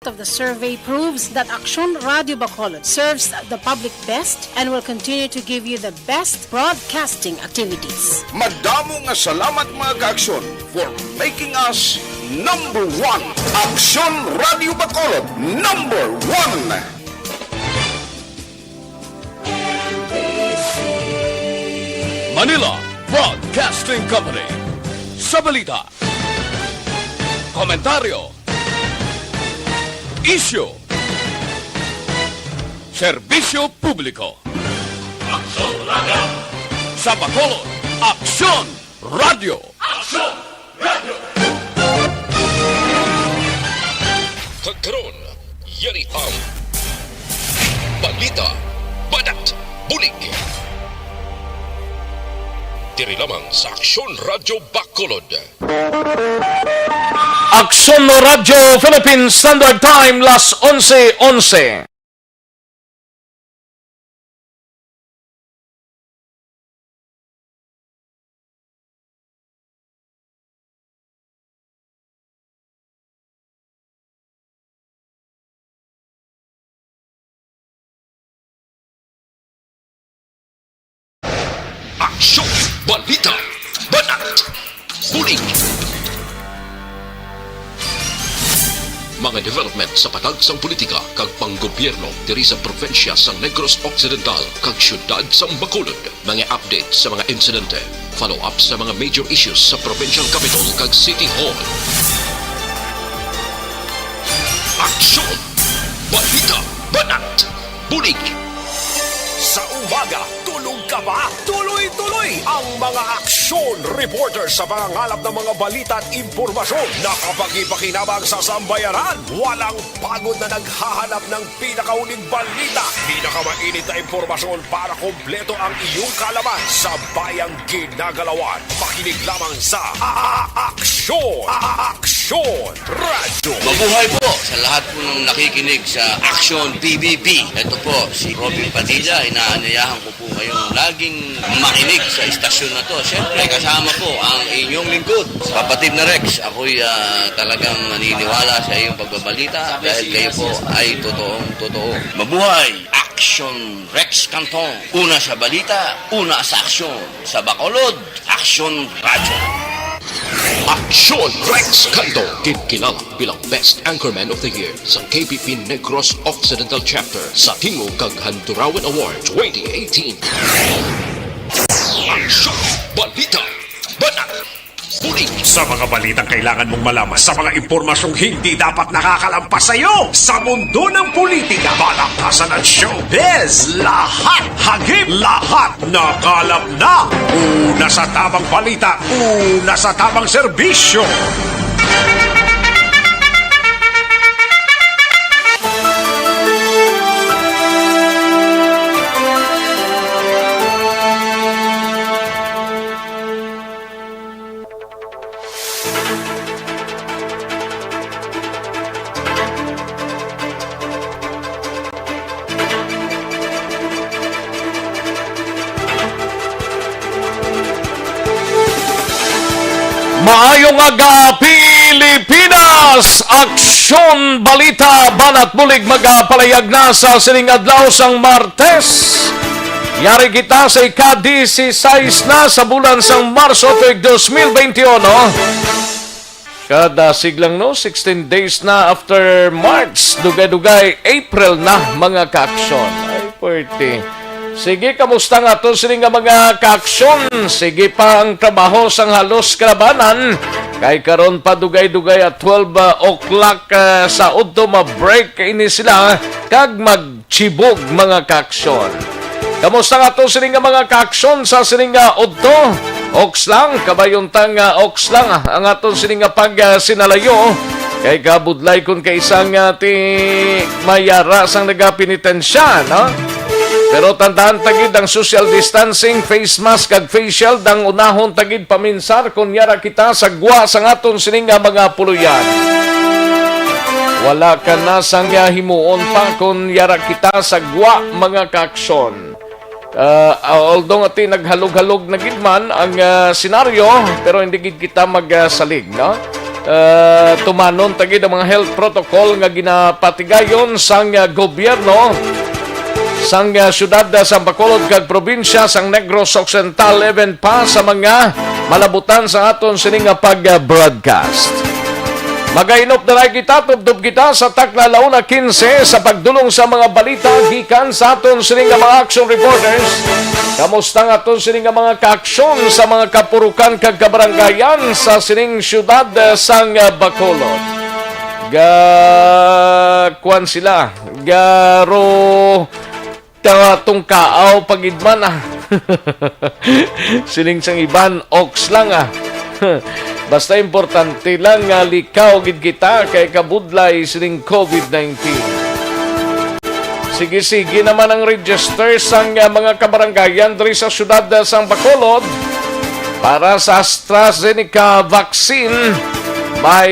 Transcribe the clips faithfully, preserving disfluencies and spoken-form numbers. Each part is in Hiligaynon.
of the survey proves that Aksyon Radio Bacolod serves the public best and will continue to give you the best broadcasting activities. Madamo nga salamat, mga ka-Aksyon, for making us number one. Aksyon Radio Bacolod, number one. Manila Broadcasting Company. Sa balita, komentaryo, isyu, serbisyo publiko. Aksyon Radio. Sa Bacolod, Aksyon Radio. Aksyon Radio. Kag karon, yari ang balita, banat, bulig. Diri lamang sa Aksyon Radio Bacolod. Aksyon Radyo Philippine Standard Time, las onse onse. Aksyon, balita, banat, bulig. Mga development sa patag sang politika kag panggobyerno diri sa probinsya sang Negros Occidental kag siyudad sang Bacolod. Mga update sa mga insidente, follow-up sa mga major issues sa provincial capital kag city hall. Aksyon! Balita! Banat! Bulig! Sa umaga, tulog ka ba? Tuloy-tuloy ang mga aksyon reporter sa pangangalap ng mga balita at impormasyon na kapakipakinabang sa sambayanan. Walang pagod na naghahanap ng pinakauling balita, pinakamainit na impormasyon para kompleto ang iyong kaalaman sa bayang ginagalawan. Makinig lamang sa A-, A-, Aksyon, A-, A-, Aksyon Radyo. Mabuhay po sa lahat po ng nakikinig sa Aksyon P B B. Ito po si Robin Padilla, inaanyayahan ko po kayong laging makinig sa istasyon na to. Siyempre, kasama po ang inyong lingkod, kapatid na Rex. Ako'y, ah, talagang naniniwala sa iyong pagbabalita dahil kayo po ay totoong totoo. Mabuhay! Aksyon Rex Cantong. Una sa balita, una sa aksyon. Sa Bacolod, Aksyon Radyo. Aksyon Rex Cantong, ginkilala bilang Best Anchorman of the Year sa K P P Negros Occidental Chapter sa Tingog kag Handurawan Award twenty eighteen. Aksyon! Balita! Banat! Bulig! Sa mga balitang kailangan mong malaman, sa mga impormasyong hindi dapat nakakalampas sa iyo, sa mundo ng politika, balakasan at showbiz, lahat hagip, lahat nakalap na. Una sa tamang balita, una sa tamang serbisyo. Maayong aga, Pilipinas! Aksyon, balita, banat bulig magapalayag na sa sining adlaw sang Martes. Yari kita sa ika-disisais na sa bulan sang Marso tuig dos mil bente uno. Kadasig lang, no? Sixteen days na after March. Dugay-dugay, April na, mga kaaksyon. Ay, pwerte. Sige, kamusta nga to sini nga mga kaaksyon? Sige pa ang trabaho sang halos kalabanan. Kay karon pa dugay-dugay at twelve o'clock, ah, sa udto, ma-break ini sila kag mag- Chibog, mga kaaksyon. Kamusta nga to sini nga mga kaaksyon sa sini nga udto? Oks lang, kabayuntang, ah, oks lang, ah, ang aton sini nga pag, ah, sinalayo. Kay kabudlay kon kaisa nga ti mayara sang nagapenitensya, no? Pero tandaan ta gid ang social distancing, face mask, kag face shield, ang unahon ta gid paminsar kon yara kita sa gwa sang aton sini nga mga puloy-an. Wala ka na sang himuon pa kon yara kita sa gwa, mga kaaksyon. Ah, although nga ti naghalog-halog na gid man ang, ah, senaryo, pero hindi gid kita magsalig, no? Ah, tumanon ta gid ang mga health protocol nga ginapatigayon sang, ah, gobyerno sang, ah, siyudad, ah, sang Bacolod kag probinsya sang Negros Occidental, even pa sa mga malabutan sa aton sini nga pag-broadcast. Magainop na lang kita, tubtob kita sa takna la una quince sa pagdulong sa mga balita gikan sa aton sini nga mga action reporters. Kamusta ang aton sini nga mga kaaksyon sa mga kapurukan kag kabaranggayan sa sining siyudad, eh, sang, eh, Bacolod? Ga, kuwan sila, garo ta tungkaaw pagidman, ah. Sining sang iban, oks lang, ah. Basta importante lang nga likaw gid kita kay kabudlay sining covid nineteen. Sige-sige naman ang register sang, ah, mga kabaranggayan diri sa siyudad, ah, sang Bacolod para sa AstraZeneca vaccine by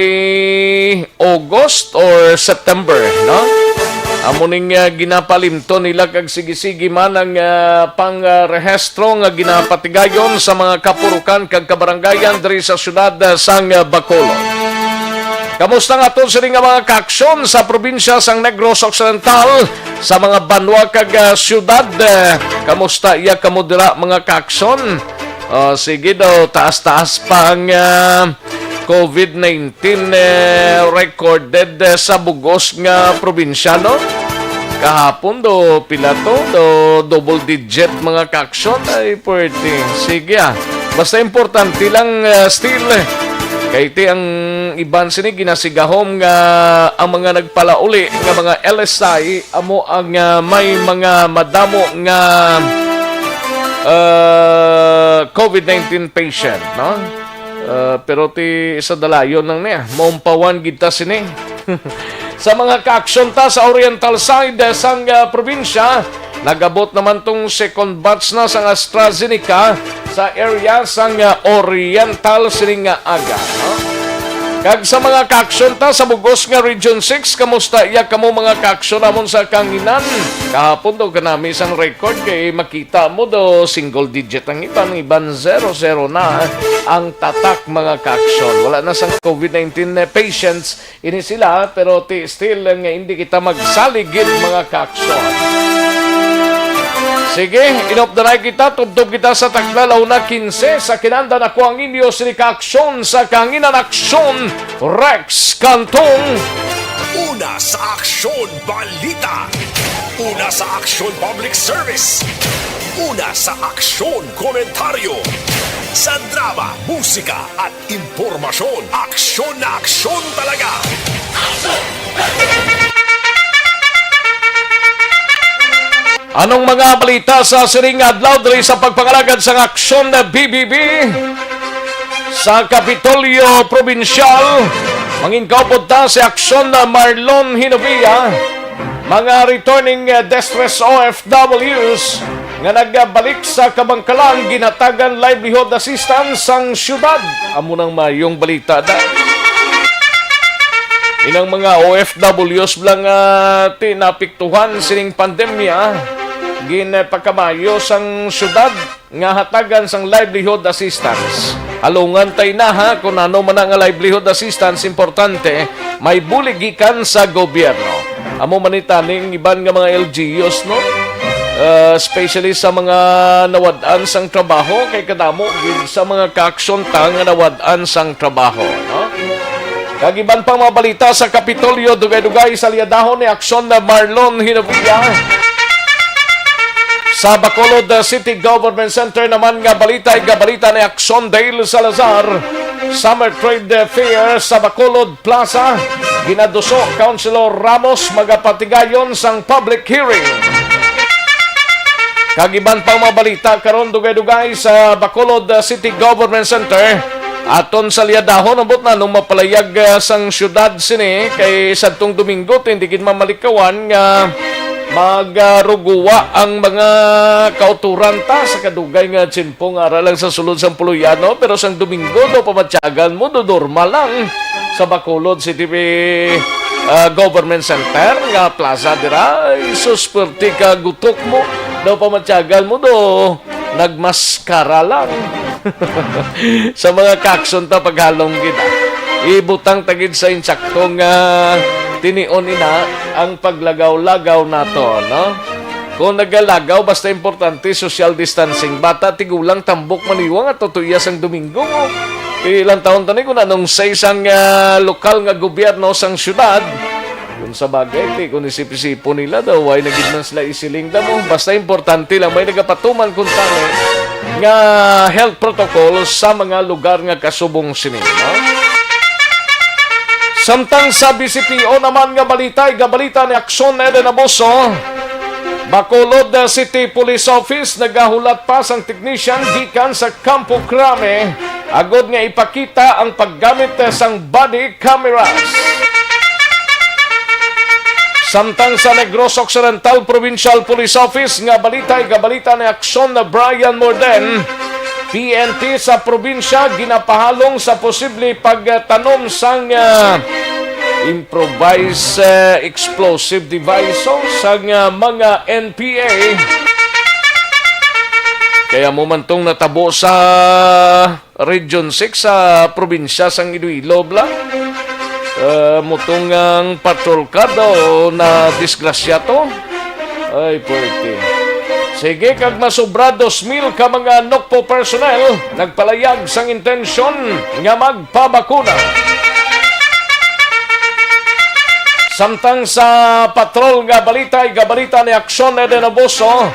August or September, no? Amo ning, ah, ginapalimton nila kag sige-sige man ang, ah, pang, ah, rehistro nga ginapatigayon sa mga kapurukan kag kabaranggayan diri sa siyudad, ah, sang, ah, Bacolod. Kamusta nga aton sini nga mga kaaksyon sa probinsya sang Negros Occidental, sa mga banwa kag, ah, siyudad? Eh, kamusta iya kamo dira, mga kaaksyon? Oh, sige daw, taas-taas pa ang, ah, covid nineteen, eh, recorded, eh, sa bugos nga probinsya, no? Kahapon do, pila to? Do, double digit, mga kaaksyon. Ay, pwerte. Sige, ah. Basta importante lang, ah, still, eh. Kay ti ang iban sini ginasigahom nga ang mga nagpalauli nga mga L S I amo ang, ah, may mga madamo nga, ah, covid nineteen patient, no? Ah, pero ti sa dalayon lang niya, maumpawan gid ta sini. Sa mga kaaksyon ta sa oriental side, eh, sang, ah, probinsya, nagabot naman tong second batch na sang AstraZeneca sa area sang, ah, oriental sining nga aga, no? Kag sa mga kaaksyon ta sa bugos nga Region six, kamusta iya kamo, mga kaaksyon namon sa kanginan? Kahapon daw kanami sang record kay makita mo do single digit ang iban, iban zero zero na ang tatak, mga kaaksyon. Wala na sang covid nineteen patients ini sila, pero ti still nga hindi kita magsaligid, mga kaaksyon. Sige, inop na lang kita, tubtob kita sa takna la una quince sa kinanda na ko ang inyo sini kaaksyon sa kanginan, aksyon, Rex Cantong. Una sa aksyon, balita. Una sa aksyon, public service. Una sa aksyon, komentaryo. Sa drama, musika, at impormasyon, aksyon na aksyon talaga. Anong mga balita sa sining adlaw diri sa pagpangalagad sang aksyon na B B B? Sa Kapitolyo Probinsyal, mangin kaupod ta si aksyon na Marlon Hinovia, mga returning, uh, distress O F Ws nga nagbalik sa Kabankalan, ginatagan livelihood assistance sang syudad. Amo nang mayong balita da. Inang mga O F Ws lang, ah, ti napiktuhan sining pandemya, ginpakamayo sang syudad nga hatagan sang livelihood assistance. Halungan tay na, ha, kung ano man nga livelihood assistance, importante, may bulig gikan sa gobyerno. Amo man ni tani ang iban nga mga L G Us, no? Uh, especially sa mga nawad-an sang trabaho, kay kadamo gid sa mga kaaksyon ta nga nawad-an sang trabaho, no? Kag iban pang mga balita sa Kapitolyo, dugay-dugay sa liadahon ni Aksyon na Marlon Hinovia. Sa Bacolod, uh, City Government Center naman nga balita, igabalita ni Aksyon Dale Salazar. Summer Trade Fair sa Bacolod Plaza, ginaduso, Councilor Ramos, magapatigayon sang public hearing. Kag iban pang mga balita karon, dugay-dugay sa Bacolod, uh, City Government Center. Aton salyadahon, ambot na nung mapalayag, uh, sang syudad sini, kay sadtong Domingo, hindi gid mamalikawan nga magaruguwa ang mga kauturan ta sa kadugay nga tiyempo nga ara lang sa sulod sang puloy-an, no? Pero sang Domingo, do pamatyagan mo, do normal lang sa Bacolod City, ah, Government Center nga plaza dira. Ay, sus, perti ka gutok mo. Do pamatyagan mo, do nagmaskara lang. Sa mga kaaksyon ta, paghalong gid, ah. Ibutang ta gid sa insaktong, ah, tinion ina ang paglagaw-lagaw nato, no? Kung nagalagaw, basta importante, social distancing. Bata, tigulang, tambok, maniwa nga tutuya sang Domingo mo. Ilang taon tani kung anong sa isang, ah, lokal nga gobyerno sang syudad. Kung sa bagay, ti, kung isip-isipo nila daw, why na gid man sila isiling damo? Basta importante lang, may nagapatuman kung tani nga health protocol sa mga lugar nga kasubong sini, no? Samtang sa B C P O naman nga balita, igabalita ni Action Eden Abuso, Bacolod City Police Office nagahulat pa sang technician gikan sa Campo Crame agod nga ipakita ang paggamit sang body cameras. Samtang sa Negros Occidental Provincial Police Office nga balita, igabalita ni Action Brian Morden, P N P sa probinsya ginapahalong sa posible pagtanom sang, ah, improvised, ah, explosive device sang, ah, mga N P A. Kaya mo man tong natabo sa Region six sa probinsya sang Iloilo, bla. Ah, mutungang patrol ka daw na disgrasya to. Ay, puwerte. Sige, kag masobra dos mil ka mga NOCPO personnel nagpalayag sang intensyon nga magpabakuna. Samtang sa patrol nga balita, igabalita ni Action Eden Abuso,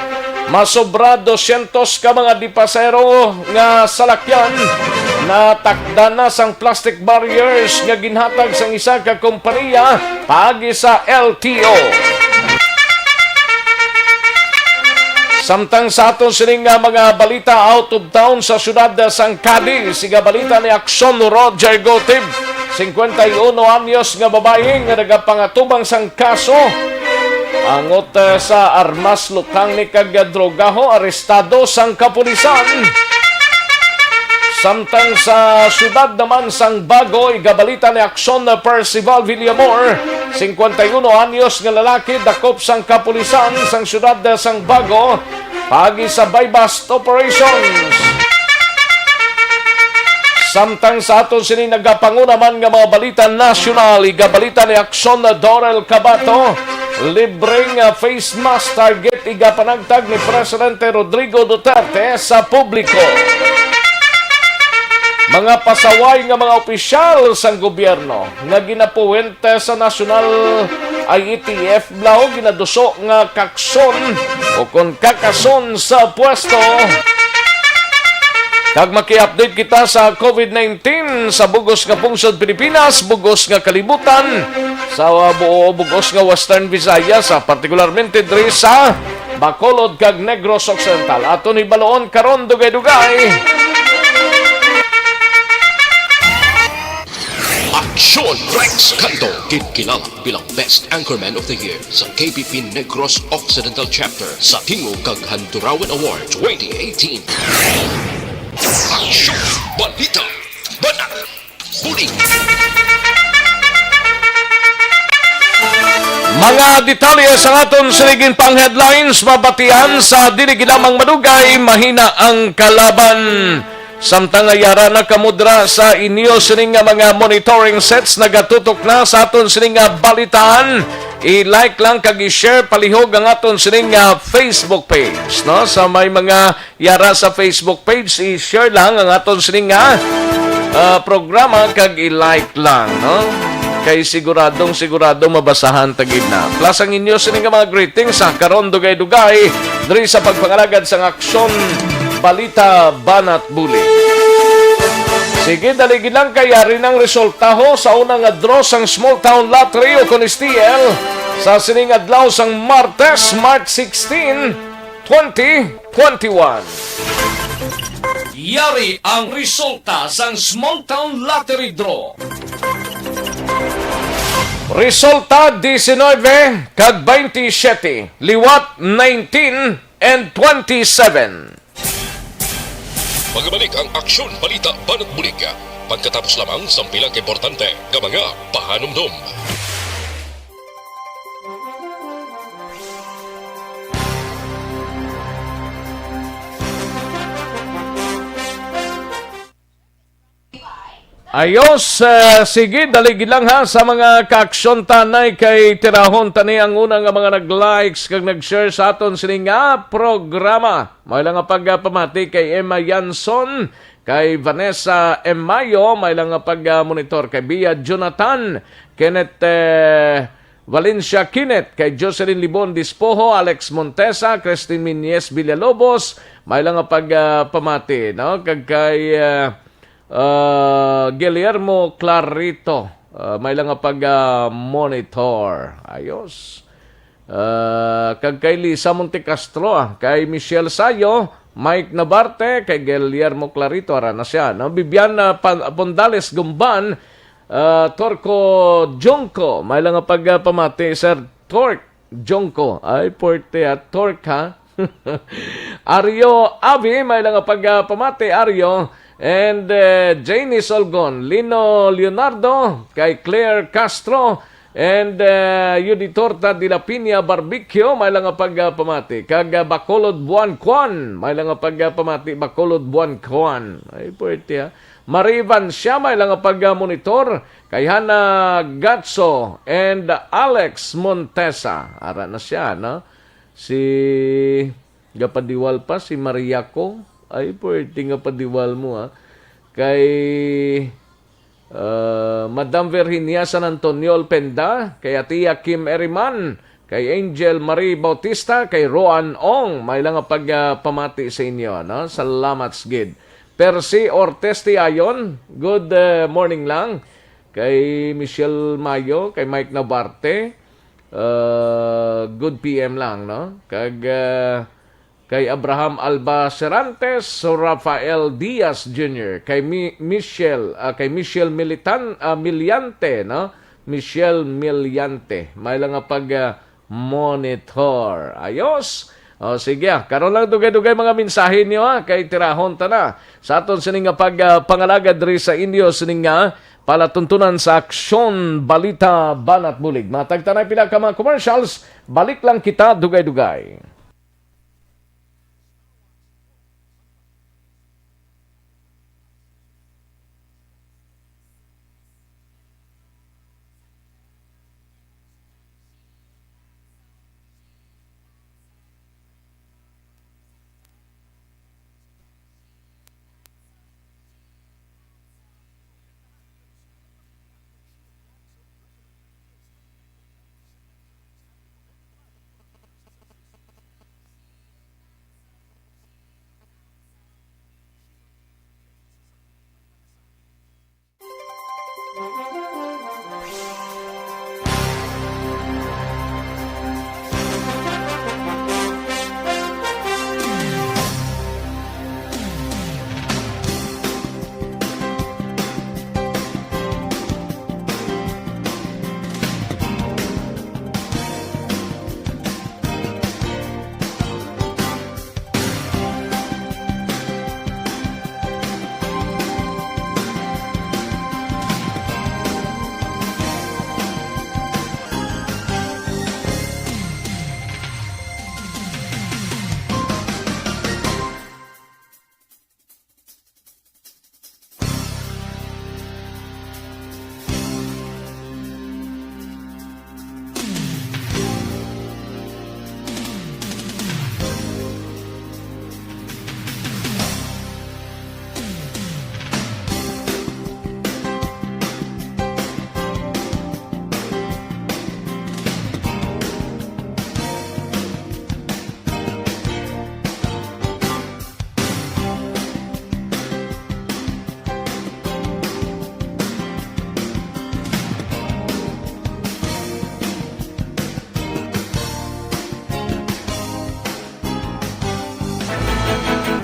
masobra dosyentos ka mga dipasero nga salakyan natakdan na sang plastic barriers nga ginhatag sang isa ka kompanya paagi sa L T O. Samtang sa aton sini nga mga balita out of town, sa siyudad sang Cadiz, igabalita ni Action Roger Gotib, singkwenta y uno anyos nga babayi nga nagapangatubang sang kaso angot, eh, sa armas, lutang ni kag drogaho, arestado sang kapulisan. Samtang sa siyudad naman sang Bago, igabalita ni Action Percival Villamor, singkwenta y uno anyos nga lalaki, dakop sang kapulisan sang siyudad sang Bago, paagi sa buy-bust operations. Samtang sa aton sini nagapanguna man nga mga balita nasyonal, igabalita ni Action Dorel Cabato, libreng, ah, face mask target igapanagtag ni Presidente Rodrigo Duterte sa publiko. Mga pasaway nga mga opisyal sang gobyerno nga ginapuwente sa National I E T F Lao ginaduso nga kakson o kon kakason sa pwesto. Kag maki-update kita sa COVID nineteen sa bugos nga pungsod Pilipinas, bugos nga kalibutan, sa buo bugos nga Western Visayas, sa partikularmente diri sa Bacolod kag Negros Occidental. Aton hibaluon karon, dugay-dugay. Aksyon Rex Canto, ginkilala bilang Best Anchorman of the Year sa K P P Negros Occidental Chapter sa Tingog kag Handurawan Award twenty eighteen. Aksyon! Balita! Banat! Bulig! Mga detalye sa aton sining pang headlines, mabatian sa dili gid lamang madugay, mahina ang kalaban. Samtang nga yara na kamo dira sa inyo sining nga mga monitoring sets, nagatutok na sa aton sining nga balitaan. I-like lang kag i-share palihog ang aton sining nga Facebook page, no? Sa may mga yara sa Facebook page, i-share lang ang aton sining nga, ah, programa kag i-like lang, no? Kay siguradong sigurado mabasahan ta gid na. Plus ang inyo sining nga mga greetings sa karon, dugay-dugay diri sa pagpangalagad sang Aksyon Balita Banat Bulig. Sige, dali gid lang kay yari nang resultaho sa una nga draw sang Small Town Lottery o kon S T L sa sining adlaw sang Martes, March sixteen, twenty twenty-one. Yari ang resulta sang Small Town Lottery Draw. Resulta, diecinuebe kag veintisiete, liwat nineteen and twenty-seven. Magabalik ang Aksyon Balita Banat Bulig pagkatapos lamang sang pila ka importante nga mga pahanumdom. Ayos, eh, sige, dali gid lang ha sa mga kaaksyon tanay kay tirahon tani ang una nga mga nag-likes kag nag-share sa aton sini nga programa. May lang nga pagpamati kay Emma Yanson, kay Vanessa Emayo, may lang nga pag-monitor kay Bia Jonathan, Kenneth, eh, Valencia Kenneth, kay Jocelyn Libon Dispoho, Alex Montesa, Christine Minyes Villalobos, may lang nga pagpamati, no? Kag kay, eh, Ah, Guillermo Clarito, ah, may lang nga pag, ah, monitor. Ayos. Ah, kag kay Lisa Montecastro, ah, kay Michelle Sayo, Mike Nabarte, kay Guillermo Clarito, ara na siya, no? Bibiana Pan-, Pondales Gumban, ah, Torco Junco, may lang nga pag, ah, pamati, Sir Torque Junco. Ay, puwerte, ah, Torque, ha? Aryo Avi, may lang nga pagpamati, Aryo. And, eh, Janie Solgon, Lino Leonardo, kay Claire Castro, and, eh, Yuditorta de la Piña Barbecue, may lang nga pagpamati. Kag, ah, Bacolod Buan Kwan, may lang nga pagpamati, Bacolod Buan Kwan. Ay, puwerte, ha. Marivan siya, may lang nga pag-monitor. Kay Hana Gatso and Alex Montesa. Ara na siya, no? Si, gapadiwal pa, si Mariaco. Ay, pwerte nga padiwal mo, ha. Kay, ah, Madam Virginia San Antonio Alpenda, kay Atia Kim Eriman, kay Angel Marie Bautista, kay Roan Ong. May lang nga pagpamati sa inyo, no? Salamat gid. Percy Ortiz Tiayon, good, eh, morning lang. Kay Michelle Mayo, kay Mike Nabarte, uh, good P M lang, no? Kag, uh, kay Abraham Alba Serantes, Rafael Diaz Junior, kay Mi-, Michelle, ah, kay Michelle Militan-, ah, Miliante, no? Michelle Miliante. May lang nga pag, ah, monitor. Ayos. O, sige, ah. Karon lang dugay-dugay mga mensahe niyo, ah, kay tirahon ta na sa aton sining nga pag, ah, pangalagad diri sa inyo sining nga palatuntunan sa Aksyon, Balita, Banat Bulig. Matag ta na pila ka mga commercials, balik lang kita dugay-dugay.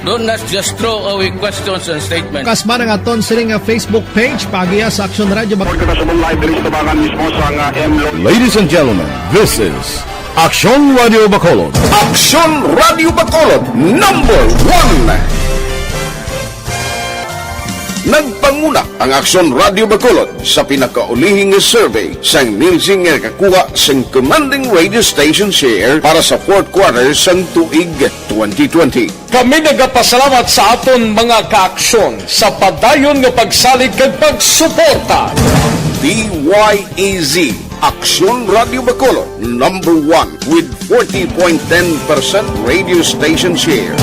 Don't not just throw away questions and statements. Kasman ang aton sini nga Facebook page, paagiha sa Aksyon Radio Bac- Report kita sa live diri sa tubangan mismo sa nga M Lo- Ladies and gentlemen, this is Aksyon Radio Bacolod. Aksyon Radio Bacolod, number one. Nagpanguna ang Aksyon Radio Bacolod sa pinakaulihing nga survey sang Nielsen nga nakakuha sang commanding radio station share para sa fourth quarter sang tuig twenty twenty. Kami nagapasalamat sa aton mga kaaksyon sa padayon nga pagsalig kag pagsuporta. D Y E Z, Aksyon Radio Bacolod, number one with forty point ten percent radio station share.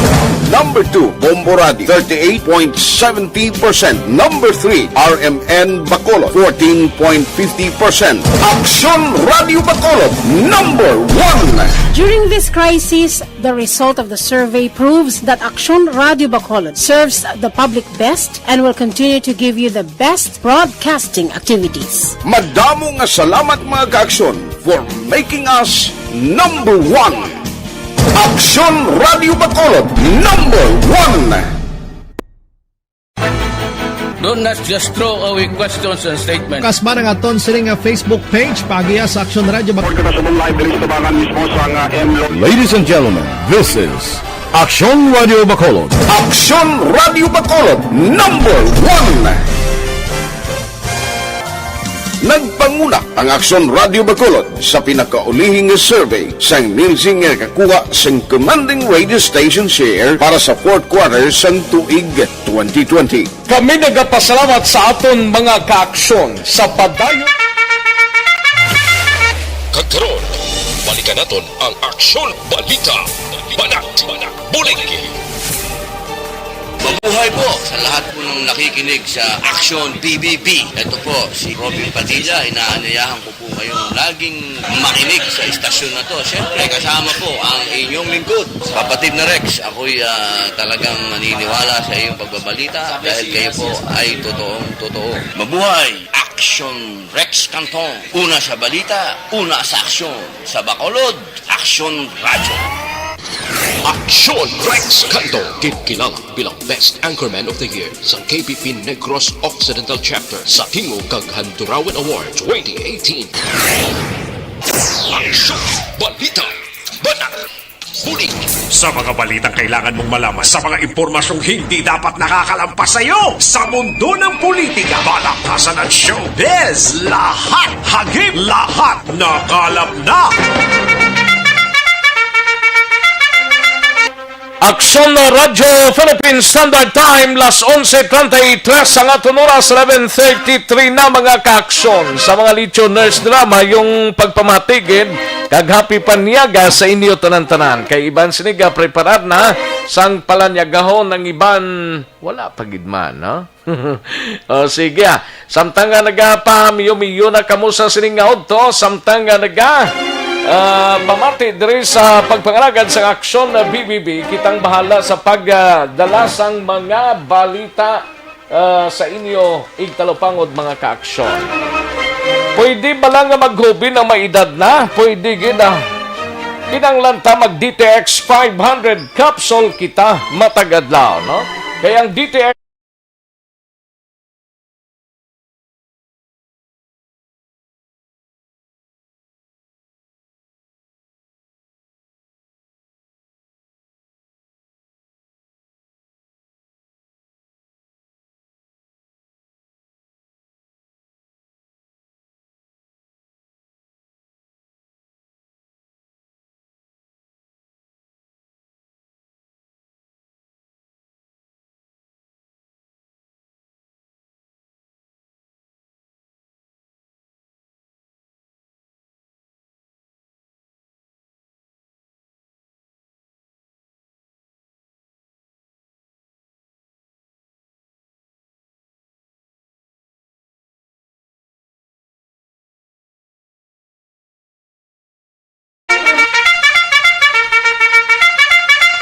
Number two, Bombo Radio, thirty-eight point seventy percent. Number three, R M N Bacolod, fourteen point fifty percent. Aksyon Radio Bacolod, number one. During this crisis, the result of the survey proves that Aksyon Radio Bacolod serves the public best and will continue to give you the best broadcasting activities. Madamo nga salamat, mga kaaksyon, for making us number one. Aksyon Radio Bacolod, number one. Don't not just throw away questions and statements. Kasma ang aton sini nga Facebook page, paagiha sa Aksyon Radio Bacolod. Report kita sa live diri sa Tabangan mismo sa nga M Lo- Ladies and gentlemen, this is Aksyon Radio Bacolod. Aksyon Radio Bacolod, number one. Nagpanguna ang Aksyon Radio Bacolod sa pinakaulihing nga survey sang Nielsen nga nakakuha sang commanding radio station share para sa fourth quarter sang tuig twenty twenty. Kami nagapasalamat sa aton mga kaaksyon sa padayon. Kag karon, balikan naton ang Aksyon Balita. Banat, banat, bulig. Mabuhay po sa lahat po ng nakikinig sa Aksyon B B B. Ito po si Robin Padilla. Inaanyayahan ko po kayong laging makinig sa istasyon na to. Siyempre, kasama po ang inyong lingkod, kapatid na Rex. Ako'y, ah, talagang naniniwala sa iyong pagbabalita dahil kayo po ay totoong totoo. Mabuhay! Aksyon Rex Canton. Una sa balita, una sa aksyon. Sa Bacolod, Aksyon Radyo. Aksyon Rex Canton, ginkilala bilang Best Anchorman of the Year sa K P P Negros Occidental Chapter sa Tingog kag Handurawan Award twenty eighteen. Aksyon, balita, banat, bulig. Sa mga balitang kailangan mong malaman, sa mga impormasyong hindi dapat nakakalampas sa iyo, sa mundo ng politika, palakasan at showbiz, lahat hagip, lahat nakalap na. Aksyon Radyo Philippine Standard Time, las onse treinta y tres ang aton oras, eleven thirty-three na, mga kaaksyon. Sa mga lichoners nila, mayong pagpamati gid kag happy panyaga sa inyo tanan-tanan. Kay iban sini gapreparar na sang palanyagahon, ang iban wala pa gid man, no? O, sige, ah. Samtang nga nagapamiyo-miyo na kamo sa sining nga udto, samtang nga naga, ah, pamati diri sa pagpangalagad sa Aksyon na B B B, kitang bahala sa pagdala sang mga balita, ah, sa inyo, igtalupangod, mga kaaksyon. Pwede ba lang nga maghubi ang may edad na? Pwede gid, ah. Kinahanglan ta mag D T X five hundred capsule kita matag adlaw, no? Kay ang D T X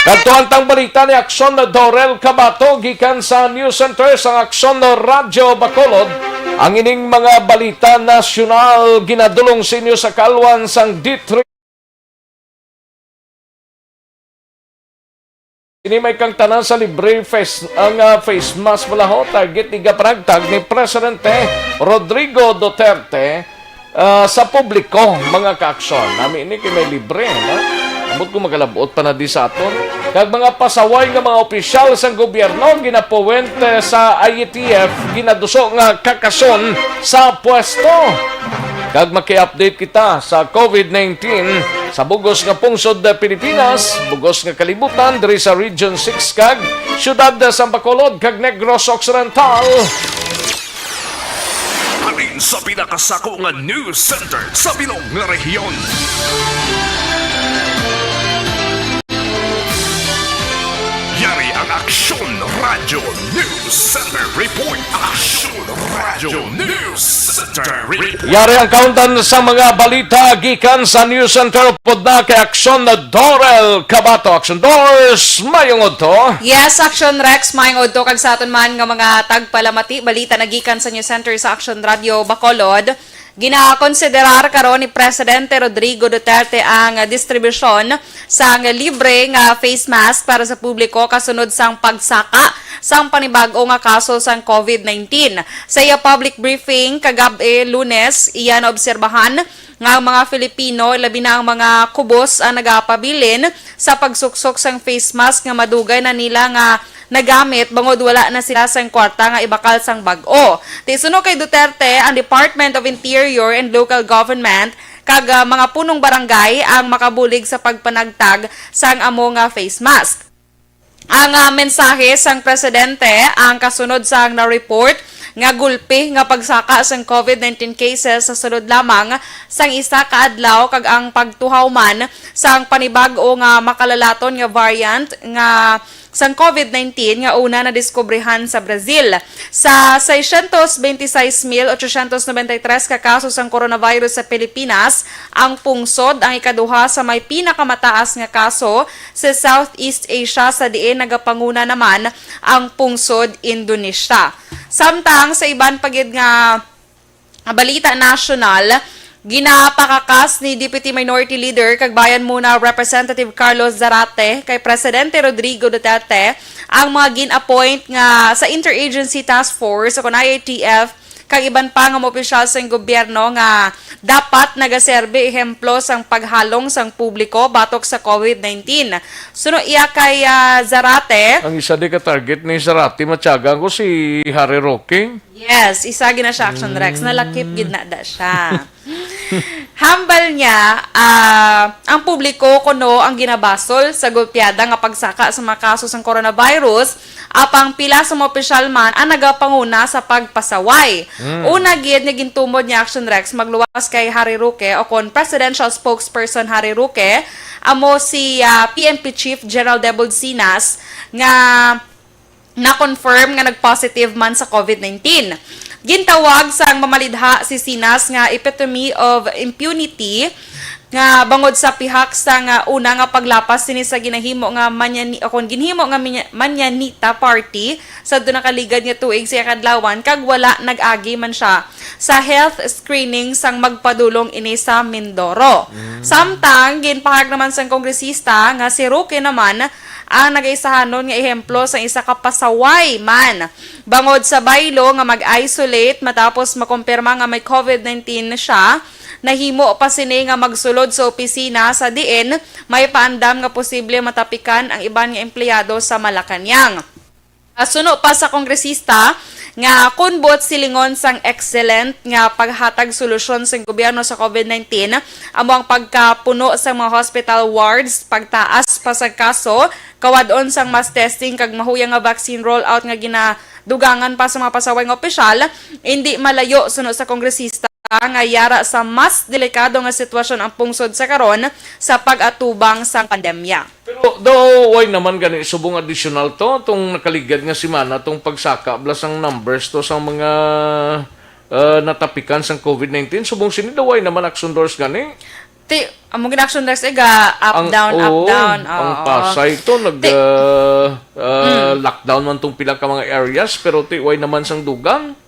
Kadtuan tang balita ni Aksyon Dorel Cabato gikan sa News Center sang Aksyon Radyo Bacolod. Ang ining mga balita nasyonal ginadulong sa inyo sa kaalwan sang D three. Ini may kang tanan sa libre face, ang, ah, face mask, wala ho, target ni gapanagtag ni Presidente Rodrigo Duterte, ah, sa publiko, mga kaaksyon. Nami ini kay may libre, no? Ambot ko makalabot pa na di sa aton. Kag mga pasaway nga mga opisyal sang gobyerno ginapuwente sa I A T F, ginaduso nga kakason sa pwesto. Kag maki-update kita sa COVID nineteen sa bugos nga pungsod sa Pilipinas, bugos nga kalibutan diri sa Region six kag siyudad sa Bacolod kag Negros Occidental. Halin sa pinakasako nga news center sa bilog nga rehiyon. Yari ang Aksyon Radio News Center Report. Aksyon Radio News Center Report. Yari ang kauntan sa mga balita gikan sa News Center. Pod na kay Aksyon Dorel Cabato. Aksyon Dors, mayong udto. Yes, Aksyon Rex, mayong udto kag sa aton man nga mga tagpalamati. Balita na gikan sa News Center sa Aksyon Radio Bacolod. Ginakonsiderar karon ni Presidente Rodrigo Duterte ang distribusyon sang libre nga face mask para sa publiko kasunod sang pagsaka sang panibag-o nga kaso sang COVID nineteen. Sa iya public briefing kagab-i, Lunes, iya naobserbahan nga ang mga Filipino, labi na ang mga kubos, ang nagapabilin sa pagsuksok sang face mask nga madugay na nila nga nagamit bangod wala na sila sang kwarta nga ibakal sang bag-o. Ti suno kay Duterte, ang Department of Interior and Local Government kag, ah, mga punong barangay ang makabulig sa pagpanagtag sang amo nga face mask. Ang, ah, mensahe sang presidente ang kasunod sang na-report nga gulpi nga pagsaka sang COVID nineteen cases sa sulod lamang sang isa ka adlaw kag ang pagtuhaw man sang panibag-o nga makalalaton nga variant nga sang COVID nineteen nga una nadiskubrihan sa Brazil. Sa seiscientos veintiséis mil ochocientos noventa y tres ka kaso sang coronavirus sa Pilipinas, ang pungsod ang ikaduha sa may pinakamataas nga kaso sa Southeast Asia, sa diin nagapanguna naman ang pungsod Indonesia. Samtang sa iban pa gid nga balita nasyonal, ginapakakas ni Deputy Minority Leader kag Bayan Muna Representative Carlos Zarate kay Presidente Rodrigo Duterte ang mga gin-appoint nga sa Interagency Task Force o kon I A T F kag iban pa nga mga opisyal sang gobyerno nga dapat nagaserbi ehemplo sang paghalong sang publiko batok sa COVID nineteen. Suno iya kay, ah, Zarate. Ang isa di ka target ni Zarate, matyaga ko si Harry Roque. Yes, isa gid na siya, Action Rex. Mm. Nalakip gid na da siya. Hambal niya, ah, ang publiko kuno ang ginabasol sa gulpiada nga pagsaka sa mga kaso sang coronavirus, apang pila sa mga opisyal man ang nagapanguna sa pagpasaway. Mm. Una gid nga gintumod ni Action Rex magluwas kay Harry Roque o kon Presidential Spokesperson Harry Roque, amo si, ah, P N P Chief General Debold Sinas nga na-confirm nga nag-positive man sa COVID nineteen. Gintawag sang mamalidha si Sinas nga epitome of impunity nga bangod sa pihak sang, ah, una nga paglapas sini sa ginahimo nga manyani-, o kon ginhimo nga minya-, manyanita party sa duna ka ligad nga tuig sa iya kadlawan kag wala nag-agi man siya sa health screening sang magpadulong ini sa Mindoro. Mm. Samtang ginpahayag naman sang kongresista nga si Roque naman ang nagaisahanon nga ehemplo sang isa ka pasaway man bangod sa baylo nga mag-isolate matapos makumpirma nga may COVID nineteen na siya. Nahimo pa sini nga magsulod sa opisina sa diin may paandam nga posible matapikan ang iban nga empleyado sa Malacañang. Asuno pa sa kongresista nga kon buot silingon sang excellent nga paghatag solusyon sang gobyerno sa COVID nineteen amo ang pagkapuno sa mga hospital wards, pagtaas pa sa kaso, kawad-on sang mass testing kag mahuyang nga vaccine rollout nga ginadugangan pa sa mga pasaway nga opisyal, indi malayo suno sa kongresista nga yara sa mas delikado nga sitwasyon ang pungsod sa karon sa pag-atubang sang pandemya. Pero daw, why naman gani subong additional to? Tong nakaligad nga semana, tong pagsaka bala sang numbers to sa mga, uh, natapikan sang COVID nineteen. Subong sini daw, why naman Action Dors gani? Ti, amo gid Action Dors, iga, up, ang, down, up, oo, down. Ang Oo. Pasay to, nag, Ti, uh, uh, mm. lockdown man tong pila ka mga areas, pero ti, why naman sang dugang?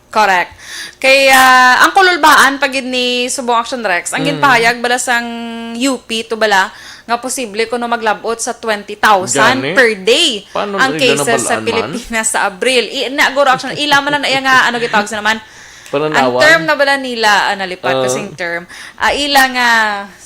Correct. Kay, ah, ang Kululbaan pa gid ni Subong Action Rex, ang Mm. ginpahayag bala sang U P to bala nga posible kuno maglab-ot sa twenty thousand Gani? per day Paano ang na ila cases sa nabalaan man? Pilipinas sa Abril. I, na, guro, Action, ila man lang na iya nga, ano gitawag sa naman? Ang pananawan. Term na bala nila, ah, nalipat Oo. kasing term. Ah, ila nga,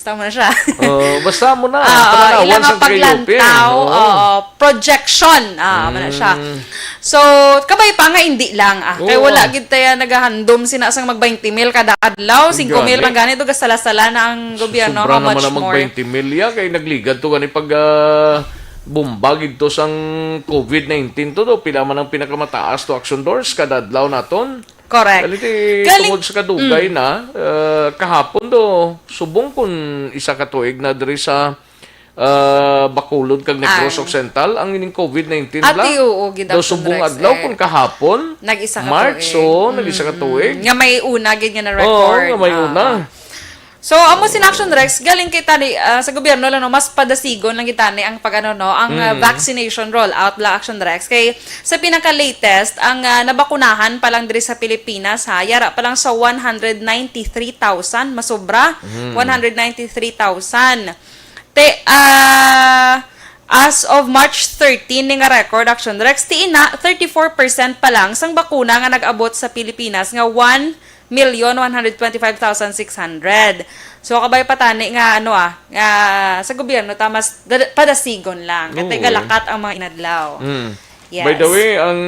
tama na siya. Oo, basta mo na, Ah, pananawan ila nga sa K U P, paglantaw, oo. Oo, projection. Ah, amo na siya. Mm. So, kabay pa nga hindi lang, ah. Kay Oo. wala gid taya nagahandom sina sang mag twenty mil kada adlaw, singko mil Gani. lang gani, do gasala-sala na ang gobyerno, Sobra how naman much ang mag more? twenty mil ya, kay nagligad to gani pag, ah, bomba gid to sang covid nineteen to, do. Pila man ang pinakamataas to, Action Doors, kada adlaw naton? Correct. Dali ti Galing tungod sa kadugay Mm. na, ah, kahapon do, subong kun isa ka tuig na diri sa, ah, Bacolod kag Negros Ang Occidental, ang ining covid nineteen Ati, lang. oo, gid, Do, Action subong Rex, adlaw eh. kun kahapon, Nag-isa ka March, tuig. oo, nag-isa ka Mm. tuig. Nga may una gid nga Oo, na-record. nga may Ah. una. So, amo sin Action Rex, galing kay tani, ah, sa gobyerno lang, no, mas padasigon lang gid tani ang pag-ano, no, ang, ah, Mm. vaccination rollout la Action Rex. Kay sa pinaka-latest, ang, ah, nabakunahan pa lang diri sa Pilipinas, ha, yara pa lang sa one hundred ninety-three thousand, masobra, Mm. one hundred ninety-three thousand. Te, ah, as of March thirteen, ni nga record, Action Rex, ti ina, thirty-four percent pa lang sang bakuna nga nag-abot sa Pilipinas nga one million one hundred twenty-five thousand six hundred. So, kabay pa tani nga, ano, ah, nga sa gobyerno ta mas dad-, padasigon lang. Kay Oo, eh. galakat ang mga inadlaw. Mm. Yes. By the way, ang,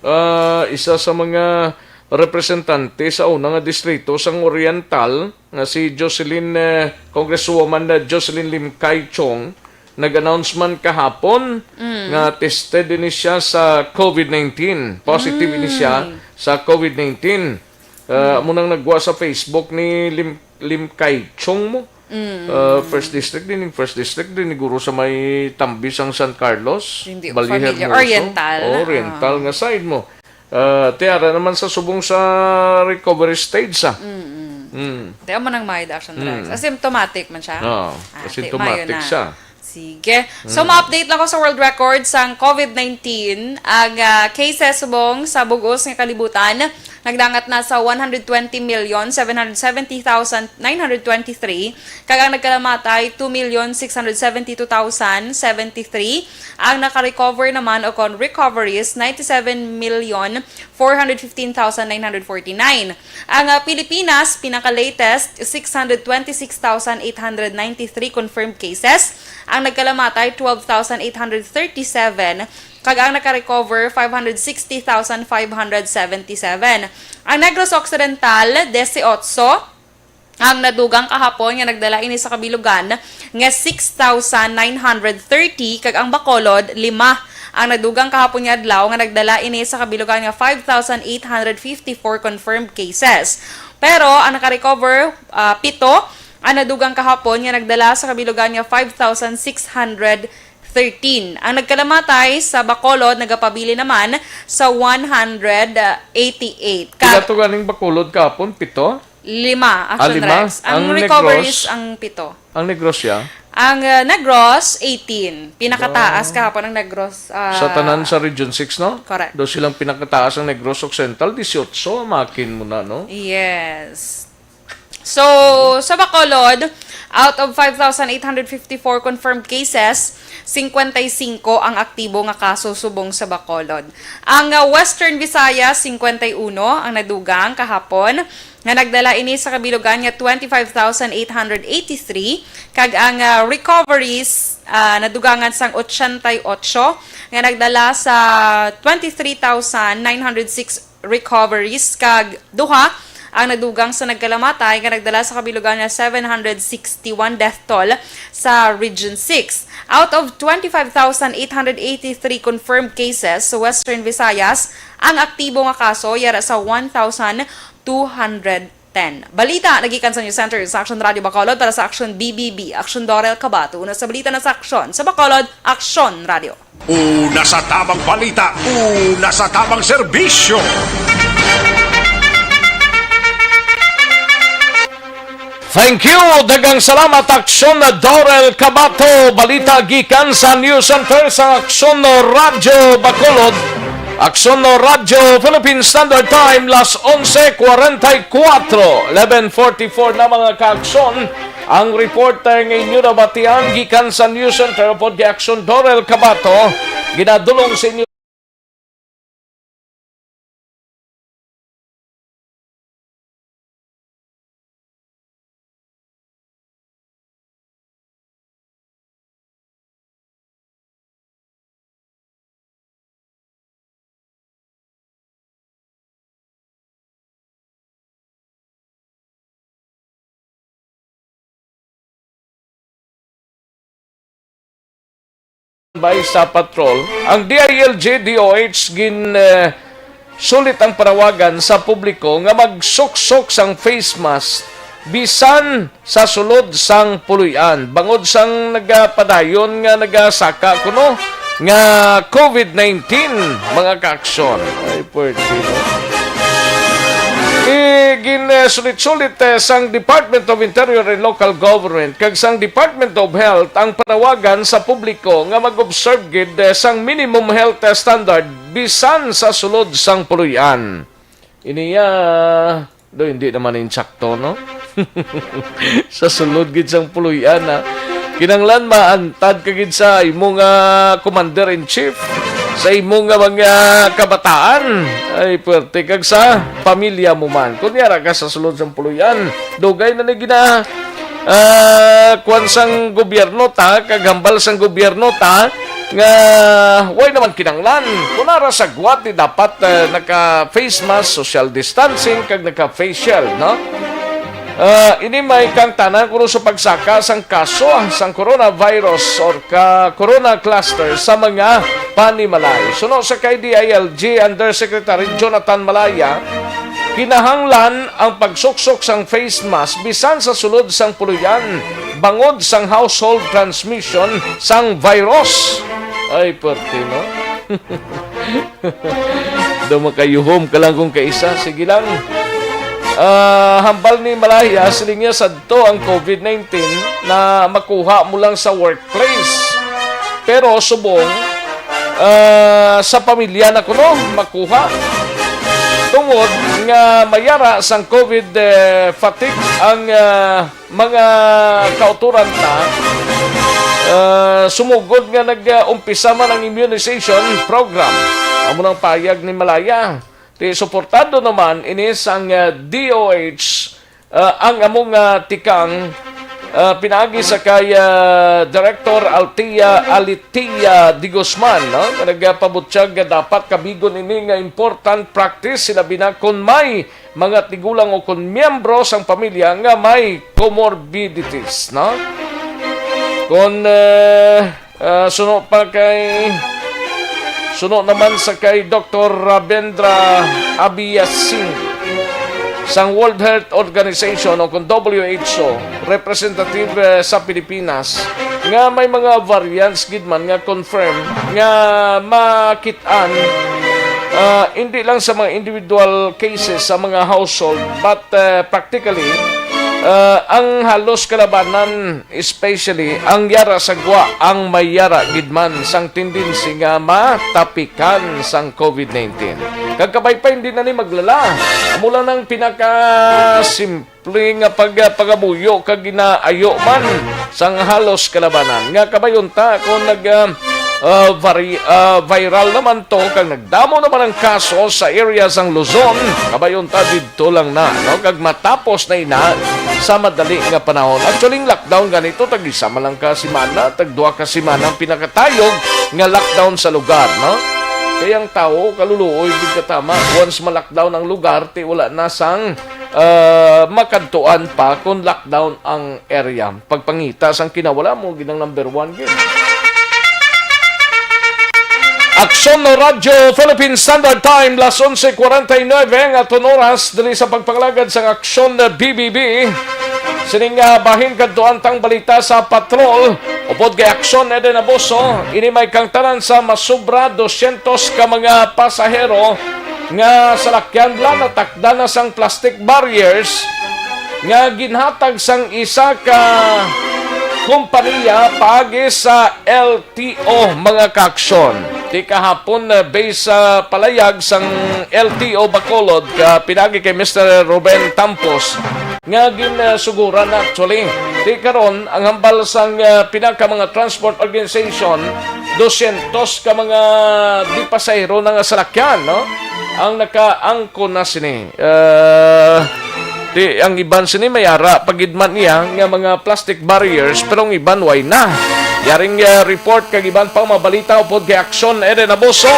ah, isa sa mga representante sa una nga distrito sang Oriental nga si Jocelyn, eh, Congresswoman na Jocelyn Lim Kay Chong, nag-announce man kahapon Mm. nga tested ini siya sa covid nineteen. Positive ini siya Mm. sa covid nineteen. Ah, Mm. amo nang nagwa sa Facebook ni Lim, Lim Kay Chong mo. Mm. Ah, First District din, yung First District din, siguro sa may Tambis ang San Carlos, Hindi ko Balye familiar. Hermoso. Oriental. Oh, Oriental Ah. nga side mo. Ah, ti ara naman sa subong sa recovery stage, ah. Mm-mm. Mm. Ti amo nang may Action Rex. Mm. Asymptomatic man siya. Oo, Ah, ti asymptomatic mayo na. siya. Sige. So, Mm. ma-update lang ko sa world record sang covid nineteen. Ang, ah, cases subong sa bug-os nga kalibutan nagdangat na sa one hundred twenty million seven hundred seventy thousand nine hundred twenty-three, kag ang nagkalamatay, two million six hundred seventy-two thousand seventy-three. Ang naka-recover naman o kon recoveries, ninety-seven million four hundred fifteen thousand nine hundred forty-nine. Ang, ah, Pilipinas, pinaka-latest, six hundred twenty-six thousand eight hundred ninety-three confirmed cases. Ang nagkalamatay, twelve thousand eight hundred thirty-seven. Kag ang naka-recover, five hundred sixty thousand five hundred seventy-seven. Ang Negros Occidental, dieciocho. Ang nadugang kahapon nga nagdala ini sa kabilugan nga six thousand nine hundred thirty, kag ang Bacolod, lima. Ang nadugang kahapon nga adlaw nga nagdala ini sa kabilugan nga five thousand eight hundred fifty-four confirmed cases. Pero ang naka-recover, ah, pito. Ang nadugang kahapon nga nagdala sa kabilugan nga five thousand six hundred thirteen. Ang nagkalamatay sa Bacolod nagapabilin naman sa one hundred eighty-eight. Ka- Pila to ganing Bacolod kahapon? Pito? Lima, Ah, Action lima? Rex. Ang Ang recoveries, Negros? ang pito. Ang Negros siya? Ang, uh, Negros, eighteen. Pinakataas Wow. kahapon ang Negros, uh, Sa tanan sa Region six, no? Correct. Do silang pinakataas ang Negros Occidental, dieciocho, makin mo na, no? Yes. So, sa Bacolod, out of five thousand eight hundred fifty-four confirmed cases, cincuenta y cinco ang aktibo nga kaso subong sa Bacolod. Ang, uh, Western Visayas, cincuenta y uno ang nadugang kahapon, nga nagdala ini sa kabilugan nga twenty-five thousand eight hundred eighty-three, kag ang, ah, recoveries, ah, nadugangan sang ochenta y ocho, nga nagdala sa twenty-three thousand nine hundred six recoveries, kag duha ang nadugang sa nagkalamatay, nga nagdala sa kabilugan nga seven hundred sixty-one death toll sa Region six. Out of twenty-five thousand eight hundred eighty-three confirmed cases sa Western Visayas, ang aktibo nga kaso yara sa one thousand two hundred ten. Balita nagikan sa News Center sa Action Radio Bacolod para sa Action B B B. Action Dorel Cabato. Una sa balita na sa Aksyon sa Bacolod, Aksyon Radio. Una sa tamang balita, una sa tamang serbisyo. Thank you. Daghang salamat, Aksyon na Dorel Cabato. Balita gikan sa News Center sa Aksyon Radyo Bacolod. Aksyon Radyo Philippine Standard Time, las onse cuarenta y cuatro, eleven forty-four na, mga ka-aksyon. Ang reporter nga inyo nabatian gikan sa News Center pod kay Aksyon Dorel Cabato, ginadulong sa inyo standby sa patrol. Ang D I L G, D O H gin, eh, sulit ang panawagan sa publiko nga magsuksok sang face mask bisan sa sulod sang puloy-an, bangod sang nagapadayon nga nagasaka kuno nga COVID nineteen, mga kaaksyon. Ay, puwerte, no? Igin, eh, sulit-sulit, eh, sang Department of Interior and Local Government kag sang Department of Health ang panawagan sa publiko nga mag-observe gid, eh, sang minimum health, eh, standard bisan sa sulod sang puloy-an. Iniya, do, hindi naman insakto, no? Sa sulod gid sang puloy-an, ha? Kinahanglan maantad ka gid sa imo nga commander-in-chief, sa imo nga mga kabataan. Ay, puwerte, kag sa pamilya mo man. Kung yara ka sa sulod sang puloy-an, dugay na ni gina, ah, kuwan sang gobyerno ta, kag hambal sang gobyerno ta, nga way naman kinahanglan. Kung ara sa gwat, di dapat, eh, naka-face mask, social distancing, kag naka-face shield, no? Ah, ini may kangtanan kuno sa pagsaka sang kaso sang coronavirus or ka corona cluster sa mga panimalay. Suno sa kay D I L G Undersecretary Jonathan Malaya, kinahanglan ang pagsuksok sang face mask bisan sa sulod sang puloy-an bangod sang household transmission sang virus. Ay, puwerte, no? Daw makayuhom ka lang kung kaisa. Sige lang. Ah, hambal ni Malaya, siling niya, sadto ang COVID nineteen na makuha mo lang sa workplace. Pero subong, ah, sa pamilya na kuno makuha. Tungod nga mayara sang COVID, eh, fatigue ang, ah, mga kautoran ta, ah, sumugod nga nag-umpisa man ang immunization program. Amo nang payag ni Malaya. Ti suportado naman ini sang, ah, D O H, ah, ang amo nga tikang, ah, pinaagi sa kay, ah, Director Altia, Alitia de Guzman, no? Nga nagapabutyag nga dapat kabigon ini nga important practice, sila bina kon may mga tigulang o kon miyembro sang pamilya nga may comorbidities, no? Kon, eh, ah, suno pa kay, suno naman sa kay Doktor Rabendra Abiyasing sang World Health Organization o kon W H O representative, eh, sa Pilipinas, nga may mga variants gid man nga confirm nga makit-an, ah, hindi lang sa mga individual cases sa mga household, but, eh, practically, ah, ang halos kalabanan, especially ang yara sa gwa, ang may yara gid man sang tendency nga matapikan sang COVID nineteen. Kag kabay pa, hindi na ni maglala. Amo lang ang pinaka simple nga pag-, pagabuyo kag ginaayo man sang halos kalabanan. Nga kabay unta kung nag, ah, ah, vari-, ah, viral naman to kag nagdamo naman ang kaso sa area sang Luzon, kabay unta didto lang na, no? Kag matapos na ina sa madali nga panahon. Actually, ang lockdown ganito, tag isa man lang ka semana, tag duha ka semana ang pinakatayog nga lockdown sa lugar, no? Kaya ang tawo, kaluluoy gid katama. Once ma-lockdown ang lugar, ti wala na sang, ah, makadtuan pa kung lockdown ang area. Pagpangita sang kinawala mo, ginang number one gid. Aksyon no Radyo Philippine Standard Time, las onse cuarenta y nueve ang aton oras diri sa pagpangalagad sang Aksyon na B B B. Sining, ah, bahin kadtuan tang balita sa patrol. Upod kay Aksyon Eden Abuso, ini may kangtanan sa masubra dosyentos ka mga pasahero nga salakyan bala natakdan na sang plastic barriers nga ginhatag sang isa ka kompanya paagi sa L T O, mga kaaksyon. Ti kahapon, eh, based sa palayag sang L T O Bacolod, ka pinaagi kay Mister Ruben Tampos, nga ginsuguran na actually. Ti karon, ang hambal sang, eh, pinaka mga transport organization, dosyentos ka mga di pasahero na nga salakyan, no? Ang nakaangkon na sini. Eh, ti, ang iban sini may ara pa gid man niya nga mga plastic barriers, pero ang iban way na. Yaring, eh, report kag iban pang mabalita upod kay Aksyon Eden Abuso.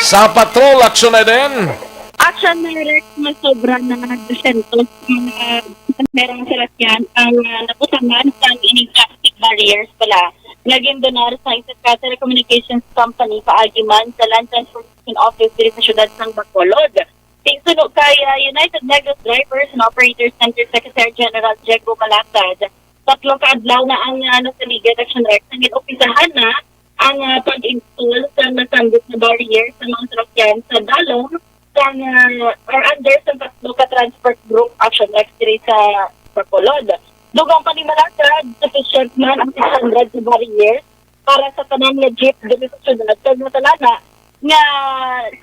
Sa patrol, Aksyon Eden. Aksyon Direct, masobra na dosyentos mga pasaherong salakyan ang, ah, nabutangan sang ining plastic barriers pala. nga gindonar sa isa ka telecommunications company paagi man sa Land Transportation Office diri sa siyudad sang Bacolod. Tingsuno kay, ah, United Negros Drivers and Operators Center Secretary General Diego Malacad, tatlo ka adlaw na ang, ah, nasaligad, Action Rex, ang gin-umpisahan na ang, ah, pag-install sa nasambit na barrier sa mga sasakyan sa dalom sang, ah, or under sa tatlo ka transport group, Action Rex, diri sa Bacolod. Dugang pa ni Malacad, sufficient man ang six hundred ka barrier para sa tanan nga jeep diri sa syudad, kag natalana nga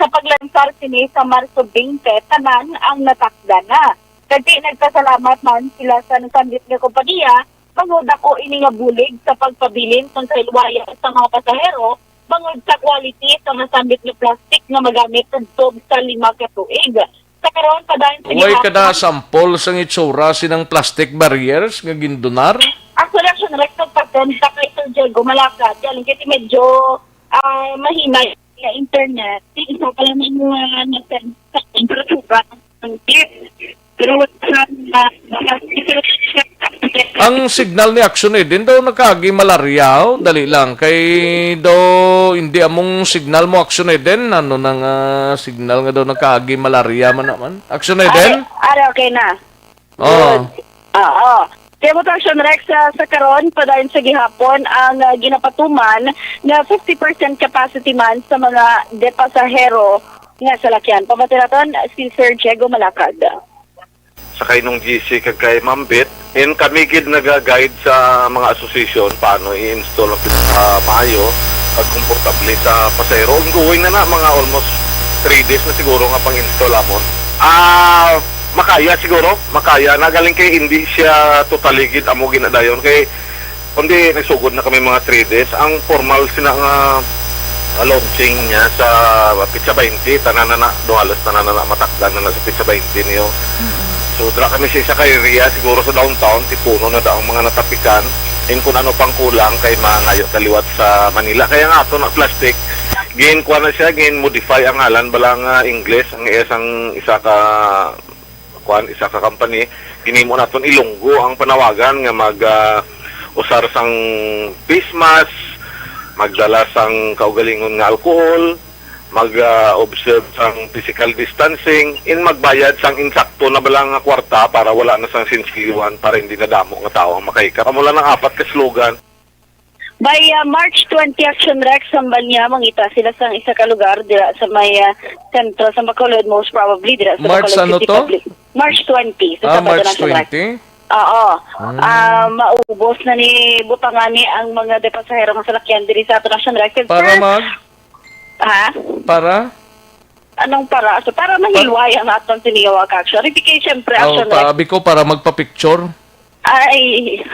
sa paglansar sini sa Marso twenty, tanan ang natakda na. Kag ti nagpasalamat man sila sa nasambit nga kompanya, bangod dako ini nga bulig sa pagpabilin sang kahilwayan sa mga pasahero bangod sa quality sa nasambit nga plastic nga magamit tubtob sa lima ka tuig. Sa karon, padayon sa Way ka gihapon, na sample sang itsura sinang plastic barriers nga gindonar? Actually, Action Rex, nagpag-contact kay Sir Diego Malacad. Galing kasi medyo, ah, mahina yung internet. Yung isa pa lang yung, ah, nag-send sa temperatura ng tip. Pero wala sa, ah, Ang signal ni Action Eden daw nakaagi malarya, oh. Dali lang. Kay daw hindi among signal mo, Action Eden. Ano nang, ah, signal nga daw nakaagi malarya man naman? Action Eden? Are, are, okay na. Oh. Good. Oo. Kaya mo to, Action Rex, sa, sa karon, padayon sa gihapon, ang, ah, ginapatuman nga fifty percent capacity man sa mga depasahero nga salakyan. Pamati naton si Sir Diego Malacad. Sa kay Nong G C kag kay Ma'am Beth, and kami gid naga-guide sa mga association paano i-install ang pinaka maayo kag komportable sa pasahero. Ongoing na na, mga almost three days na siguro nga pang-install amon. Ah, makaya siguro, makaya na, galing kay hindi siya totally gid amo ginadayon kay kundi nagsugod na kami mga three days. Ang formal sina nga, ah, launching niya sa petsa twenty, tanan na na, do halos tanan na na matakdan na na sa petsa twenty niyo. Mm-mm. So, dira kami sa isa ka area, siguro sa downtown, tipuno na daw ang mga natapikan. In kung ano pang kulang kay mangayo ta liwat sa Manila. Kaya nga ato na plastic, gin kuha na siya, gin modify ang ngalan, balang, ah, Ingles, ang iya sang isa ka kuan, isa ka company, ginhimo naton Ilonggo ang panawagan nga mag, ah, usar sang face mask, magdala sang kaugalingon nga alcohol, mag, ah, observe sang physical distancing, in magbayad sang insakto na bala nga kwarta para wala na sang sinsilyuhan, para hindi na damo nga tawo ang makahikap. Amo lang ang apat ka slogan. By, ah, March twenty, Action Rex, hambal niya mangita sila sang isa ka lugar dira sa may, ah, sentro sa Bacolod, most probably dira sa March Bacolod ano City to? Public. March twenty, sa Ah, Sabado March na, Action Rex. Twenty? Oo. Ah. Ah, maubos na ni butangan ni ang mga de pasahero nga salakyan diri sa aton, Action Rex. Para Sir, mag- ha? Para? Anong para? So, para mahilway ang aton sini nga mga ka-action. Hindi kay, siyempre, Oh, action pa, record. Abi ko para magpa-picture. Ay.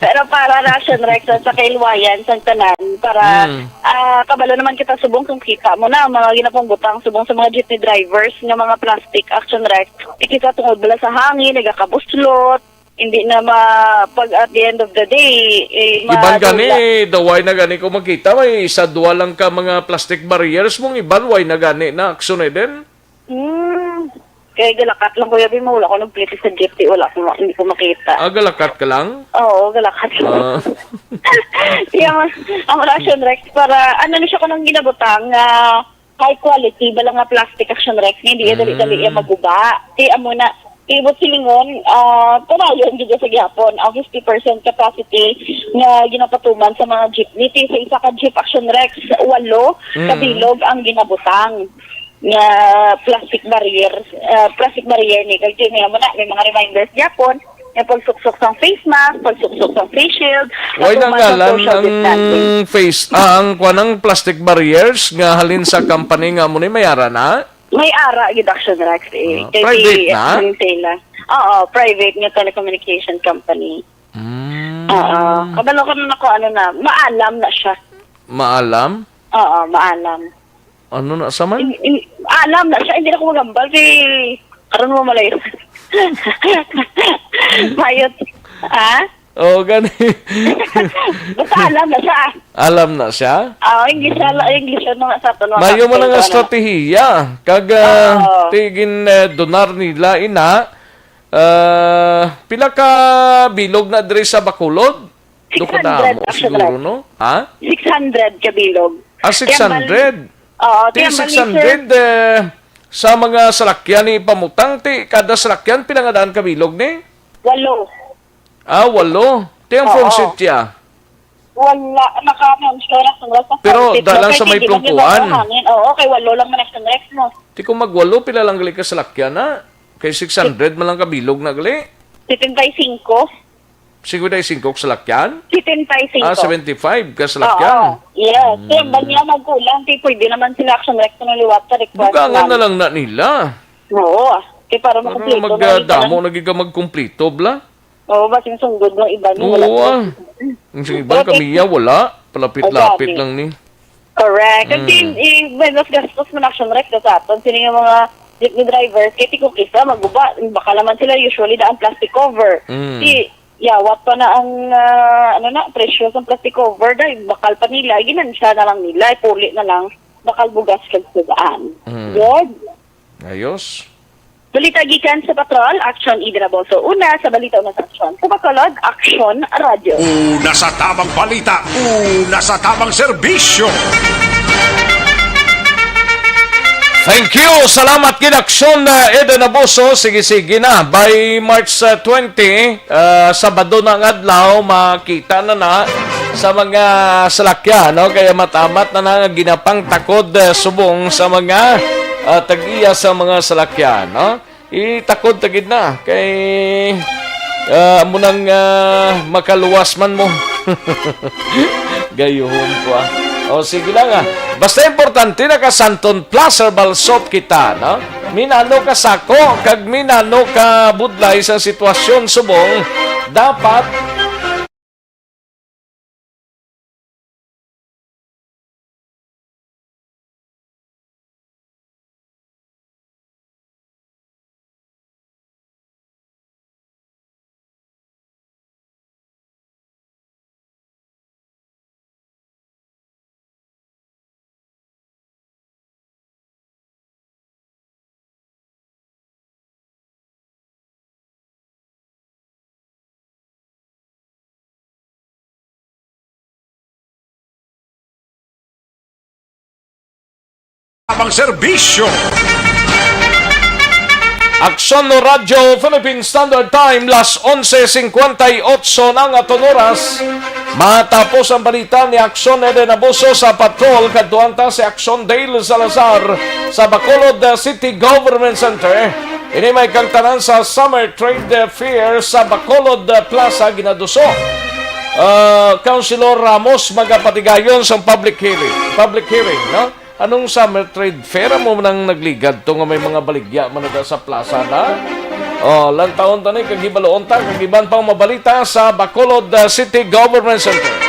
Pero para ra, action record sa kahilwayan sang tanan, para, Mm. ah, kabalo naman kita subong kung kita mo na ang mga ginapangbutang subong sa mga jeepney drivers nga mga plastic, action record. Ikisa tungod bala sa hangin, nagakabuslot, hindi na ma-, pag at the end of the day, eh, Iban gani, madula. Daway na gani ko makita, may isa, duwa lang ka mga plastic barriers mong iban, way na gani na aksyon, eh, din? Hmm. Kaya galakat lang, Kuya Bimo, wala ko nagplete sa jeep, di, wala ko ma-, hindi ko makita. Ah, galakat ka lang? Oo, galakat lang. Ah. Kaya mas, ang action, Rex, para, ano na siya ko nang ginabutang, ah, high quality, bala nga plastic action, Rex, nga hindi ka dali-dali Mm. iya maguba. Kaya amo na, ibot silingon, ah, padayon gid sa gihapon ang fifty percent capacity nga ginapatuman sa mga jeepney. Ti sa isa ka jeep action, Rex, walo Mm. ka bilog ang ginabutang nga plastic barrier, ah, plastic barrier ni. Kag yun, nga mo na, may mga reminders gihapon, nga pagsuksok sang face mask, pagsuksok sang face shield, Why patuman sa nangalan social ang distancing. Face, ah, ang kwan, ang plastic barriers nga halin sa company nga mo ni may ara na? May ara gid, action, Rex, eh. Ah, Kay private si na? Action Tela. Oo, private nga telecommunication company. Mm. Oo. Kabalo ko na ako, ano na, maalam na siya. Maalam? Oo, maalam. Ano na sa man? In, in, alam na siya, hindi na ko magambal. Si, karon mo malayo. Mayot. Ha? Oh, gani. Basta alam na siya. Alam na siya? Oo, English na, English na nga sa aton, mga Mayo mo na nga kapatid, ano. Estratehiya. Kag, ah, Oo. Tigin, eh, donar nila, ina. Ah, pila ka bilog na diri sa Bacolod? Daw kadamo siguro, no? Ha? Six hundred ka bilog. Ah, six hundred? Oo, ti ang bali, sir. Ti six hundred, eh, sa mga salakyan ni ipamutang, ti kada salakyan, pila nga daan ka bilog ni? Walo. Ah, walo. Ti ang front seat niya? Wala, naka-, ano, sure, sure, sa front seat. Pero dala sa may plungkuan. Oo, kay walo lang man ang sunrest mo. Ti kung magwalo, pila lang gali ka salakyan na? Kay six hundred man lang ka bilog na gali. Setenta y cinco. Cincuenta y cinco ka salakyan? Setenta y cinco. Ah, seventy-five ka salakyan? Oo, yes. Kaya ba niya magkulang? Ti pwede naman sila Action Rex na liwat sa request. Dugangan na lang na nila. Oo. Kaya para makumpleto na magdamo, naging ka magkumplito, bla? Oo, basin sunggod ng iba niya, wala. Oo, ah. Ang sa iban, kami, ya, wala. Palapit-lapit lang ni. Correct. Ang tin-, i-, may mas gastos man Action Rex sa aton. Sini nga mga jeepney drivers, kay ti kung isa, maguba, baka naman sila usually daan plastic cover. Mm. Ti, yawat pa na ang, ah, ano na, presyo sa plastic cover, dahil bakal pa nila, ginansya na lang nila, ipuli na lang, bakal bugas kag sugaan. Mm. Good. Ayos. Balita gikan sa Patrol, Action Eden Abaso. Una sa balita, una sa aksyon. Sa Bacolod, Action Radyo. Una sa tamang balita, una sa tamang serbisyo. Thank you. Salamat gid, Aksyon, uh, Eden Abaso. Sige, sige na. By March, uh, twenty, uh, Sabado na nga adlaw, makita na na sa mga salakyan, no? Kaya matamat na na nga ginapangtakod, uh, subong sa mga, uh, tag-iya sa mga salakyan, no? Itakod ta gid na kay, ah, amo nang, ah, makaluwas man mo. Gayuhon ko, ah. O, sige lang, ah. Basta importante, naka Santon Plus Herbal Soap kita, no? Minano ka sako, kag minano ka budlay sa sitwasyon subong, dapat Tamang serbisyo. Aksyon no Radyo Philippine Standard Time, las onse cincuenta y ocho na nga aton oras. Matapos ang balita ni Aksyon Eden Abuso sa Patrol, kadtuan ta si Aksyon Dale Salazar sa Bacolod, uh, City Government Center. Ini may kangtanan sa Summer Trade Fair sa Bacolod, uh, Plaza, ginaduso. Uh, Councilor Ramos magapatigayon sa public hearing. Public hearing, no? Anong Summer Trade Fair? Amo nang nagligad to nga may mga baligya man na sa plaza na. Oh, lantawon ta ni, kag hibaluon ta kag iban pang mabalita sa Bacolod, uh, City Government Center.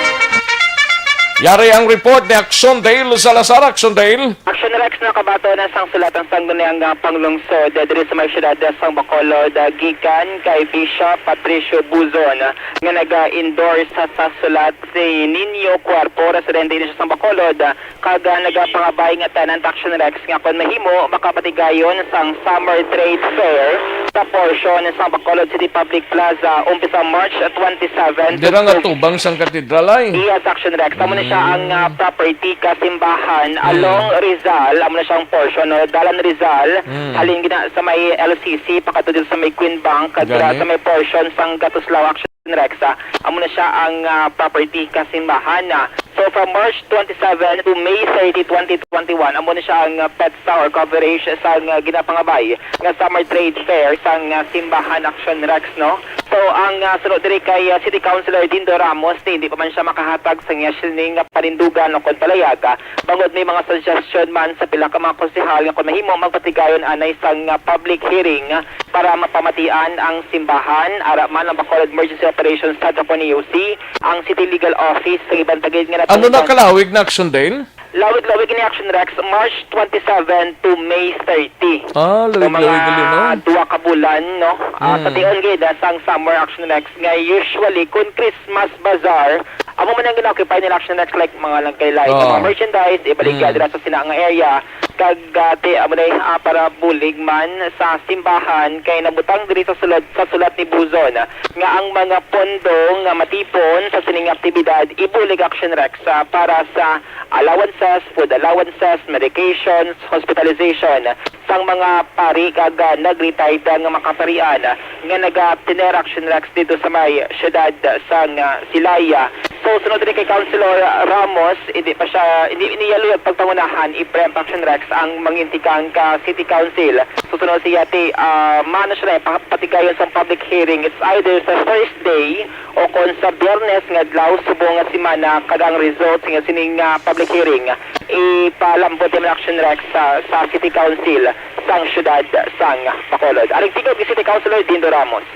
Yari ang report ni Action Dale Salazar. Action Dale. Action Rex, nakabaton na sang sulatan sang Duniang, ah, Panglungsod, ah, diri sa may siyudad, ah, sang Bacolod, ah, gikan kay Bishop Patricio Buzon, ah, nga naga-endorse sa, sa sulat si Nino Cuerpo, residente ini siya sang Bacolod, ah, kag, ah, nagapangabay nga tenant, Action Rex, nga kon mahimo, makapatigayon sang Summer Trade Fair sa portion sang Bacolod City Public Plaza, umpisa March twenty-seven. Dira nga tubang sang katedral, ay. Yes, Action Rex. Amo na siya ang, ah, property ka simbahan along Rizal. Amo na siya ang portion, no? Dalan Rizal. Halin gina sa may L C C, pakadto dito sa may Queen Bank, kag dira sa may portion sang Gatuslao, Action Rex, ah, amo na siya ang, ah, property ka simbahan, ah. So, from March twenty-seven to May thirty, twenty twenty-one, amo na siya ang, ah, petsa or coverage sang, ah, ginapangabay nga Summer Trade Fair sang, ah, simbahan, Action Rex, no? So, ang, ah, suno diri kay, ah, City Councilor Dindo Ramos, ni hindi pa man siya makahatag sa iya sining nga panindugan o kon palayaga, bangod may mga suggestion man sa pila ka mga konsehal nga kon mahimo, magpatigayon anay sang, ah, public hearing, ah, para mapamatian ang simbahan. Ara man ang Bacolod Emergency Operations Center kon E O C, ang City Legal Office, sa iban tagid nga. Ano na natungdan kalawig na, Action Dale? Lawig-lawig ni, Action Rex, March twenty-seven to May thirty. Ah, lawig-lawig gali, no? So, mga duha ka bulan, no? Ah, sa tion gid, ah, sang summer, Action Rex, nga usually, kun Christmas Bazaar, Amo man ang gina-occupy nila, Action Rex, like mga nagkalain nga Oo. mga merchandise, ibaligya Mm. dira sa sina nga area. Kag, ah, ti, amo na, ah, para bulig man sa simbahan, kay nabutang diri sa sulat, sa sulat ni Buzon nga ang mga pondo nga matipon sa sining aktibidad ibulig, Action Rex, ah, para sa allowances, food allowances, medications, hospitalization sang mga pari kag, ah, nag-retired nga mga kaparian nga nagatener, Action Rex, dito sa may siyudad sang, ah, Silay. So, sunod diri kay Councilor Ramos, hindi pa siya, hindi niya luyag pagpangunahan i-preempt, Action Rex, ang mangintikang ka City Council. So, sunod siya ti, ah, mano siya na, pa-, patigayon sa public hearing. It's either sa Thursday o kon sa Biyernes nga adlaw subong nga semana, kag ang result nga sining, ah, public hearing ipalambot man, Action Rex, sa, sa City Council sang siyudad sang Bacolod. Aring tingog ni City Councilor Dindo Ramos.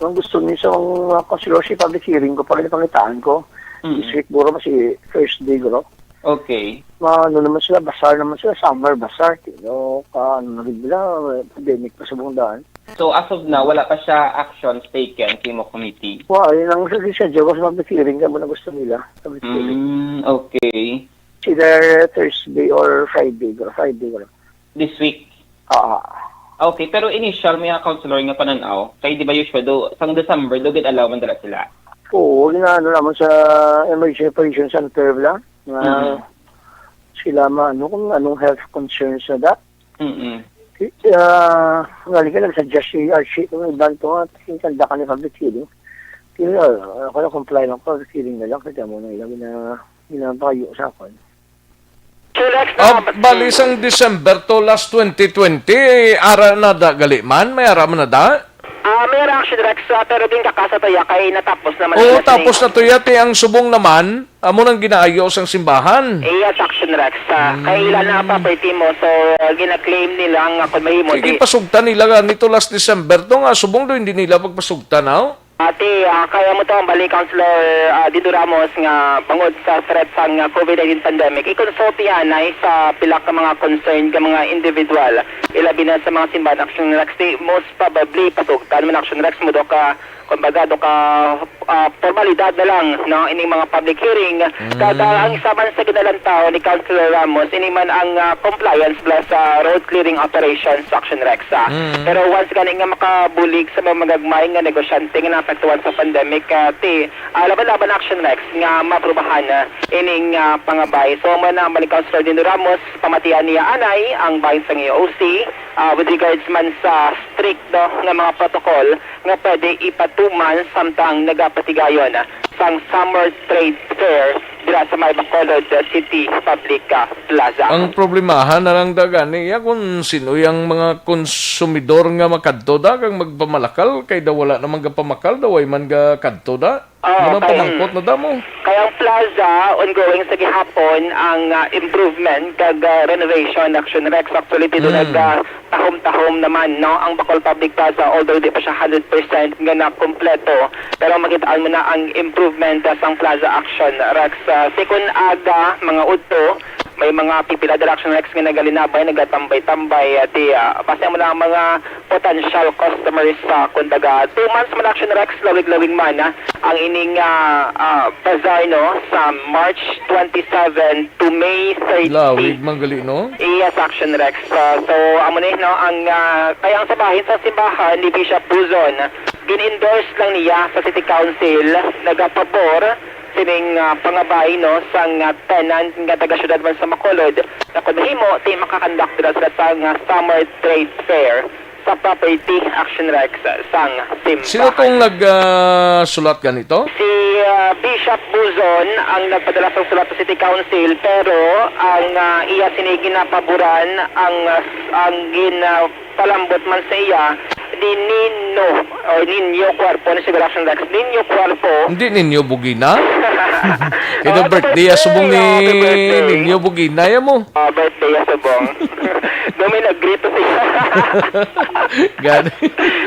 Ang gusto ni sa mga councilor, si public hearing ko, para pangitaan ko. Mm. This week, guro, si Thursday, guro. Okay. Ma-, ano naman sila, bazaar naman sila, summer bazaar. Pero, ka, ano na rin nila, pandemic pa sa buong daan. So, as of now, wala pa siya actions taken sa imo committee? Wa, yun ang sa, sa Jogos, public hearing, kaya mo na gusto nila, public hearing. Mm, okay. Either Thursday or Friday, or Friday, or This week? Ah. Okay, pero initial, mga councilor nga pananaw, kay di ba usual do, sang December, do gid allow man dala sila? Oo, ginaano naman sa Emergency Operation Center, bla, nga Mhm. sila ma-, ano, kung anong health concerns na da. Mm-mm. Ki-, ah, nga, lagi nagsuggest si Archie, kung iban to, ah, tingkanda ka ni public hearing. Pero, ah, ako na comply lang, public hearing na lang, kaya mo na ilang gina-, ginapayo sa akin. Sure, Rex, na Ah, bali sang December to last twenty twenty, ara na da gali man, may ara man na da? Ah, may ara, Action Rex, ah, pero din kakasa to ya kay natapos naman Oo, na tapos na to ya, ti ang subong naman, amo nang ginaayo sang simbahan. Yes, Action Rex. Ah, Mm. kay ila na ang property mo, so, ah, gina-claim nila nga kung mahimo, Sige, di pasugtan nila nga nito last December to nga subong do hindi nila pagpasugtan, aw? Ati, ah, kaya mo to ang balik, Councilor, ah, Dindo Ramos, nga bangod sa threat sang, ah, covid nineteen pandemic, i-consult niya anay sa pila ka mga concerned nga mga individual, ilabi na sa mga simbahan, Action Rex. Di, most probably, pasugtan man, Action Rex, mo do ka, kumbaga, do ka, ah, formalidad na lang, no, ining mga public hearing. Mm. Kag, ah, ang isa man sa ginalantaw ni Councilor Ramos, ini man ang, ah, compliance plus sa road clearing operations, Action Rex, ah. Mm. Pero once gani nga makabulig sa mga magagmay nga negosyante nga naapektuhan sa pandemic, ah, ti, ah, laban-laban, Action Rex, nga maaprubahan, ah, ining, ah, pangabay. So, amo na ang balik, Councilor Dindo Ramos, pamatian niya anay ang bahin sang E O C, ah, with regards man sa strict, no, nga mga protocol nga pwede ipatuman samtang nagapatigayon sang Summer Trade Fair dira sa may Bacolod City Public, ah, Plaza. Ang problemahan na lang da gani, ya, kung sino yang mga konsumidor nga makadto da kag magpamalakal, kay daw wala naman gapamakal, daw way man gakadto da. Oo, Muna kay, pamangkot na damo. Kay ang plaza, ongoing sa gihapon ang, ah, improvement kag, ah, renovation, Action Rex. Actually, ti do Mm. nag, ah, tahom-tahom naman, no, ang Bacol Public Plaza, although di pa siya hundred percent nga nakompleto, pero makitaan mo na ang improvement, ah, sang plaza, Action Rex. Ah, second aga, mga udto, may mga pipila dira, Action Rex, nga nagalinabay, nagatambay-tambay, ah, ti, ah, basta mo na ang mga potential customers sa, kumbaga, two months man, Action Rex, lawig-lawig man, ah, ang ining, ah, ah, bazaar, no, sa March twenty-seven to May thirty. Lawig man gali, no? Yes, Action Rex. Ah, so, amo ni, no, ang, ah, kay ang sa bahin sa simbahan ni Bishop Buzon, gin-endorse lang niya sa City Council, nagapabor sining, ah, pangabay, no, sang, ah, tenant nga taga-syudad man sa Bacolod, na kung mahimo, ti makakandak sila sa, sa, ah, Summer Trade Fair sa property, Action Rex, sang simbahan. Sino tong nag, ah, sulat ganito? Si, ah, Bishop Buzon ang nagpadala sa sulat sa City Council, pero ang, ah, iya sini ginapaboran, ang, ah, ang ginapalambot man sa iya ni Nino or Nino Cuerpo, ni siguro, Action Rex, Nino Cuerpo. Hindi Nino Bugina? Kaya Oh, happy birthday, birthday, asubong ni oh, happy birthday. Nino Bugina, ya mo. Ah, birthday, asubong. So, may nag-greet to siya. Gani.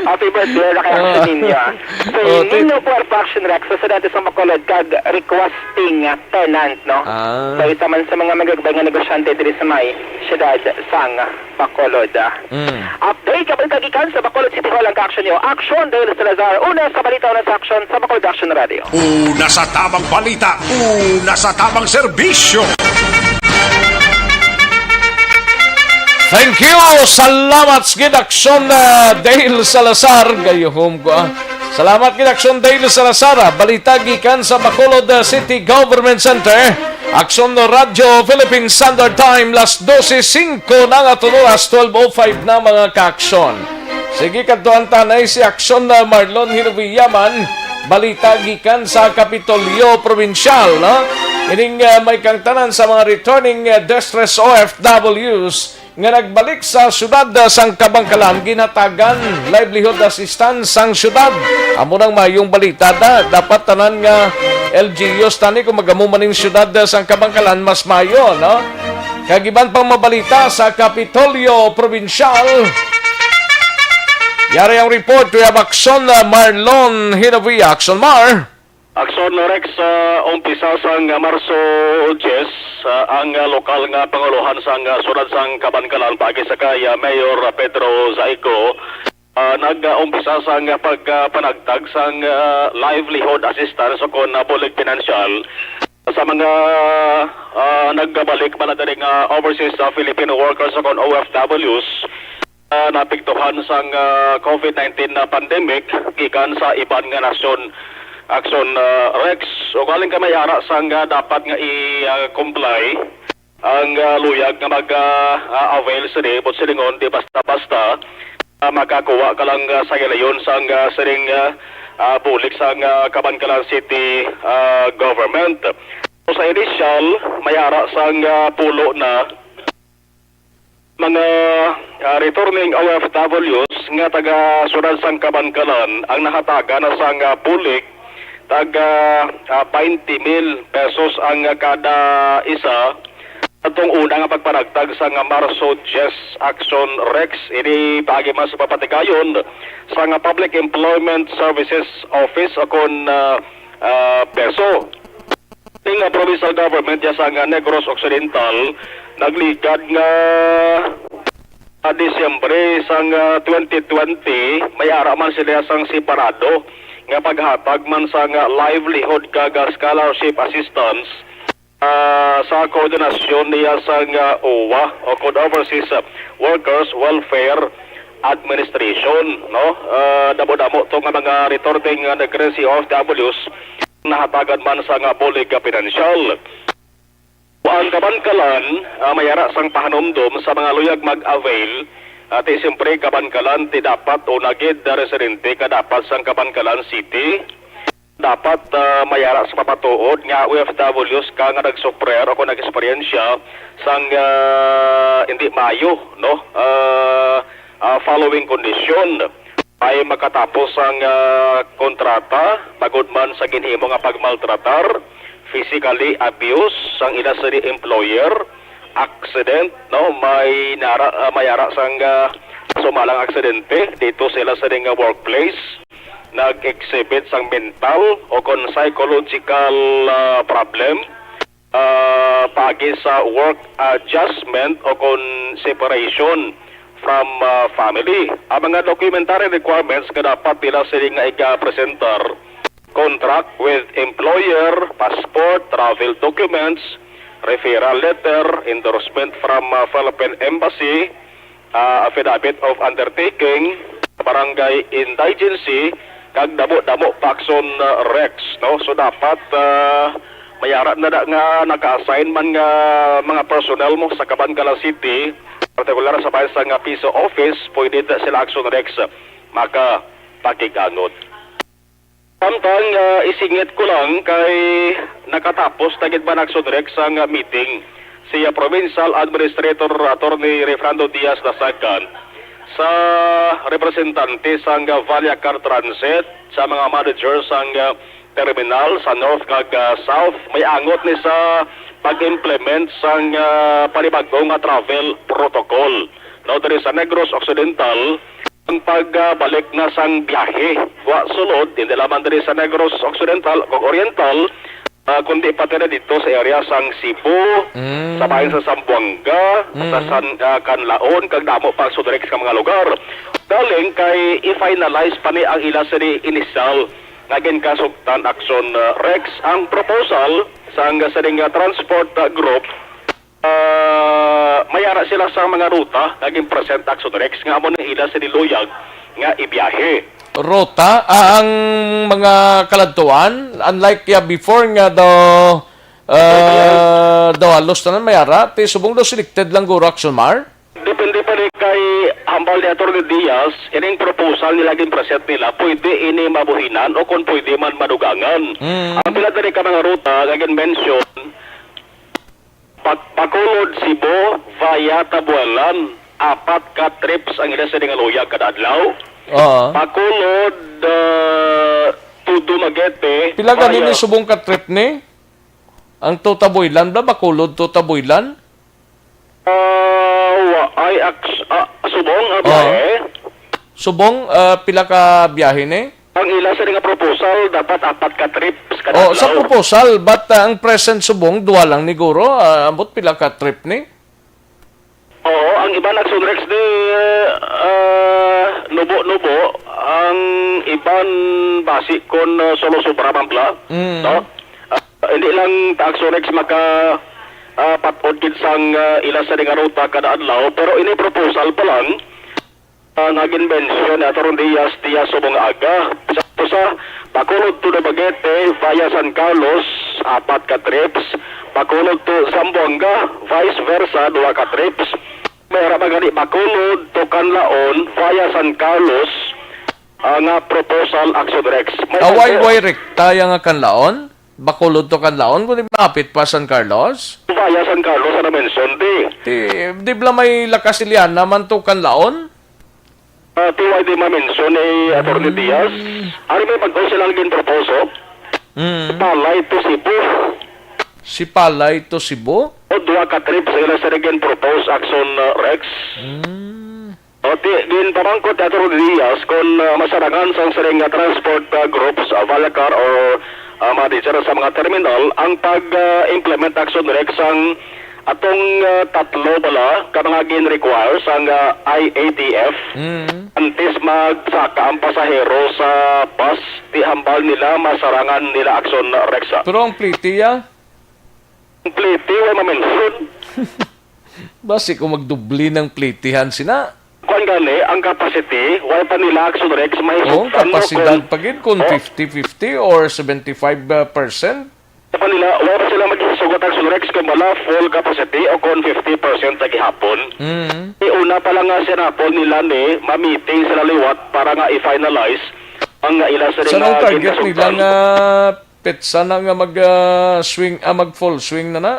Happy birthday, Rock Action Ah. Ninyo, ah. So, Oh, Nino thank Puerto Action Rex, sa dati sa Bacolod, kag requesting, ah, tenant, no? Ah. So, isa man sa mga magagbay nga negosyante diri sa may siyudad sang Bacolod, ah. Mm. Update, kabalita gikan sa Bacolod City Hall ang ka-action niyo. Action, Dale Salazar. Una sa balita, una sa action sa Bacolod Action Radio. Una sa tamang balita, una sa tamang serbisyo. Thank you. Salamat gid, Action, ah, Dale Salazar. Gayuhom ko, ah. Salamat gid, Action, Dale Salazar, ah. Balita gikan sa Bacolod, ah, City Government Center. Action Radio Philippine Standard Time, las dose singko na nga tulo, las twelve oh five na, mga ka-action. Sige, kadtuan ta na si Action na Marlon Hinubiyaman. Balita gikan sa Kapitolyo Probinsyal, no? Ining, ah, may kangtanan sa mga returning, ah, distress O F Ws nga nagbalik sa siyudad, ah, sang Kabankalan, ginhatagan livelihood assistance sang siyudad. Amo nang mayong balita da. Dapat tanan nga L G Us tani kung magamo man ning siyudad, ah, sang Kabankalan, mas mayo, no? Kag iban pang mabalita sa Kapitolyo Probinsyal. Yari ang report, we have Action, ah, Marlon Hinovia. Action, Mar. Action, Rex, ah, umpisa sang Marso diyes, ah, ang, ah, lokal nga pangulohan sang, ah, siyudad sang Kabankalan, paagi sa kay, ah, Mayor Pedro Zaico, ah, nag-umpisa sang, ah, pagpanagtag sang, ah, livelihood assistance o kon, ah, bulig pinansyal sa mga, ah, nagbalik man diri nga overseas, ah, Filipino workers o kon O F Ws, ah, naapektuhan sang, ah, COVID nineteen na pandemic gikan sa iban nga nasyon. Action, ah, Rex, ugaling ka may ara sang, ah, dapat nga i-comply ang, ah, luyag nga mag, ah, ah, avail sini, but silingon, di basta-basta, ah, makakuha ka lang, ah, sa gilayon sang, ah, sining, ah, ah, bulig sang, ah, Kabankalan City, ah, government. So, sa initial, may ara sang, ah, pulo na mga, ah, returning O F Ws nga taga siyudad sang Kabankalan ang nahatagan na sang, ah, bulig taga, ah, twenty mil pesos ang, ah, kada isa. Atong una nga pagpanagtag sang Marso diyes, Action Rex, ini paagi man sa papatigayon sang Public Employment Services Office o kon, ah, ah, PESO. Ning, ah, provincial government ya sang, ah, Negros Occidental nagligad nga, ah, Disyembre sang, ah, twenty twenty, may ara man sila sang separado nga paghatag man sang, ah, livelihood kag, ah, scholarship assistance, ah, sa koordinasyon niya sang, ah, OWWA o kon Overseas, ah, Workers Welfare Administration, no? Ah, damo-damo to nga mga returning, ah, Negrense O F Ws nahatagan man sang bulig nga pinansyal. Ang Kabankalan, ah, may ara sang pahanumdom sa mga luyag mag-avail, ah, ti siyempre Kabankalan ti dapat una gid residente ka dapat sang Kabankalan City. Dapat, ah, may ara sa papatuod nga O F Ws ka nga nagsufrer o kon nag-eksperyensya sang, ah, hindi maayo, no? Ah, ah, following condition. May makatapos ang, ah, kontrata, bangod man sa ginhimo nga pagmaltratar, physically abuse sang ila sini employer, accident, no? May nara-, ah, may ara sang, ah, sumalang aksidente dito sa ila sini nga workplace, nag-exhibit sang mental o kon psychological, ah, problem, ah, paagi sa work adjustment o kon separation from, ah, family. Ang mga documentary requirements nga dapat nila sini nga iga-presentar, contract with employer, passport, travel documents, referral letter, endorsement from, ah, Philippine Embassy, ah, affidavit of undertaking, barangay indigency, kag damo-damo pa, Action, ah, Rex, no? So, dapat, ah, may ara na da nga naka-assign man nga mga personnel mo sa Kabankalan City, partikular sa bahin sang PESO office, pwede da sila, Action Rex, makapakig-angot. Samtang, ah, isingit ko lang kay nakatapos na gid man, Action Rex, ang, ah, meeting si, ah, Provincial Administrator Attorney Refrando Diaz the second sa representante sang, ah, Vallacar Transit, sa mga manager sang, ah, terminal sa North kag, ah, South. May angot ni sa pag-implement sang, ah, panibag-o nga travel protocol. no, diri sa Negros Occidental, ang pagbalik na sang biyahe. Wa sulod, hindi lamang diri sa Negros Occidental o Oriental, ah, kundi pati na dito sa area sang Cebu, Mm. sa bahin sa Zamboanga, sa Mm. San, ah, Canlaon, kag damo pa sa direct nga mga lugar. Galing kay i-finalize pa ni ang ila sini initial nga ginkasugtan Action, ah, Rex. Ang proposal sang sining, ah, transport, ah, group, ah, may ara sila sa mga ruta nga gin-present Action Rex nga amo nang ila sini luyag nga ibiyahe. Ruta, ah, ang mga kaladtuan, unlike, ah, before nga daw, ah, daw halos tanan may ara, ti subong daw selected lang guro, Action Mar? Depende pa ni kay hambal ni Attorney Diaz, ining proposal nila gin-present nila, pwede ini mabuhinan o kung pwede man madugangan. Mm. Ang pila diri ka mga ruta nga gin-mention, Bac-, Bacolod, Cebu, via Tabualan, apat ka trips ang ila sini nga luyag kada adlaw. Oo. Bacolod, ah, to Dumaguete, Pila gani via ni subong ka trip ni? Ang to Tabualan ba? Bacolod to Tabualan? Ah, wa-, ay, aks-, ah, subong, ah, Oo. biyahe. Subong, ah, pila ka biyahe ni? Ang ila sa nga proposal, dapat apat ka trips kada Oh, sa adlaw. Proposal, but, ah, ang present subong, duha lang ni guro, ah, ambot pila ka trip ni? Oo, ang iban Action Rex di, ah, nubo-nubo, ang iban basi kon, ah, solo sobra man bala, Mm. no? Ah, hindi lang ta Action Rex maka, ah, pat-od gid sang, ah, ila sa nga ruta kada adlaw, pero ini proposal pa lang, ah, nga ginbensyon ni Attorney Diaz Diaz subong aga. Sa, sa Bacolod to Dumaguete via San Carlos, apat ka trips. Bacolod to Zamboanga, vice versa, duha ka trips. May ara ba gani Bacolod to Canlaon via San Carlos, ah, nga proposal Action Rex. May Away, pagko- way rekta ya nga Canlaon? Bacolod to Canlaon, kundi malapit pa San Carlos? Via San Carlos, ano mention, di? Di, di bala may La Castellana man to Canlaon? Ah, T Y D ma-mention ni Attorney Hmm. Diaz. Ano may pag-o silang ginproposo? Hmm. Palay to Cebu. Si Palay to Cebu? O duha ka trip sa ila sa gin-propose Action, uh, Rex. Hmm. O, ti-, ginpamangkot ni Attorney Diaz kung, uh, masarangan sang siring nga transport, uh, groups, uh, via car or, uh, manager sa mga terminal ang pag, uh, implement Action Rex sang atong, ah, tatlo bala ka mga gin-require sang, ah, I A T F Mm. antes magsaka ang pasahero sa bus, ti hambal nila masarangan nila Action Rex. Pero ang plete, ah? Ang plete, wa ma-mention. Basi kung magdubli ng pletihan sina. Kuan gani, ang capacity, wa pa nila Action Rex mahisugtan. Oo, ang kapasidad kung pa gid kung Oh. fifty fifty or seventy-five percent. Sa kanila, wa pa sila magsusugot ang Sunrex kung bala full capacity o kung fifty percent sa gihapon. Mm. Iuna pa lang nga sinapol nila ni ma-meeting sila liwat para nga i-finalize ang nga ila sa Sa nang nga target ginasugtan. Nila nga petsa na nga mag, ah, swing, ah, mag full swing na na?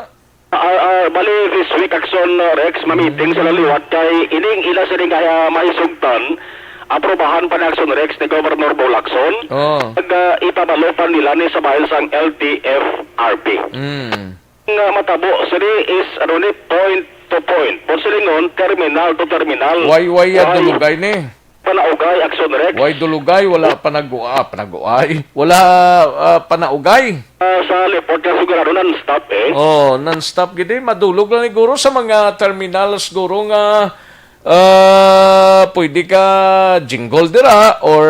Ah, ah, bali, this week, Action, uh, Rex, ma-meeting sila liwat kay ining ila sini nga, ah, mahisugtan, aprobahan pa ni Action Rex ni Governor Bo Lacson. Oh. Nag, ah, ipabalo pa nila ni sa bahin sang L T F R B. Mm. Nga matabo sini is, ano ni, point to point. Kung silingon, terminal to terminal. Why, why ya Why? Dulugay ni? Panaugay, Action Rex. Why Dulugay? Wala panagu-, ah, panaguay. Wala, ah, panaugay. Ah, sa report nga sigurado non-stop, eh. Oh, non-stop gid, eh. Madulog lang ni guro sa mga terminal siguro nga, ah, pwede ka jingle dira or,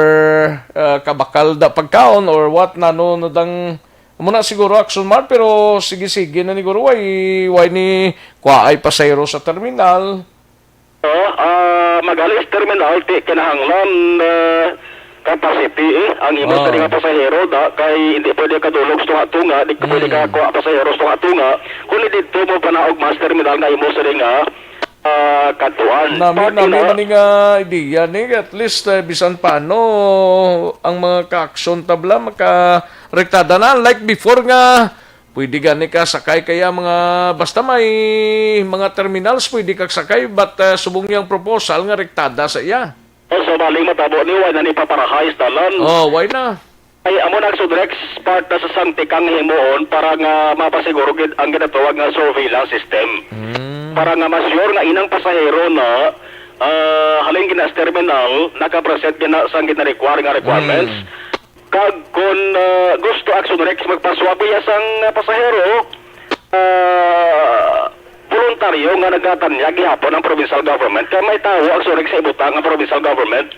ah, kabakal da pagkaon or what na, no, no dang, amo na siguro Action Mar, pero sige-sige na ni guro, why, why ni kuwaay pasahero sa terminal? Oh, ah, magalis terminal, ti kinahanglan, ah, capacity, eh, ang imo Ah. sa mga pasahero da, kay hindi pwede kadulog sa tunga-tunga, di ka pwede Mm. kakuha pasahero sa tunga-tunga. Kung dito mo panaog mas terminal nga imo sa nga, ah, kadtuan. Nami, Pati nami na man nga idea ni, at least, eh, bisan paano ang mga ka-action tabla makarektada na. Like before nga, pwede gani ka sakay kaya mga, basta may mga terminals, pwede ka sakay, but, uh, subong yang proposal nga rektada sa iya. O, so, baling matabo ni, why na ni paparahay sa dalan? Oh, why na? Ay, amo na, Action Rex, part na sa sang tikang himuon para nga mapasiguro gid ang ginatawag nga surveillance system. Hmm. Para nga ma-sure nga inang pasahero na ah, halin gina sa terminal, nakapresent gina sang gina-require nga requirements. Mm. Kag kon, ah, gusto Action Rex magpa-swab iya sang, ah, pasahero, ah, voluntaryo nga nagatanyag gihapon ang provincial government, kay may tawo Action Rex sa ibutang ang provincial government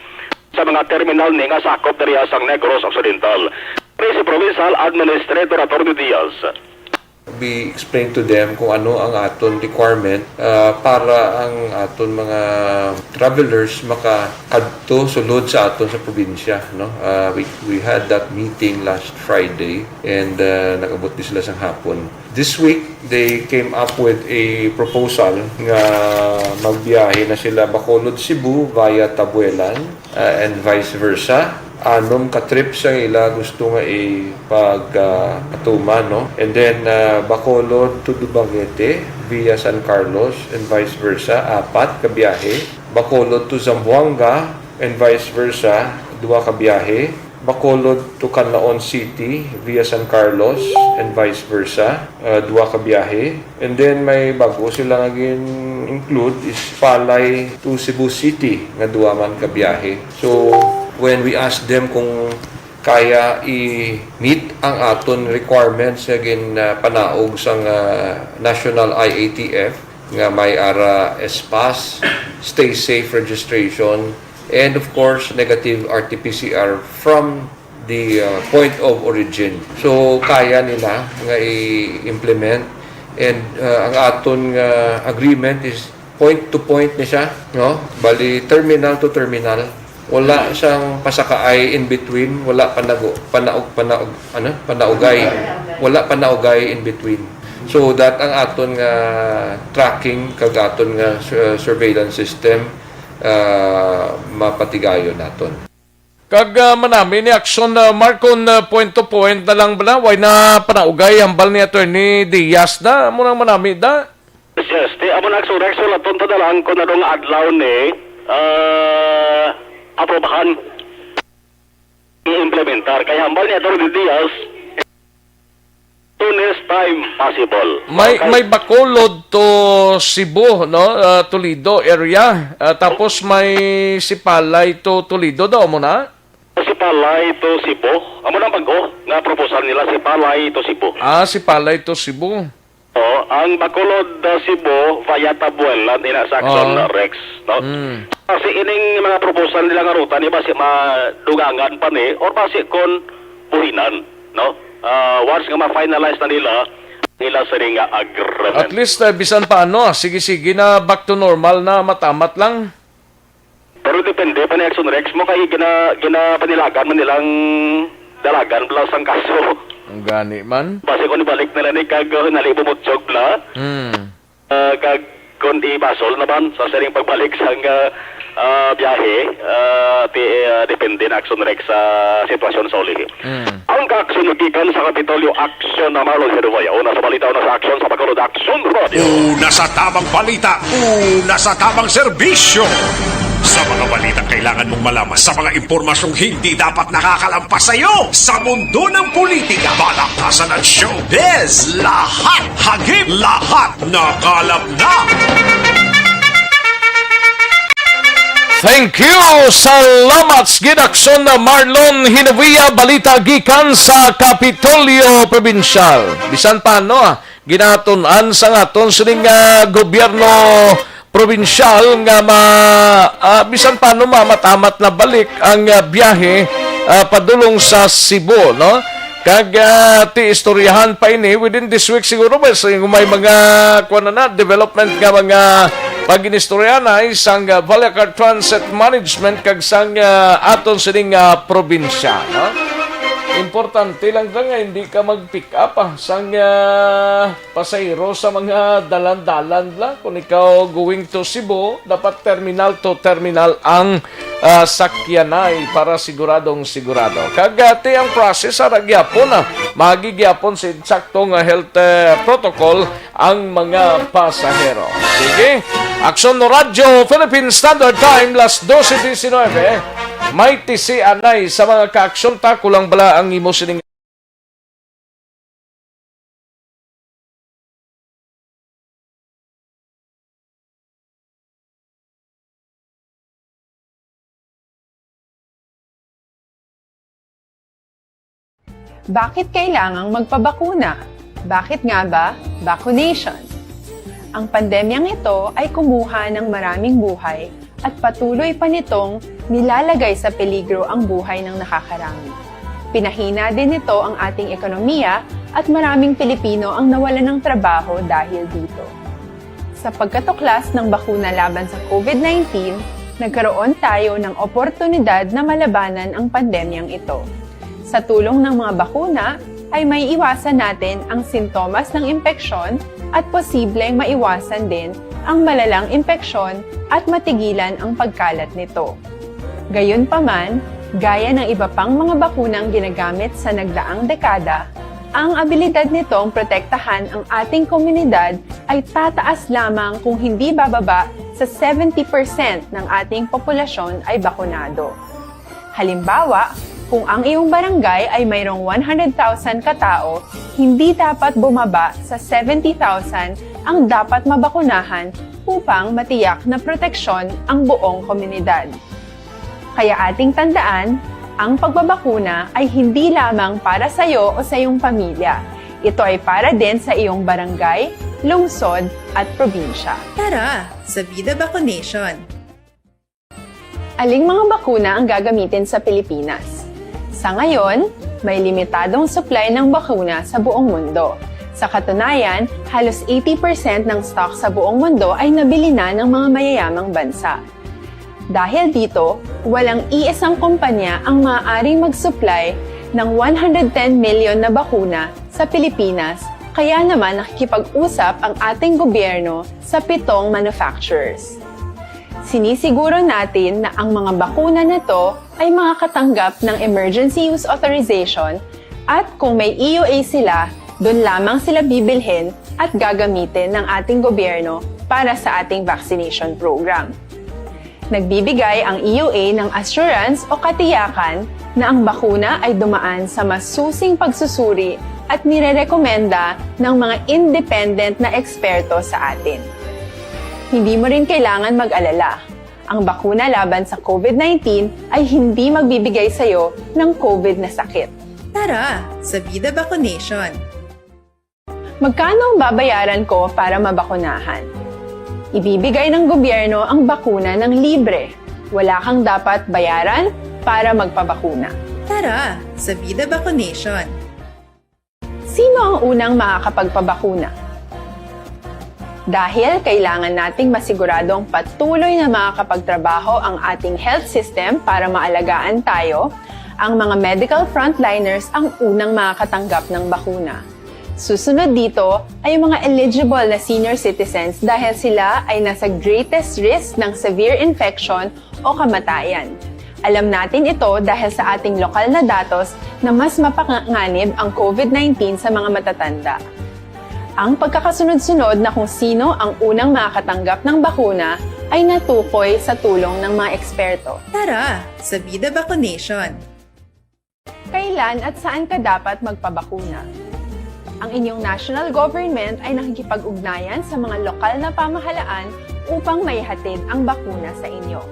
sa mga terminal ni nga sakop diri sang Negros Occidental. Kini si Provincial Administrator Attorney Diaz. We explain to them kung ano ang aton requirement, ah, para ang aton mga travelers makakadto sulod sa aton sa probinsya, no? Ah, we, we had that meeting last Friday and, ah, nag-abot ni sila sang hapon. This week, they came up with a proposal nga magbiyahe na sila Bacolod, Cebu via Tabuelan, ah, and vice versa. Anom ka trips ang ila gusto nga ipag, ah, atuman, no? And then, ah, Bacolod to Dumaguete via San Carlos and vice versa, apat ka biyahe. Bacolod to Zamboanga and vice versa, duha ka biyahe. Bacolod to Canlaon City via San Carlos and vice versa, ah, duha ka biyahe. And then may bago sila nga gin-include is Palay to Cebu City nga duha man ka biyahe. So when we ask them kung kaya i-meet ang aton requirements nga gin, ah, panaog sang, ah, National I A T F nga may ara S pass, stay safe registration, and of course, negative R T P C R from the, uh, point of origin. So, kaya nila nga i-implement. And, uh, ang aton nga agreement is point to point ni siya, no? Bali, terminal to terminal. Wala siyang pasakaay in between, wala panago, panaog, panaog, ano? Panaugay. Wala panaugay in between. So that ang aton nga tracking kag aton nga sur-, surveillance system, uh, mapatigayon naton. Kag, ah, manami ni aksyon, ah, Marcon, ah, point to point na lang bala. Way na panaugay hambal ni Attorney Diaz na. Amo nang manami da. Yes, yes. Ti, amo na aksyon, Rex, wala ton ta na lang kung anong adlaw ni, ah, aprobahan i-implementar. Kay hambal ni Attorney Diaz, soonest time possible. May, okay, may Bacolod to Cebu, no? Ah, Toledo area. Ah, tapos may Sipalay to Toledo daw mo na? Sipalay to Cebu. Amo na bag-o nga proposal nila, Sipalay to Cebu. Ah, Sipalay to Cebu. Oh, ang Bacolod, ah, Cebu via Tabuelan ina sa Action, ah, Rex, no? Mm. Kasi ining mga proposal nila nga ruta ni basi madugangan pa ni or basi kon buhinan, no? Ah, once nga ma-finalize na nila, nila sini nga agreement. At least, ah, bisan pa ano, ah, sige-sige na, back to normal na, matamat lang. Pero depende pa ni Action Rex mo kay gina-, ginapanilagan man nilang dalagan bala sang kaso. Ang gani man. Basi kung ibalik nila ni kag, uh, nali bumutsog bala. Hmm. Uh, kag kung ibasol naman sa sining pagbalik sang, uh, uh, biyahe, uh, ti-, uh, depende na Action Rex sa sitwasyon sa ulihi. Mm. Ang kaaksyon gikan sa Kapitolyo, Aksyon na Marlon Hirubayaw, una sa balita, una sa aksyon sa Bacolod Aksyon Radio. Una sa tamang balita, una sa tamang serbisyo. Sa mga balitang kailangan mong malaman, sa mga impormasyong hindi dapat nakakalampas sa iyo, sa mundo ng politika, balaktasan at showbiz, lahat hagip, lahat nakalap na. Thank you. Salamat sa gid, Aksyon na Marlon Hinovia, balita gikan sa Kapitolyo Probinsyal. Bisan pa, no, ginatun-an sa aton sining, ah, gobyerno probinsyal nga ma-, ah, bisan pa, no, ma-, matamat na balik ang, ah, biyahe, ah, padulong sa Cebu, no? Kag, ah, ti istoryahan pa ini within this week siguro, basta kung may mga, kuwan na na, development nga mga pag-inistorya na sang, ah, Valley Car Transit Management kag sang, ah, aton sining, ah, probinsya, no? Importante lang ta nga hindi ka mag-pick up, ah, sang, ah, pasahero sa mga dalan-dalan lang. Kung ikaw going to Cebu, dapat terminal to terminal ang, ah, sakyanay para siguradong sigurado. Kag, ah, ti ang process ara gyapon, ah, maagi gyapon sa insakto nga health, eh, protocol ang mga pasahero. Sige, Aksyon no Radyo, Philippine Standard Time, las doce diecinueve. May tisianay sa mga kaaksyon ta, kulang bala ang imo sining Bakit kailangang magpabakuna? Bakit nga ba vaccination? Ang pandemyang ito ay kumuha ng maraming buhay at patuloy pa nitong nilalagay sa peligro ang buhay ng nakakarami. Pinahina din nito ang ating ekonomiya at maraming Pilipino ang nawalan ng trabaho dahil dito. Sa pagkatuklas ng bakuna laban sa COVID nineteen, nagkaroon tayo ng oportunidad na malabanan ang pandemyang ito. Sa tulong ng mga bakuna, ay maiiwasan natin ang sintomas ng impeksyon at posibleng maiwasan din ang malalang impeksyon at matigilan ang pagkalat nito. Gayunpaman, gaya ng iba pang mga bakunang ginagamit sa nagdaang dekada, ang abilidad nitong protektahan ang ating komunidad ay tataas lamang kung hindi bababa sa seventy percent ng ating populasyon ay bakunado. Halimbawa, kung ang iyong barangay ay mayroong one hundred thousand katao, hindi dapat bumaba sa seventy thousand ang dapat mabakunahan upang matiyak na proteksyon ang buong komunidad. Kaya ating tandaan, ang pagbabakuna ay hindi lamang para sa iyo o sa iyong pamilya. Ito ay para din sa iyong barangay, lungsod, at probinsya. Tara, sa Vida Vaccination! Aling mga bakuna ang gagamitin sa Pilipinas? Sa ngayon, may limitadong supply ng bakuna sa buong mundo. Sa katunayan, halos eighty percent ng stock sa buong mundo ay nabili na ng mga mayayamang bansa. Dahil dito, walang iisang kumpanya ang maaaring mag-supply ng one hundred ten million na bakuna sa Pilipinas, kaya naman nakikipag-usap ang ating gobyerno sa pitong manufacturers. Sinisiguro natin na ang mga bakuna na to ay makakatanggap ng emergency use authorization at kung may E U A sila, doon lamang sila bibilhin at gagamitin ng ating gobyerno para sa ating vaccination program. Nagbibigay ang E U A ng assurance o katiyakan na ang bakuna ay dumaan sa masusing pagsusuri at nirerekomenda ng mga independent na eksperto sa atin. Hindi mo rin kailangan mag-alala. Ang bakuna laban sa COVID nineteen ay hindi magbibigay sa iyo ng COVID na sakit. Tara, sa Vida Vaccination! Magkano ang babayaran ko para mabakunahan? Ibibigay ng gobyerno ang bakuna ng libre. Wala kang dapat bayaran para magpabakuna. Tara, sa Vida Vaccination! Sino ang unang makakapagpabakuna? Dahil kailangan nating masiguradong patuloy na makakapagtrabaho ang ating health system para maalagaan tayo, ang mga medical frontliners ang unang makakatanggap ng bakuna. Susunod dito ay ang mga eligible na senior citizens dahil sila ay nasa greatest risk ng severe infection o kamatayan. Alam natin ito dahil sa ating lokal na datos na mas mapanganib ang COVID nineteen sa mga matatanda. Ang pagkakasunod-sunod na kung sino ang unang makakatanggap ng bakuna ay natukoy sa tulong ng mga eksperto. Tara, sa Vida Vaccination! Kailan at saan ka dapat magpabakuna? Ang inyong national government ay nakikipag-ugnayan sa mga lokal na pamahalaan upang maihatid ang bakuna sa inyo.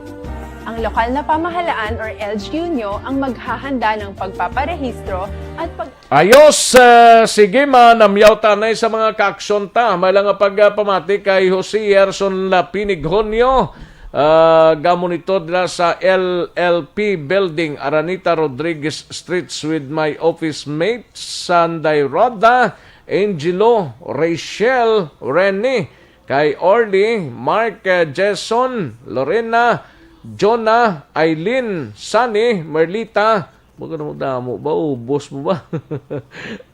Ang lokal na pamahalaan or L G U nyo ang maghahanda ng pagpaparehistro at pag- Ayos, eh, sige, manamyaw tanay sa mga kaaksyon ta. May lang nga pagpamati kay Jose Yerson Lapinigjonio, ah, gamonitor dira sa L L P Building, Aranita Rodriguez Streets with my office mates, Sanday Roda, Angelo, Rachel, Renny, kay Orly, Mark, eh, Jason, Lorena, Jonah, Aileen, Sunny, Merlita, baga na mo damo ba? Ubos mo ba?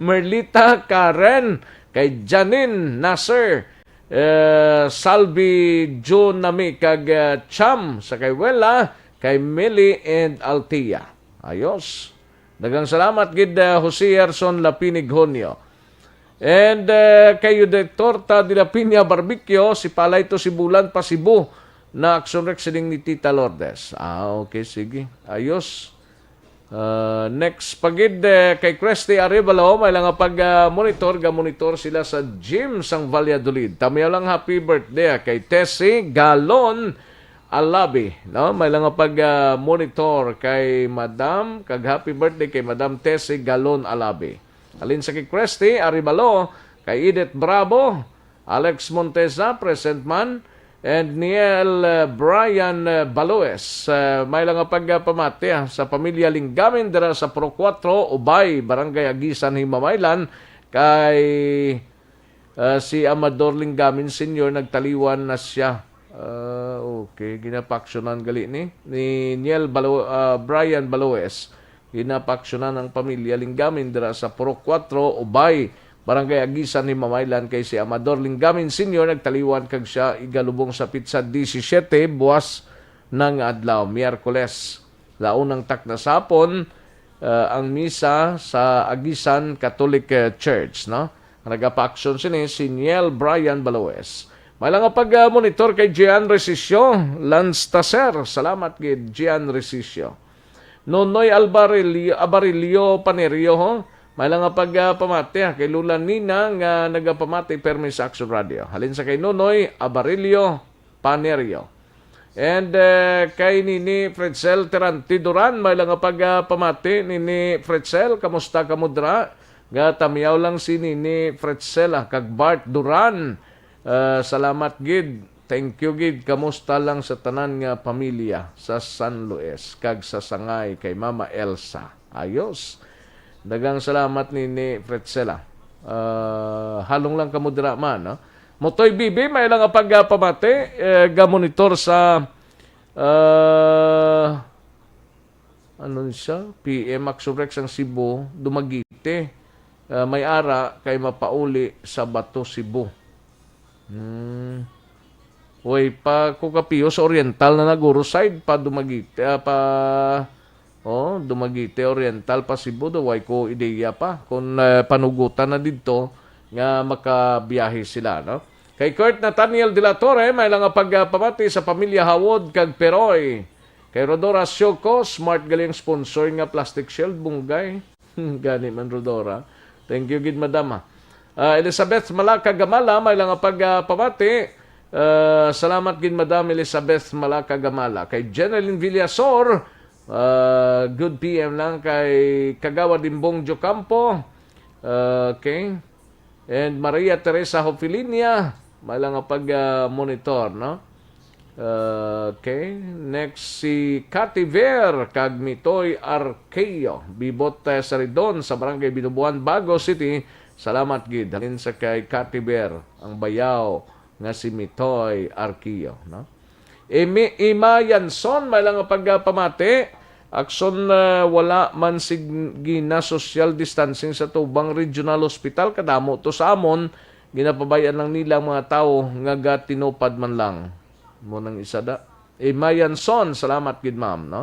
Merlita, Karen, kay Janine, Nasser, eh, Salvi, Junami, kag, eh, Cham, sa kay Wela, kay Mili, and Althea. Ayos. Daghang salamat gid, eh, Jose Erson Lapinigjonio. And, eh, kay Direktor ta de la Piña Barbecue, si Palay to si Bulan pa Cebu, na action rek sining ni Tita Lourdes. Ah, okay, sige. Ayos. Ah, next pa gid, eh, kay Cresty Arevalo, may lang nga pag, ah, monitor, ga-monitor sila sa gym sang Valladolid. Tamiyaw lang happy birthday, ah, kay Tessie Galon, Alabi, no? May lang nga pag, ah, monitor kay Madam, kag happy birthday kay Madam Tessie Galon Alabi. Halin sa kay Christy Aribalo, kay Edith Bravo, Alex Montesa, present man, and Niel, uh, Brian, uh, Baloes. Uh, may lang nga pagpamati, ah, sa pamilya Linggamin dira sa Purok Kuwatro, Ubay, Barangay Agisan, Himamaylan, kay, uh, si Amador Linggamin Senior nagtaliwan na siya. Ah, okay, ginapaksyonan gali ni, ni Niel Balo-, ah, Brian Baloes. Ginapaaksyonan ang pamilya Linggamin dira sa Purok Kuwatro, Ubay, Barangay Agisan, Himamaylan, kay si Amador Linggamin Senior nagtaliwan kag siya igalubong sa pitsa disisiete, buwas na nga adlaw, Miyerkules. Launang takna sa hapon, uh, ang misa sa Agisan Catholic, uh, Church, no? Ang nagapaaksyon sini si Niel Brian Baloes. May lang nga pag-monitor kay Gian Resisio, Lance Taser. Salamat gid, Gian Resisio. Nonoy Albarilio, Abarilio Panerio, ho? May lang nga pag, ah, pamati, ah, kay Lola Nina nga nagapamati permi sa Action Radio. Halin sa kay Nonoy Abarilio Panerio. And, eh, kay Nini Fritzel Terante Duran, may lang nga pag, ah, pamati, Nini Fritzel, kamusta ka mo dira? Nga tamiyaw lang si Nini Fritzel, ah, kag Bart Duran. Ah, salamat gid. Thank you gid. Kamusta lang sa tanan nga pamilya sa San Luis kag sa Sangay kay Mama Elsa? Ayos. Daghang salamat, Nini Fritzel, ah. Ah, halong lang kamo dira man, no? Motoy Bibi, may lang nga pagpamati, eh, ga-monitor sa, ah, ano ni siya? P M Action Rex ang Cebu, Dumaguete. Ah, may ara kay mapauli sa Bato, Cebu. Hmm. Way pa ko kapiyo sa Oriental na naguro side pa Dumaguete, ah, pa, oh, Dumaguete Oriental pa Cebu do, way ko ideya pa kung, eh, panugutan na didto nga makabiyahe sila, no? Kay Kurt Nathaniel de la Torre, may lang nga pagpamati sa pamilya Hawod kag Peroy. Kay Rodora Sioco, smart gali ang sponsor nga plastic shield, bunggay. Gani man, Rodora. Thank you gid, madam, ha. Ah, Elizabeth Malaka Gamala, may lang nga pagpamati. Ah, salamat gid, Madam Elizabeth Malaka Gamala. Kay Jeneline Villasor, ah, good P M lang. Kay Kagawad Imbong Jocampo, ah, okay. And Maria Teresa Hofilinia, may lang nga pag, ah, monitor, no? Okay. Next, si Cathy Ver kag Mitoy Arqueo. Bibot, eh, Saridon sa Barangay Binubuan, Bago City. Salamat gid. Halin sa kay Cathy Ver, ang bayaw nga si Mitoy Arqueo, no? Imi-, Ima Yanson, may lang nga pagpamati. Akson, ah, wala man sig-, gina social distancing sa tubang regional hospital. Kadamo to sa amon. Ginapabay-an lang nila ang mga tawo nga gatinupad man lang. Mo nang isa da. Ima Yanson, salamat gid, ma'am, no?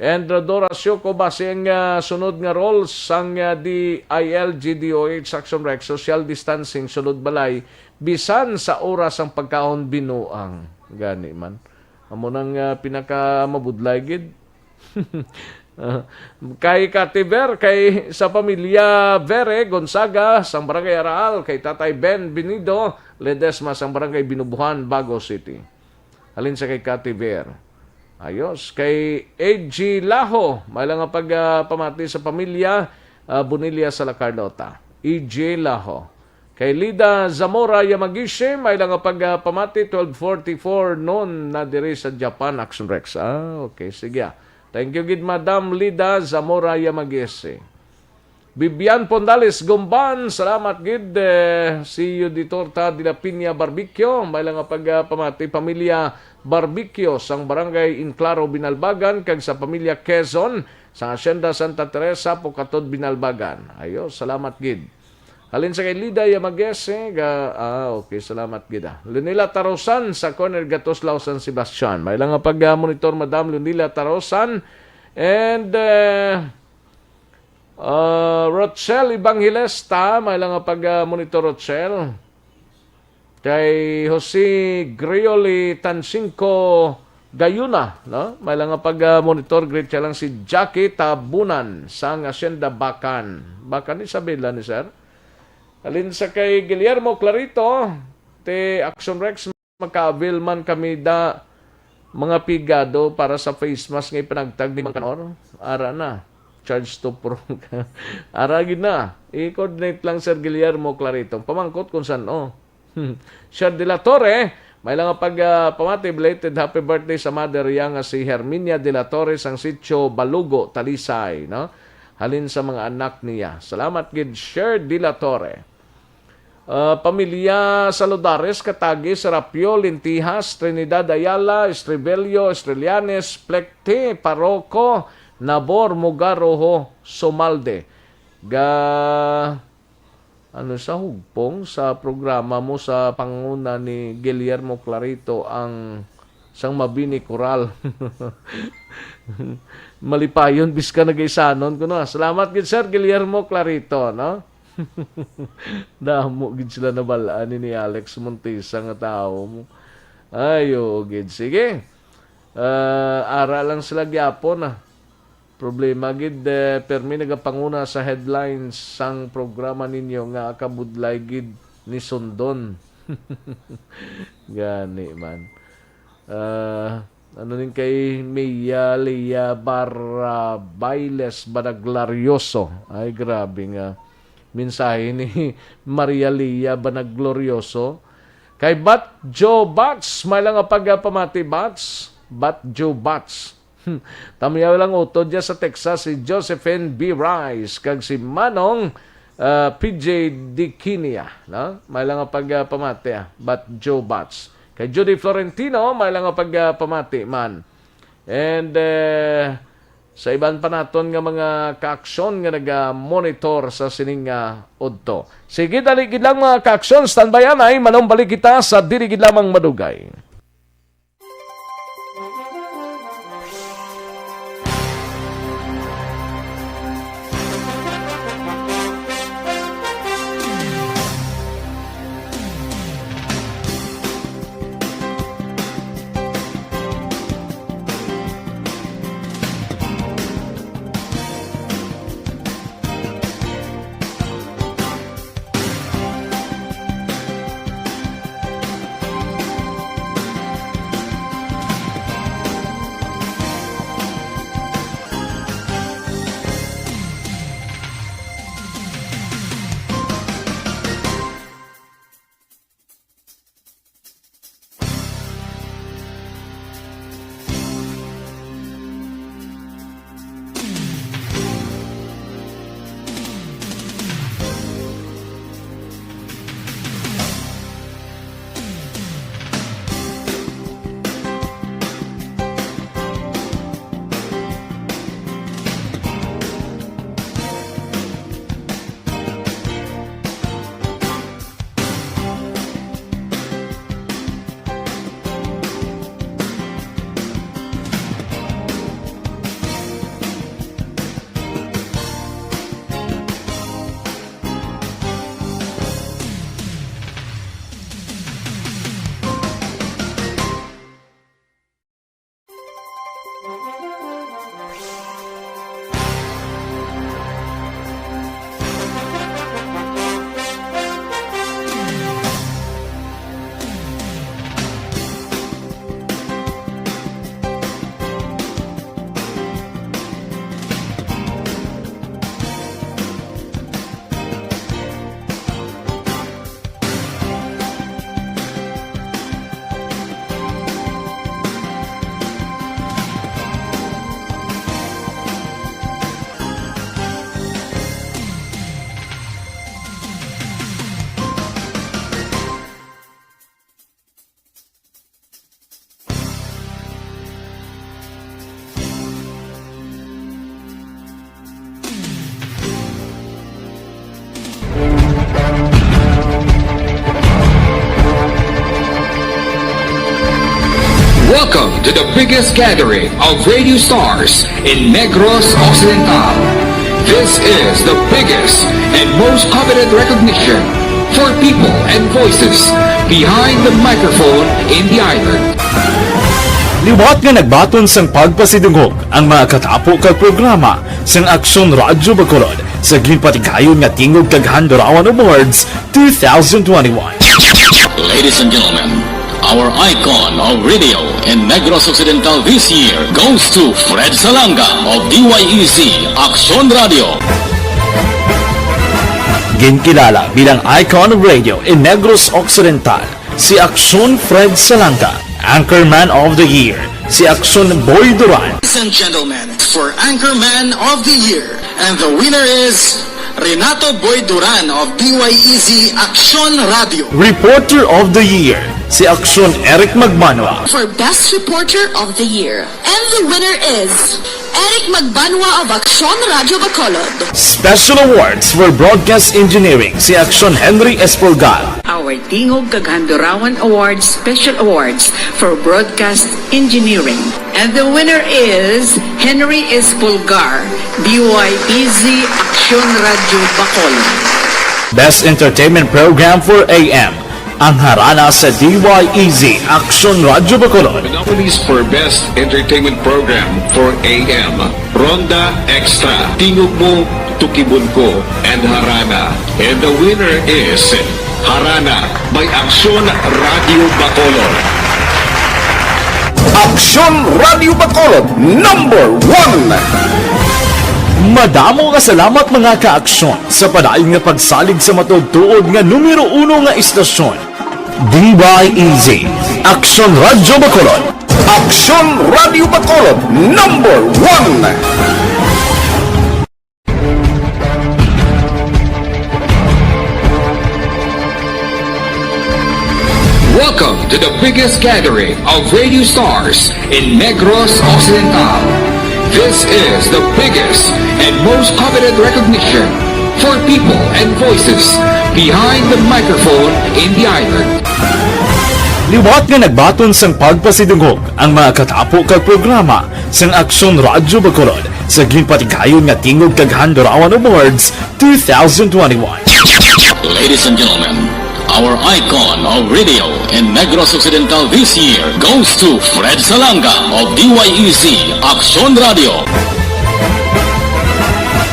And Rodora Sioco, basi ang, ah, sunod nga rules sang, ah, D I L G D O H Action Rex, social distancing, sulod balay, bisan sa oras sang pagkaon, binuang. Gani man. Amo nang, ah, pinakamabudlay gid. Ah, kay Kati Ver, kay sa pamilya Vere Gonzaga, sang Barangay Araal, kay Tatay Ben Benido Ledesma, sang Barangay Binubuhan, Bago City. Halin sa kay Kati Ver. Ayos. Kay A G Laho, may lang nga pag, ah, pamati sa pamilya, ah, Bonilla sa La Carlota. A G Laho. Kay Lida Zamora Yamagishi, may lang nga pag, ah, pamati, twelve forty-four noon na diri sa Japan, Action Rex. Ah, okay. Sige, ah. Thank you gid, Madam Lida Zamora Yamagishi. Bibian Pondales Gumban, salamat gid, eh, si Yuditorta de la Piña Barbecue, may lang nga pag, ah, pamati, pamilya Barbecue sang Barangay Inclaro, Binalbagan, kag sa pamilya Quezon, sa Hacienda Santa Teresa, Pocatod, Binalbagan. Ayo, salamat gid. Halin sa kay Lida Yamagese, ga, ah, okay, salamat gid, ah. Lunila Tarosan sa corner Gatoslao, San Sebastian. May lang nga pag, ah, monitor, Madam Lunila Tarosan. And, eh, Ah, Rochelle Evangelista, may lang nga pag, ah, monitor, Rochelle. Kay Jose Grioli Tansinco Gayuna, no? May lang nga pag, ah, monitor, greet siya lang si Jackie Tabunan sang Hacienda Bacan. Bacan, Isabela ni sir. Alin sa kay Guillermo Clarito, ti Action Rex, maka-avail man kami da, mga pigado para sa face mask nga ipanagtag ni Mang Kanor? Ara na. Charge to pro. Ara gid na. I-coordinate lang, Sir Guillermo Clarito. Pamangkot kung san-o. Sher de la Torre, may lang nga pag, ah, pamati, belated happy birthday sa mother niya nga si Herminia de la Torre sang Sitio Balugo, Talisay, no? Halin sa mga anak niya. Salamat gid, Sher de la Torre. Ah, pamilya Saludares, Katagi, Serapio, Lintihas, Trinidad Ayala, Estrivello, Estrelianes, Plecte, Paroko, Nabor, Mugaroho, Somalde. Ga, ano sa hugpong sa programa mo sa panguna ni Guillermo Clarito ang sang Mabini Coral. Malipayon, biska nagaisanon ko na. Salamat gid, Sir Guillermo Clarito, no? Damo gid sila nabal-an ni, ni Alex Montesa nga tawo mo. Ay, oo gid. Sige. Ah, ara lang sila gyapon, ah. Problema gid, eh, permi nagapanguna sa headlines sang programa ninyo nga kabudlay gid ni sundon. Gani man. Ah, ano ning kay Mia Lia Barra Bailes Banaglarioso? Ay, grabe nga mensahe ni Maria Lia Banaglorioso. Kay Bat Joe Bats, may lang nga pagpamati, Bats. Bat Joe Bats. Hmm. Tamyaw lang utod dya sa Texas, si Josephine B. Rice kag si Manong, ah, P J Diquinia, no? May lang nga pagpamati, ah, Bat Joe Bats. Kay Judy Florentino, may lang nga pagpamati man. And, eh, sa iban pa naton nga mga kaaksyon nga naga-monitor sa sining nga udto. Sige, dali gid lang, mga kaaksyon, standby anay, manumbalik kita sa dili gid lamang madugay. Welcome to the biggest gathering of radio stars in Negros Occidental. This is the biggest and most coveted recognition for people and voices behind the microphone in the island. Liwat nga nagbaton sang pagpasidungog ang mga katapo kag programa sang Aksyon Radyo Bacolod sa ginpatigayon nga Tingog kag Handurawan Awards two thousand twenty-one. Ladies and gentlemen, Our icon of radio in Negros Occidental this year goes to Fred Salanga of D Y E Z Aksyon Radio. Ginkilala bilang icon of radio in Negros Occidental si Aksyon Fred Salanga, Anchorman of the Year si Aksyon Boy Duran. Ladies and gentlemen, for Anchorman of the Year, and the winner is Renato Boy Duran of D Y E Z Aksyon Radio. Reporter of the Year si Aksyon Eric Magbanwa. For Best Reporter of the Year, and the winner is Eric Magbanwa of Aksyon Radio Bacolod. Special Awards for Broadcast Engineering si Aksyon Henry Espolgar. Our Tingog kag Handurawan Awards Special Awards for Broadcast Engineering. And the winner is Henry Espolgar, D Y E Z Aksyon Radio Bacolod. Best Entertainment Program for A M, ang harana sa D Y E Z Aksyon Radio Bacolod. The nominees for Best Entertainment Program for A M, Ronda Extra, Tingog Mo, Tukibon Ko, and Harana. And the winner is Harana by Aksyon Radio Bacolod. Aksyon Radio Bacolod, number one. Madamo nga salamat, mga ka-aksyon, sa padayon nga pagsalig sa matuod-tuod nga numero uno nga istasyon, D Y E Z, Aksyon Radio Bacolod. Aksyon Radio Bacolod, number one. Welcome to the biggest gathering of radio stars in Negros Occidental. This is the biggest and most coveted recognition for people and voices behind the microphone in the island. Liwat nga nagbaton sang pagpasidungog ang mga katapo kag programa sang Aksyon Radyo Bacolod sa ginpatigayon nga Tingog kag Handurawan Awards two thousand twenty-one. Ladies and gentlemen, our icon of radio in Negros Occidental this year goes to Fred Salanga of D Y E Z Aksyon Radio.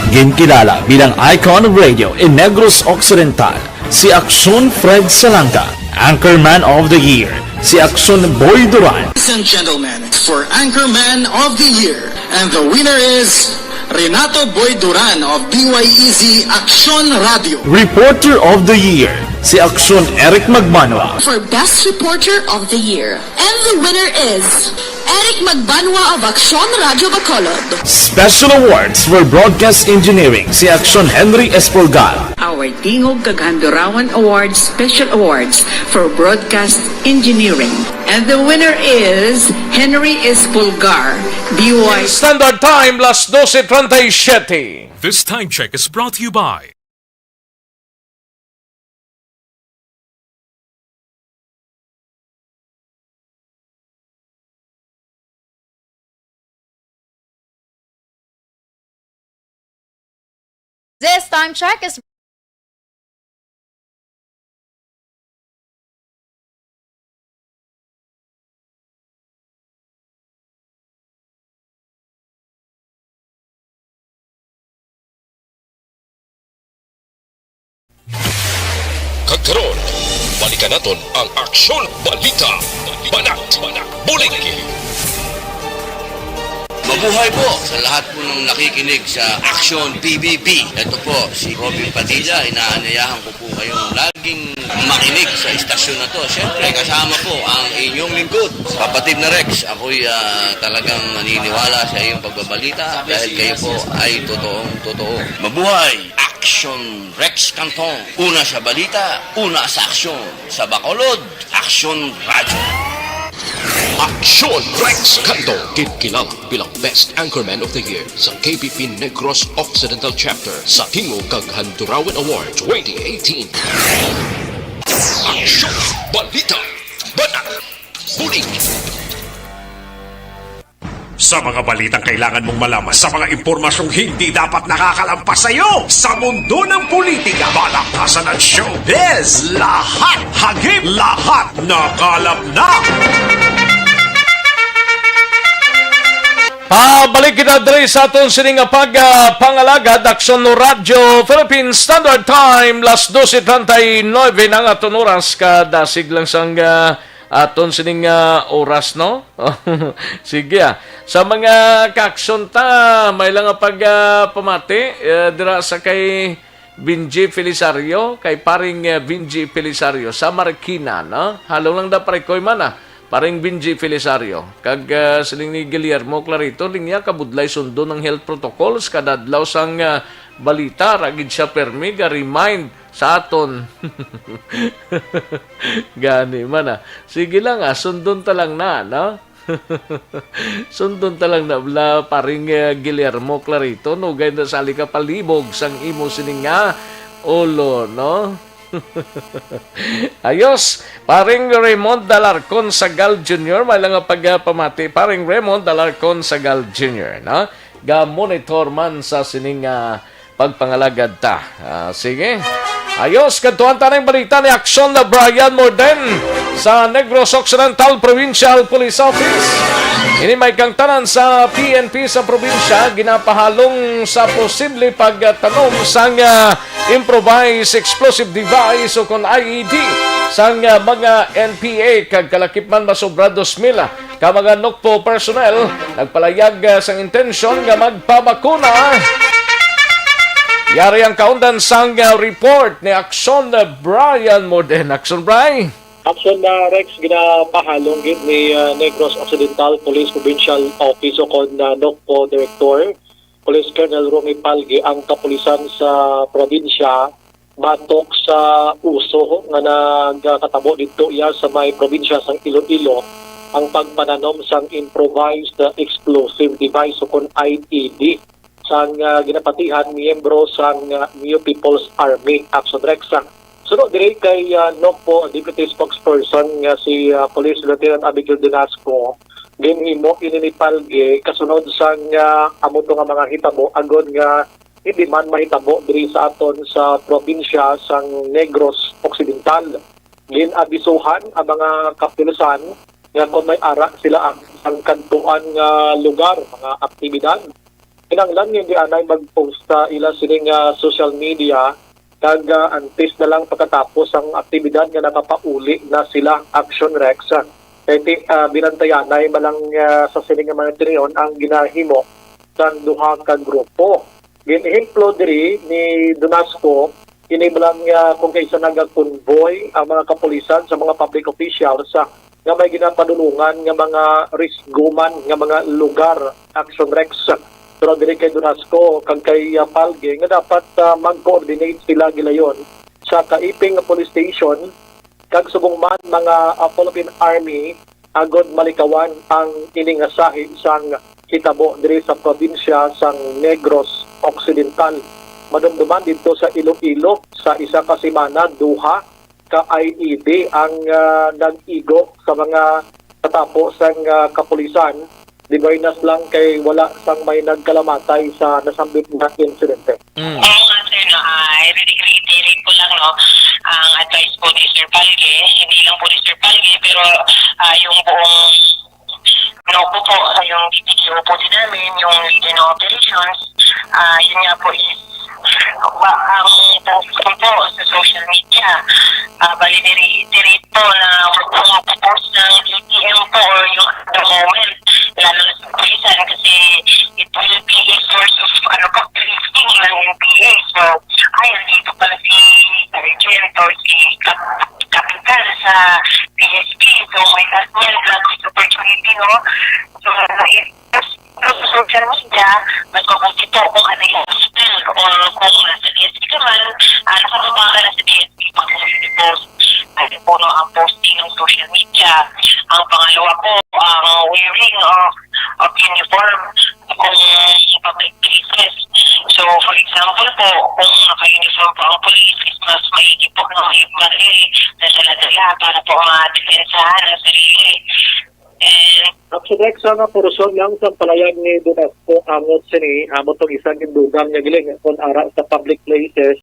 Ginkilala bilang icon of radio in Negros Occidental si Aksyon Fred Salanga, Anchorman of the Year si Aksyon Boy Duran. Ladies and gentlemen, for Anchorman of the Year, and the winner is Renato Boy Duran of D Y E Z Aksyon Radio. Reporter of the Year si Aksyon Eric Magbanwa. For Best Reporter of the Year, and the winner is Eric Magbanwa of Aksyon Radio Bacolod. Special Awards for Broadcast Engineering si Aksyon Henry Espolgar. Our Tingog kag Handurawan Awards Special Awards for Broadcast Engineering. And the winner is Henry Espolgar, D Y. Standard Time, las doce treinta y siete. This time check is brought to you by This time check is Kag karon, balikan naton ang Aksyon Balita. Banat, bulig. Mabuhay po sa lahat po ng nakikinig sa Aksyon P B B. Ito po si Robin Padilla. Inaanyayahan ko po kayong laging makinig sa istasyon na to. Siyempre, kasama po ang inyong lingkod, kapatid na Rex. Ako'y, ah, talagang naniniwala sa iyong pagbabalita dahil kayo po ay totoong totoo. Mabuhay! Action Rex Cantong. Una sa balita, una sa aksyon. Sa Bacolod, Aksyon Radyo. Aksyon Rex Cantong, ginkilala bilang Best Anchorman of the Year sa K B P Negros Occidental Chapter sa Tingog kag Handurawan Award twenty eighteen. Aksyon, balita, banat, bulig. Sa mga balitang kailangan mong malaman, sa mga impormasyong hindi dapat nakakalampas sa iyo, sa mundo ng politika, balaktasan at showbiz, lahat hagip, lahat nakalap na. Pabalik kita diri sa aton sini nga pag, ah, pangalagad, Aksyon Radyo Philippine Standard Time, las doce treinta y nueve na nga aton oras, kadasig lang sang, ah, aton sining, ah, oras, no? Sige, ah. Sa mga kaaksyon ta, may lang nga pag, ah, pamati, eh, dira sa kay Benji Felisario, kay paring, eh, Benji Felisario sa Marikina, no? Halong lang da, pare, koy man, ah. Paring Benji Felisario. Kag, ah, siling ni Guillermo Clarito, linya, kabudlay sundon ang health protocols kada adlaw sang, ah, balita, ra gid siya permi ga-remind sa aton. Gani man, ah. Sige lang, ah, sundon ta lang na, no? Sundon ta lang na bala, paring, eh, Guillermo Clarito, nugay na sa halin ka palibog sang imo sining nga ulo, no? Ayos, paring Raymond Alarcon Sagal Junior, may lang nga pagpamati, paring Raymond Alarcon Sagal Junior, no? Ga-monitor man sa sining, ah, pagpangalagad ta. Ah, sige. Ayos, kadtuan ta ning balita ni Aksyon na Brian Morden sa Negros Occidental Provincial Police Office. Ini may kangtanan sa P N P sa probinsya, ginapahalong sa posible pagtanom sang, ah, improvised explosive device o kon I E D sang, ah, mga N P A kag kalakip man masobra dos mil ka mga NOCPO personnel nagpalayag, ah, sang intensyon nga magpabakuna. Yari ang kaundan sang, ah, report ni Aksyon, ah, Brian Morden. Aksyon, Bri. Aksyon na Rex, ginapahalong gid ni, ah, Negros Occidental Police Provincial Office o kon, ah, NOCPO Director, Police Colonel Romy Palgi, ang kapulisan sa probinsya batok sa uso nga nagakatabo didto iya sa may probinsya sang Iloilo ang pagpananom sang improvised explosive device o kon I E D sang, ah, ginapatihan miyembro sang, ah, New People's Army Action Rex. Suno diri kay, ah, NOCPO Deputy Spokesperson nga si, ah, Police Lieutenant Abigail Donasco, ginhimo ini ni Palgi kasunod sang, ah, amo to nga mga hitabo agod nga hindi man mahitabo diri sa aton sa probinsya sang Negros Occidental. Gin-abisuhan ang mga kapulisan nga kon may ara sila ang sang kadtuan nga lugar, mga aktibidad, kinahanglan nga hindi anay mag-post sa ila sining, ah, social media, kag, ah, antes na lang pagkatapos ang aktibidad nga nakapauli na sila, Action Rex. Kay ti-, ah, binantayanay man lang, ah, sa sining nga mga tinion ang ginahimo sang duha ka grupo. Gin-ehemplo diri ni Donasco, kini lang, ah, kung kaisa nagakonvoy ang mga kapulisan sa mga public officials, ah, nga may ginapadulungan nga mga risguman nga mga lugar, Action Rex. Pero diri kay Donasco kag kay, ah, Palge nga dapat, ah, mag-coordinate sila gilayon sa kaiping nga police station kag subong man mga, ah, Philippine Army agod malikawan ang ini nga sahi sang hitabo diri sa probinsya sang Negros Occidental. Madumduman didto sa Iloilo, sa isa ka semana, duha ka I E D ang, ah, nag-igo sa mga katapo sang, ah, kapulisan. Di ba, inas lang kay wala sang may nagkalamatay sa nasambit nga insidente. Mm. Oo nga, sir, no, ah, i-reiterate ko lang, no, ang advice po ni Sir Palge, hindi lang po ni Sir Palge, pero, ah, yung buong NOCPO po, ah, yung D P G O po din namin, yung Regional Operations, ah, yun nga po is, ba, ang task ko po sa social media, ah, bali, i-reiterate po na huwag po magpo-post ng A T M po or yung at the moment, lalo na sa kapulisan, kasi it will be a source of, ano po, drifting ng N P A. So, ay, andito pala si Sergeant or si Kap-, Kapitan sa P S P. So, may at yan, black opportunity, no? So, if, sa social media, mas mabuti po kung ano yung spill or kung nasa P S P ka man, ah, nakababa ka na sa P S P pag mo i-post. Kasi po, no, ang posting ng social media. Ang pangalawa po, ang wearing of, of uniform kung public places. So, for example po, kung naka-uniform po ang police, is mas maigi po na may baril na dala-dala para po madepensahan ang sarili. And Actually, sa nga portion lang sa palayag ni Donasco, amo sini, amo tong isang indugang nga giling kon ara sa public places,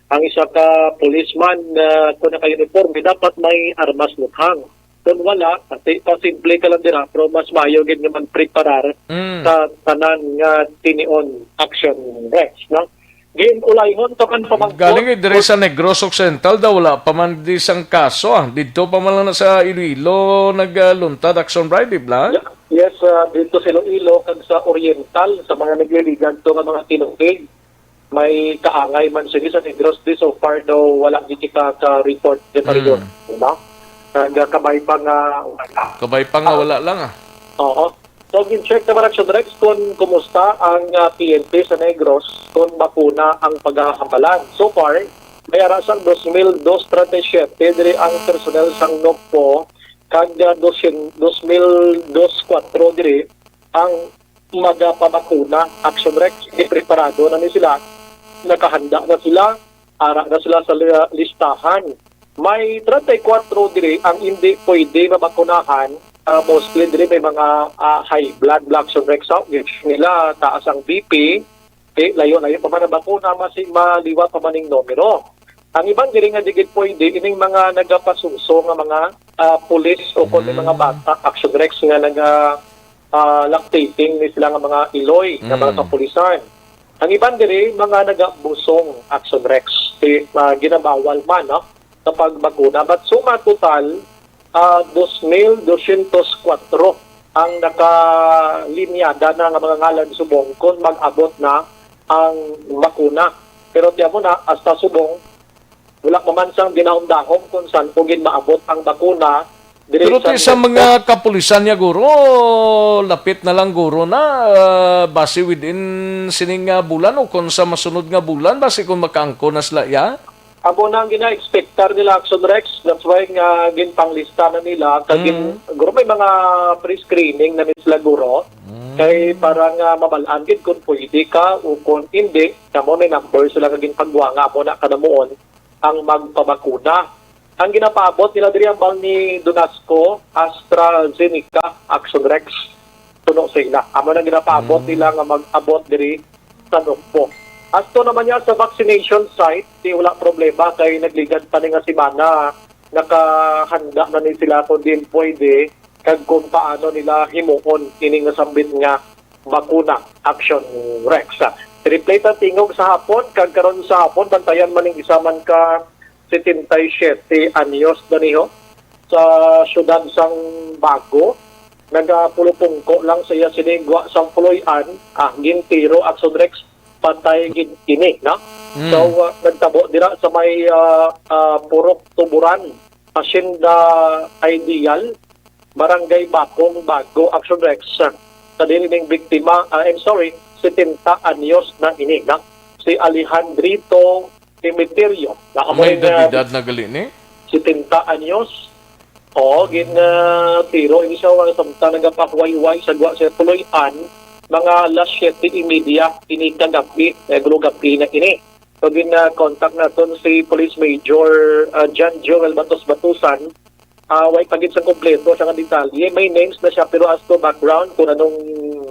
ang isa ka policeman, ah, kung naka-uniforme, dapat may armas luthang. Kung wala, kasi pa simple ka lang dira, pero mas maayo gid nga magpreparar Mm. sa tanan nga tinion, Action Rex, no? Gin-ulayhon pa man pamangkot. Galing, eh, dire sa Negros Occidental daw, wala pa man di sang kaso, ah. Didto pa man lang na sa Iloilo nagluntad, Action Bright, di ba? Yes, ah, didto sa Iloilo kag sa Oriental, sa mga nagliligad to nga mga tinubig. May kaangay man sini sa Negros di, so far daw wala gid kita ka-report di pa rin, Mm. no? Nagkabay pa nga wala. Kabay pa nga Ah. wala lang, ah. Oo. So, gin-check naman, Action Rex, kung kumusta ang, ah, P N P sa Negros, kung bakuna ang paghahambalan. So far, may ara sang dos mil dos treinta y siete diri ang personnel sang NOCPO, kag, ah, dos, dos mil dos kuwatro diri ang magapabakuna. Action Rex, preparado na ni sila, nakahanda na sila, ara na sila sa li-, listahan. May treinta y cuatro diri ang hindi pwede mabakunahan. Ah, mostly diri may mga, ah, high blood, blood sugar, exhaustion nila, taas ang B P. Eh, layo-layo pa man ang bakuna, mas maliwat pa man ning numero. Ang iban diri nga di gid pwede, ining mga nagapasuso nga mga, ah, pulis o kon may mga Mm. bata, Action Rex, nga naga, ah, lactating ni sila nga mga iloy nga mga Mm. kapulisan. Ang iban diri, mga nagabusong, Action Rex, ti-, ah, ginabawal man, no, sa pagbakuna. But suma total, ah, dos mil dosyentos kuwatro ang nakalinyada na nga mga ngalan subong kon mag-abot na ang bakuna. Pero tiyan mo na, hasta subong, wala pa man sang dinahom-dahom kung san-o gid maabot ang bakuna diri Pero sa ti sa Negros. mga kapulisan niya, guro, lapit na lang, guro, na, ah, basi within sining, ah, bulan o kung sa masunod nga bulan, basi kung makaangkon na sila, ya? Amo na ang gina-expectar nila, Action Rex. That's why nga ginpanglista na nila. Kag gin-, Mm. guro, may mga pre-screening na ni sila, guro. Mm. Kay para nga mabal-an gid kung pwede ka o kung hindi, kamo may number sila nga ginpagwa nga amo na kanamuon ang magpabakuna. Ang ginapaabot nila diri ang bal ni Donasco, AstraZeneca, Action Rex, tuno sa ila. Amo na ginapaabot Mm. nila nga mag-abot diri sa NOCPO. Asto naman niya sa vaccination site, di wala problema kay nagligad pa ni nga semana nakahanda na ni sila kung diin pwede kag kung paano nila himuon ini nga sambit nga bakuna, Action Rex. Replay ta tingog sa hapon, kag karon sa hapon, bantayan man ning isa man ka setenta y siete anyos na niho sa siyudad sang Bago. Nagapulupungko lang sa iya sini gwa sang puloy-an, ah, gintiro, Action Rex, patay gid ini, no? Mm. So, ah, nagtabo dira sa may, ah, ah, Purok Tuburan, Hacienda Ideal, Barangay Bakong, Bago, Action Rex. Sa diri ning biktima, ah, I'm sorry, setenta anyos na ini, no? Si Alejandrito Emeterio. Na amo May rin, ah, edad na gali ni? setenta anyos. Oo, gin, ah, tiro ini siya, wala samtang nagapahuwayway sa gwa sa puloy-an, mga alas siyete y media ini kagabi, eh, gulong gabi na ini. So, gin, ah, contact naton si Police Major, ah, John Joel Batos Batusan. Ah, way pa gid sa kompleto siya nga detalye. May names na siya, pero as to background, kung anong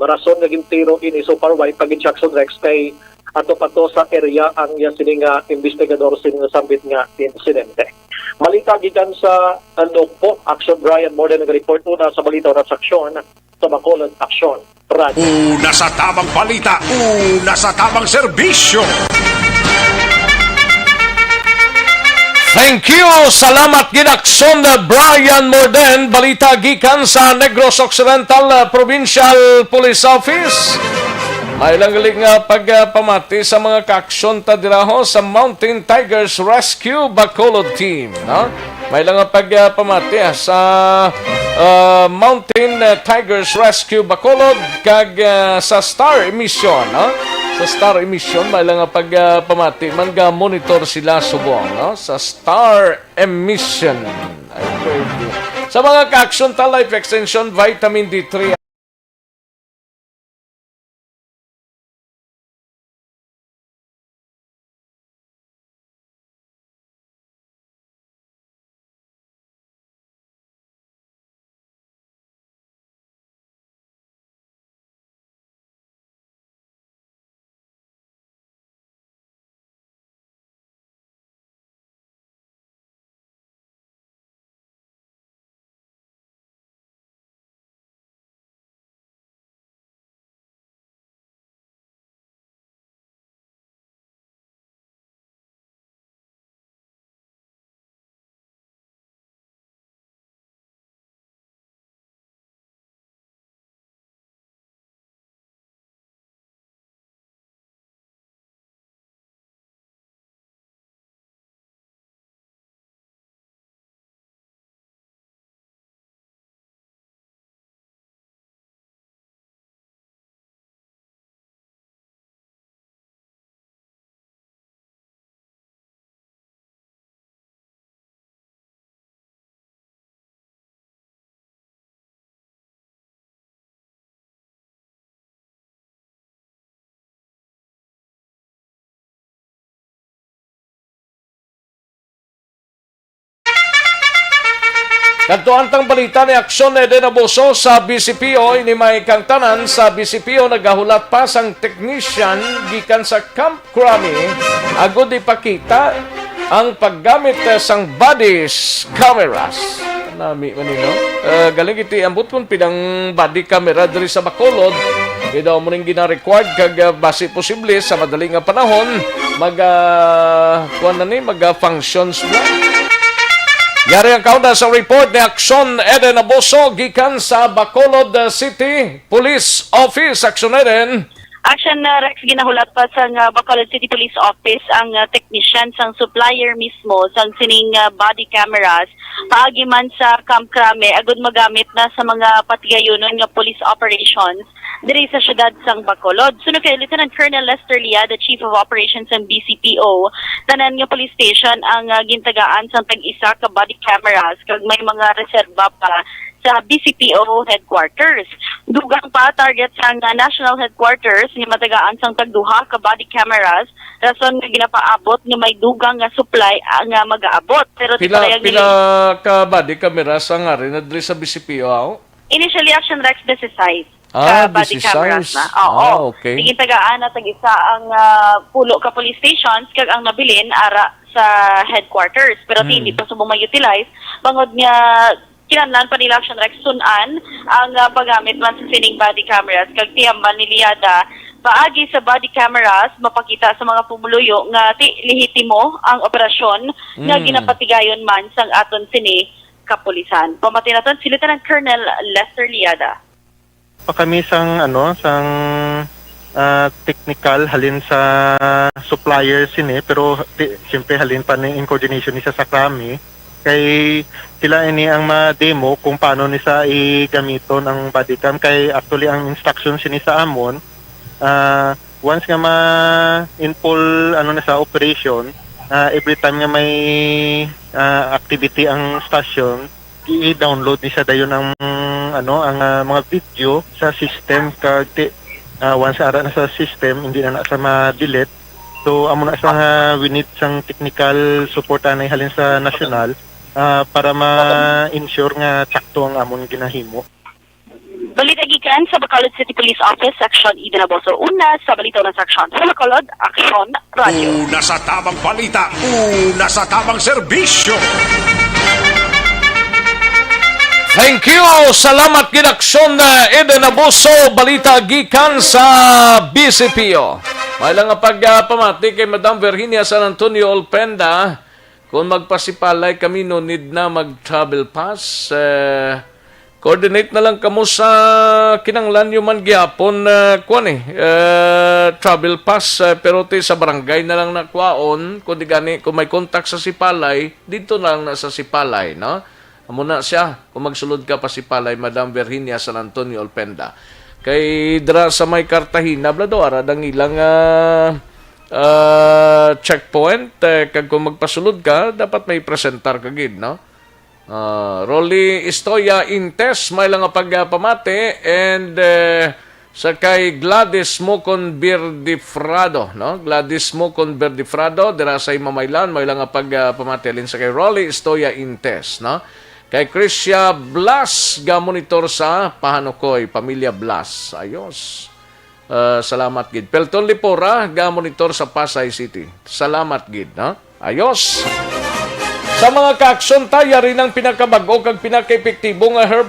rason nga gintiro ini, so far, way pa gid siya, Action Rex, kay ato pa to sa area ang iya sini nga investigador sini nga sambit nga insidente. Balita gikan sa, ah, NOCPO, Action Brian Morden nagareport una sa balita, una sa aksyon sa Bacolod Aksyon Radio. Una sa tamang balita, una sa tamang serbisyo. Thank you. Salamat gid, Aksyon Brian Morden. Balita gikan sa Negros Occidental, uh, Provincial Police Office. May lang gali nga pagpamati sa mga kaaksyon ta dira ho sa Mountain Tigers Rescue Bacolod Team, no? May lang nga pagpamati, ah, sa, uh, Mountain, uh, Tigers Rescue Bacolod kag, uh, sa Star Emission, no? Sa Star Emission, may lang nga pagpamati man, ga-monitor sila subong, no? Sa Star Emission. Ay, pwede. Sa mga kaaksyon ta, Life Extension, Vitamin D three, Kadto ang tang balita ni Aksyon Eden Abuso sa B C P O. Ini may kang tanan sa B C P O nagahulat pa sang technician gikan sa Camp Crame agud ipakita ang paggamit, eh, sang bodies cameras. Nami man ni, no? Eh, galing iti ambot kon pidang body camera diri sa Bacolod. Di daw mo ning gina-required kag, ah, basi posible sa madali nga panahon mag, ah, kuwan na ni, mag, ah, functions na. Yari ang kauna sa report ni Aksyon Eden Abuso gikan sa Bacolod, ah, City Police Office. Aksyon Eden. Action, uh, Rex, ginahulat pa sang, uh, Bacolod City Police Office ang, uh, technician sang supplier mismo sang sining, uh, body cameras paagi man sa Camp Crame agud magamit na sa mga patigayunon nga police operations diri sa siyudad sang Bacolod. Suno kay Lieutenant Colonel Lester Liada, Chief of Operations sang B C P O, tanan nga police station ang, uh, gintagaan sang tag-isa ka body cameras kag may mga reserba pa sa B C P O headquarters. Dugang pa target sang, ah, national headquarters nga matagaan sang tagduha ka body cameras, rason nga ginapaabot nga may dugang nga supply, ah, nga magaabot. Pero di Pila, pa lang pila ka body cameras ang ari na diri sa B C P O, aw? Initially, Action Rex, disisais Ah, ka body cameras disisais. na. Oo. Ah, okay. Sige, tagaan na tag-isa ang, ah, pulo ka police stations kag ang nabilin ara sa headquarters. Pero ti, hindi Mm. pa subong ma-utilize bangod nga kinahanglan pa nila, Action Rex, sun-an ang, ah, paggamit man sa sining body cameras. Kag tiyambal ni Liada, paagi sa body cameras, mapakita sa mga pumuluyo nga ti lehitimo ang operasyon nga Mm. ginapatigayon man sang aton sini kapulisan. Pamati naton si Lieutenant Colonel Lester Liada. Pa kami sang, ano, sang, ah, technical halin sa supplier sini, pero ti-, siyempre halin pa ni in coordination ni sa Sakrami. Kay sila ini ang ma-demo kung paano ni sa igamiton ang body cam. Kay actually ang instruction sini sa amon, ah, once nga ma-, in full, ano na sa operation, ah, every time nga may, ah, activity ang station, i-download ni sa dayon ang, ano, ang, ah, mga video sa system kag ti-, ah, once ara na sa system, hindi na na sa ma-delete. So, amo na sa nga we need sang technical support anay halin sa national, ah, para ma-ensure nga tsakto ang amon ginahimo. Balita gikan sa Bacolod City Police Office, Section Eden Abuso. Una sa balita, una sa aksyon. Sa Bacolod, Aksyon Radio. Una sa tamang balita, una sa tamang serbisyo. Thank you. Salamat gid, Aksyon, uh, Eden Abuso. Balita gikan sa B C P O. May lang nga pagpamati kay Madam Virginia San Antonio Olpenda. Kung magpasipalay kami, no need na mag-travel pass. Eh, coordinate na lang kamo sa kinanglan nyo man gihapon, eh, kuwan eh, eh, travel pass, eh, pero ti sa barangay na lang nakwaon, kung di gani, kung may contact sa Sipalay, dito na lang na sa Sipalay, no? Amo na siya, kung magsulod ka pa Sipalay, Madam Virginia San Antonio Olpenda. Kay dira sa may Cartagena, bla daw, ara dang ilang, ah, ah, checkpoint, eh, kag kung magpasulod ka, dapat may presentar ka gid, no? Ah, Rolly Istoya Intes, may lang nga pagpamati, and, eh, sa kay Gladys Mocon Verdifrado, no? Gladys Mocon Verdifrado, dira sa Imamaylan, may lang nga pagpamati, alin sa kay Rolly Istoya Intes, no? Kay Krisha Blas, ga monitor sa Pahanukoy, pamilya Blas. Ayos. Ah, salamat gid. Pelton Lipora, ga monitor sa Pasay City. Salamat gid, no? Ayos. Sa mga kaaksyon ta, yari nang pinakabag-o kag pinakaepektibo nga herb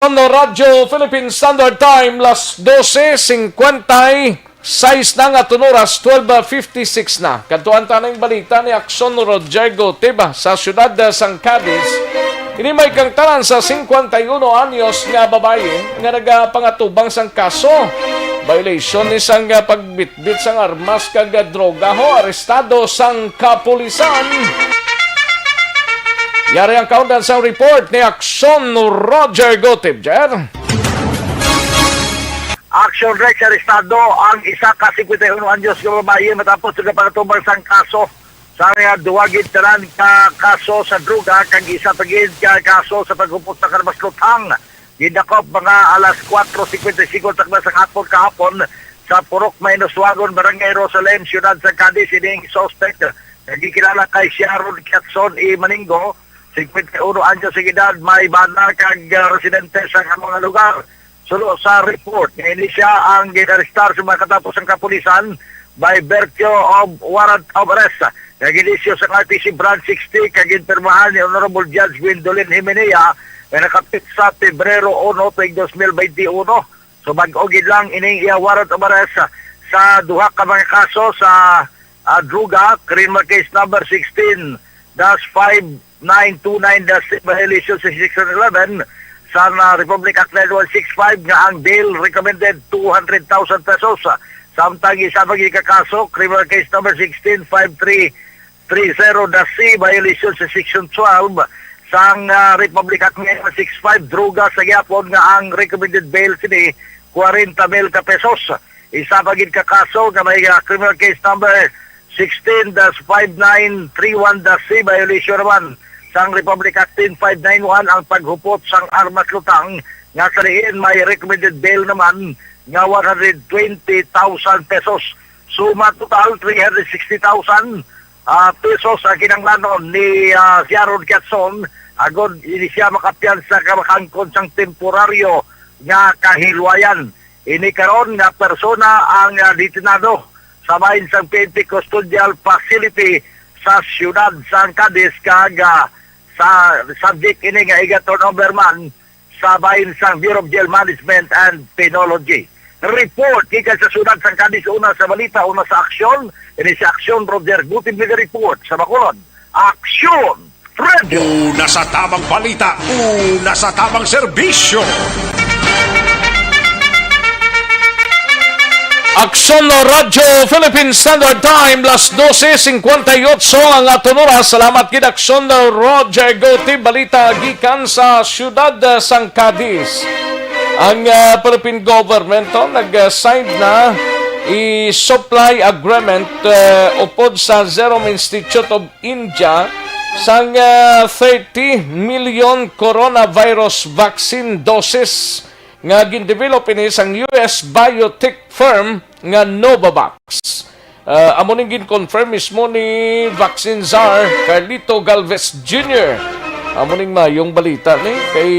Radyo Philippine Standard Time, las dose cincuenta y seis na nga tunuras, twelve fifty-six na. Kadtuan ta na ang balita ni Aksyon Roger Gotib sa siyudad sang Cadiz. Ini may kangtanan sa cincuenta y uno anyos nga babayi nga nagapangatubang sang kaso violation ni sang pagbitbit sang armas kag droga ho, arestado sang kapulisan. Yari ang kaundan sang report ni Aksyon Roger Gotib, Jer. Action Rex, arestado ang isa ka cincuenta y uno anyos nga babayi matapos nga pangatubang sang kaso sa, ah, duwa gid tanan ka kaso sa droga kag isa pa gid ka kaso sa paghupot sa karmas luthang. Gidakop mga alas kuwatro cincuenta y cinco takna sa hapon kahapon sa Purok Mainoswagon, Barangay Rosalem, Siyudad sa Cadiz, ining suspect nga gikilala kay Sharon Kiatson E. Maningo, cincuenta y uno anyos ang edad, may bana kag, ah, residente sa mga lugar. Suno sa report nga ini siya ang ginarestar sa mga katapos sang kapulisan by virtue of warrant of arrest nga gin-issue sa R T C Branch sixty kag ginpirmahan ni Honorable Judge Gwendolyn Himenea nga nakapit sa Pebrero uno tuig dos mil baynte uno. So, bag-o gid lang ining iya warrant of arrest sa duha ka mga kaso sa, ah, droga, criminal case number sixteen dash five nine two nine dash violation sa Section eleven sa, ah, Republic Act nine one six five nga ang bail recommended two hundred thousand pesos. Samtang isa pa gid ka kaso, criminal case number sixteen five three three zero dash C, violation sa Section twelve sang, ah, Republic Act nine one six five, droga sa gyapon nga ang recommended bail sini kwarenta mil ka pesos. Isa pa gid ka kaso nga may, ah, criminal case number sixteen dash five nine three one dash C, violation naman sang Republic Act ten five nine one ang paghupot sang armas lutang nga sa diin may recommended bail naman nga one hundred twenty thousand pesos. Suma total, three hundred sixty thousand, ah, pesos ang kinahanglanon ni, ah, Sharon Kiatson agod ini siya makapiyansa ka makangkon sang temporaryo nga kahilwayan. Ini karon nga persona ang, ah, detenado sa bahin sang P N P Custodial Facility sa siyudad sang Cadiz kag, ah, sa subject ini nga iga-turnover man sa bahin sang Bureau of Jail Management and Penology. Report gikan sa siyudad sang Cadiz, una sa balita, una sa aksyon. Ini si Aksyon Roger Gutib nag-report sa Bacolod. Aksyon! Radyo. Una sa tamang balita, una sa tamang serbisyo. Aksyon Radyo Philippine Standard Time, las dose cincuenta y ocho ang aton oras. Salamat gid, Aksyon Roger Goti. Balita gikan sa siyudad sang Cadiz. Ang, ah, Philippine government to nag-sign na i-supply agreement, ah, upod sa Serum Institute of India sang, ah, thirty million coronavirus vaccine doses nga gindevelop ini sang U S biotech firm nga Novavax. Ah, amo ning gin-confirm mismo ni Vaccine Czar Carlito Galvez Junior. Amo ning mayong balita ni kay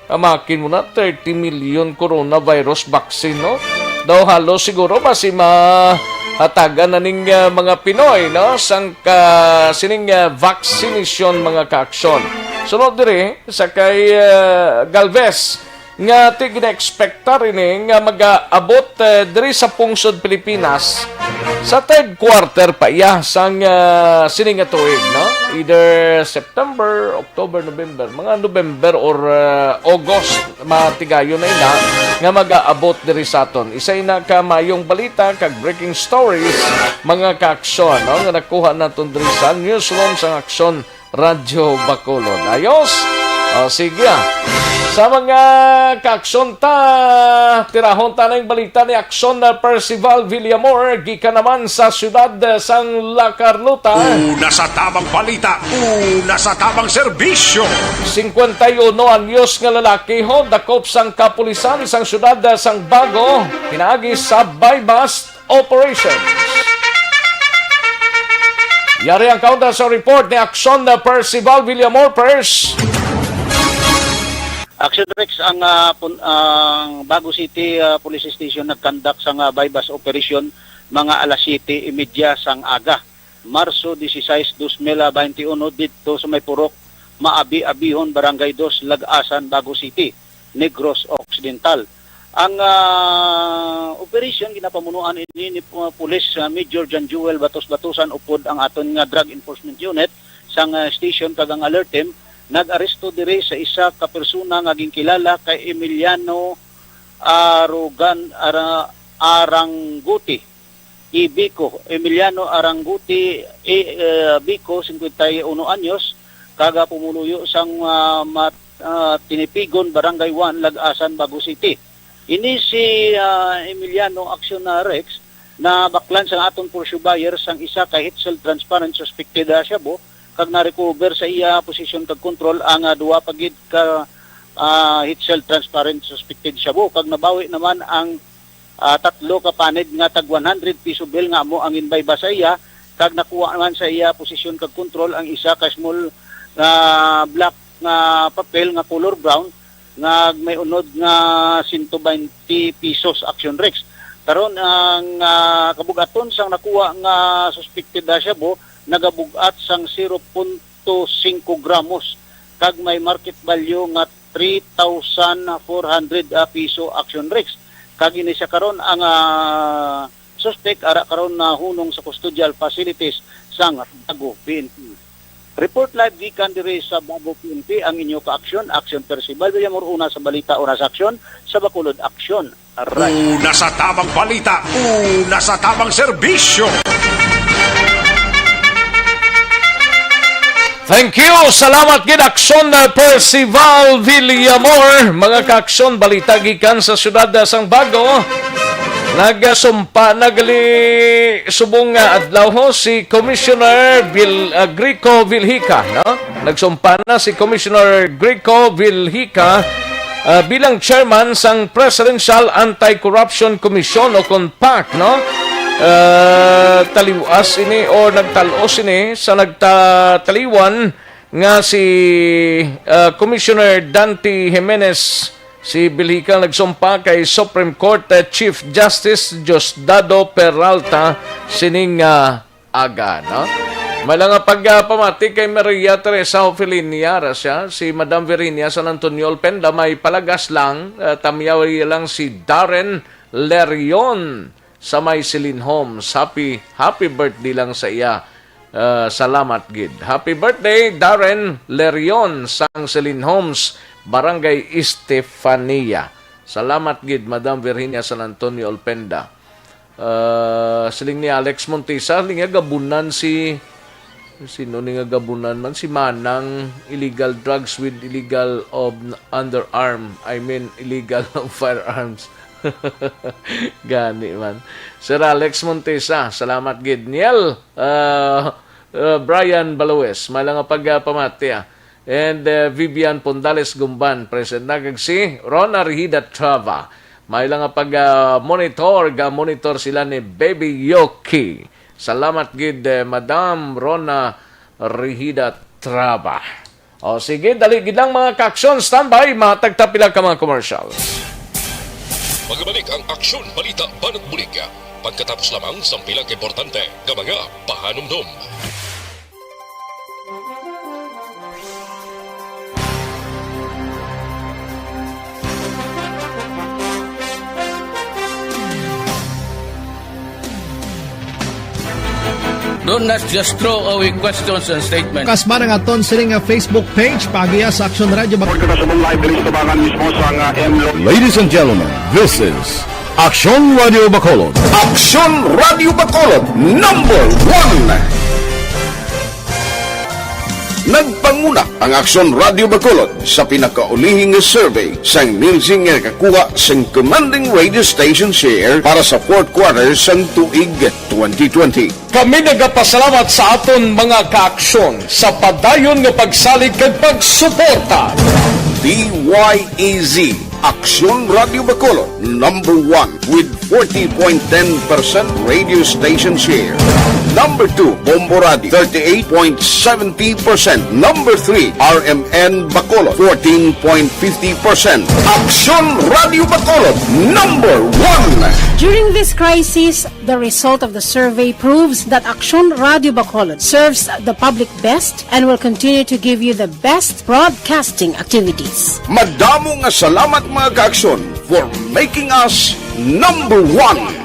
amakin mo na thirty million coronavirus vaccine, no? Daw halos siguro basi mahatagan na ning, ah, mga Pinoy, no? Sang ka, sining, ah, vaccination, mga kaaksyon. Sunod diri sa kay, ah, Galvez, nga ti gina-expectar ini nga mag-aabot, eh, diri sa pungsod Pilipinas sa third quarter pa iya sang, ah, sini nga tuig, no? Either September, October, November, mga November or, ah, August, matigayon na ina nga mag-aabot diri sa aton. Isa ina ka mayong balita kag breaking stories, mga kaaksyon, no? Nga nakuha naton diri sa newsroom sang Aksyon Radyo Bacolod. Ayos? O, sige, ah. Sa mga kaaksyon ta, tirahon ta na yung balita ni Aksyon na Percival Villamor, gikan naman sa siyudad, eh, sang La Carlota. Una sa tamang balita, una sa tamang serbisyo. Cincuenta y uno anyos nga lalaki ho, dakop sang kapulisan sang siyudad, eh, sang Bago, pinaagi sa buy-bust operations. Yari ang kaunta sa report ni Aksyon na Percival Villamor. Pers. Action Rex, ang, ah, pun-, ang Bago City, ah, Police Station nagkandak sa nga buy-bust operation mga alas siyete y media sang aga, Marso dieciséis, dos mil veintiuno, didto sa may Purok Maabi-abihon, Barangay Dos, Lag-asan, Bago City. Negros Occidental. Ang, ah, operasyon ginapamunuan ini ni, ah, Police, ah, Major John Joel Batos Batusan upod ang aton nga Drug Enforcement Unit sang, ah, station kag ang alert team nag-aresto diri sa isa ka persona nga ginkilala kay Emiliano Arugan Ara-, Aranguti. I. Bico, Emiliano Aranguti, I. eh, Bico, singkwenta y uno anyos, kaga pumuluyo sang, ah, Mat-, ah, Tinipigon, Barangay one, Lag-asan, Bago City. Ini si, ah, Emiliano Action, ah, Rex, na baklan sang aton for sure buyer sang isa ka Hitsel transparent suspected, ah, shabu, kag na-recover sa iya posisyon kag kontrol ang, ah, duwa pa gid ka, ah, Hitsel transparent suspected shabu, kag nabawi naman ang ah, tatlo ka panid nga tag one hundred piso bill nga amo ang ginbayba sa iya, kag nakuha man sa iya posisyon kag kontrol ang isa ka small nga black nga papel nga color brown nga may unod nga sento baynte pesos, Action Rex. Karon, ang, ah, kabug-aton sang nakuha nga suspected na shabu nagabug-at sang zero punto singko gramos kag may market value nga three thousand four hundred, ah, piso, Action Rex. Kag ini siya karon ang, ah, suspek ara karon nahunong sa custodial facilities sang Bago P N P. Report live gikan diri sa Bago P N P ang inyo ka-aksyon, Action Percival Villamor, una sa balita, una sa aksyon, sa Bacolod Aksyon. Aray. Una sa tamang balita, una sa tamang serbisyo. Thank you. Salamat gid, Aksyon, uh, Percival Villamor. Mga ka-aksyon, balita gikan sa siyudad, uh, sang Bago. Nagsumpa na gali subong nga adlaw ho si Commissioner Vil-, uh, Grico Vilhica, no? Nagsumpa na si Commissioner Grico Vilhica, uh, bilang chairman sang Presidential Anti-Corruption Commission o kon PAC, no? Uh, taliwas ini o nagtal-os ini sa nagtataliwan nga si, uh, Commissioner Dante Jimenez. Si Vilhica nagsumpa kay Supreme Court, uh, Chief Justice Diosdado Peralta sining, uh, aga, no? May lang nga pagpamati kay Maria Teresa Ofelinia, ra siya, si Madam Virginia San Antonio Olpenda, may palagas lang, uh, tamyaw lang si Darren Lerion sa may Celine Homes. Happy, happy birthday lang sa iya. Uh, salamat gid. Happy birthday, Darren Lerion sang Celine Homes, Barangay Estefania. Salamat gid, Madam Virginia San Antonio Olpenda. Ah, siling ni Alex Montesa, siling niya gabunan si, sino ni nga gabunan man? Si Manang, illegal drugs with illegal of underarm. I mean, illegal of firearms. Gani man. Sir Alex Montesa, salamat gid. Niel, ah, ah, Brian Balues, may lang nga pagpamati, ah. And, uh, Vivian Pondales Gumban, present na. Kag si Rona Rihida Trava. May lang nga pag, uh, monitor, ga-monitor sila ni Baby Yoki. Salamat gid, eh, Madam Rona Rihida Trava. O, sige, dali gid lang, mga ka-aksyon. Standby, matag ta pila ka mga commercials. Magbalik ang Aksyon Balita Banat Bulig pagkatapos lamang sang pila ka importante nga mga pahanumdom. Don't not just throw away questions and statements. Kasmara nga aton sini nga Facebook page, paagiya sa Aksyon Radio Bac- Report kita subong live diri sa tubangan mismo sa nga M Lo- Ladies and gentlemen, this is Aksyon Radio Bacolod. Aksyon Radio Bacolod, number one. Nagpanguna ang Aksyon Radio Bacolod sa pinakaulihing nga survey sang Nielsen nga nakakuha sang commanding radio station share para sa fourth quarter sang tuig twenty twenty. Kami nagapasalamat sa aton mga kaaksyon sa padayon nga pagsalig kag pagsuporta. D Y E Z Aksyon Radio Bacolod, number one with forty point ten percent radio station share. Number two, Bombo Radio, thirty-eight point seventy percent. Number three, R M N Bacolod, fourteen point fifty percent. Aksyon Radio Bacolod, number one. During this crisis, the result of the survey proves that Aksyon Radio Bacolod serves the public best and will continue to give you the best broadcasting activities. Madamo nga salamat, mga ka-Aksyon, for making us number one.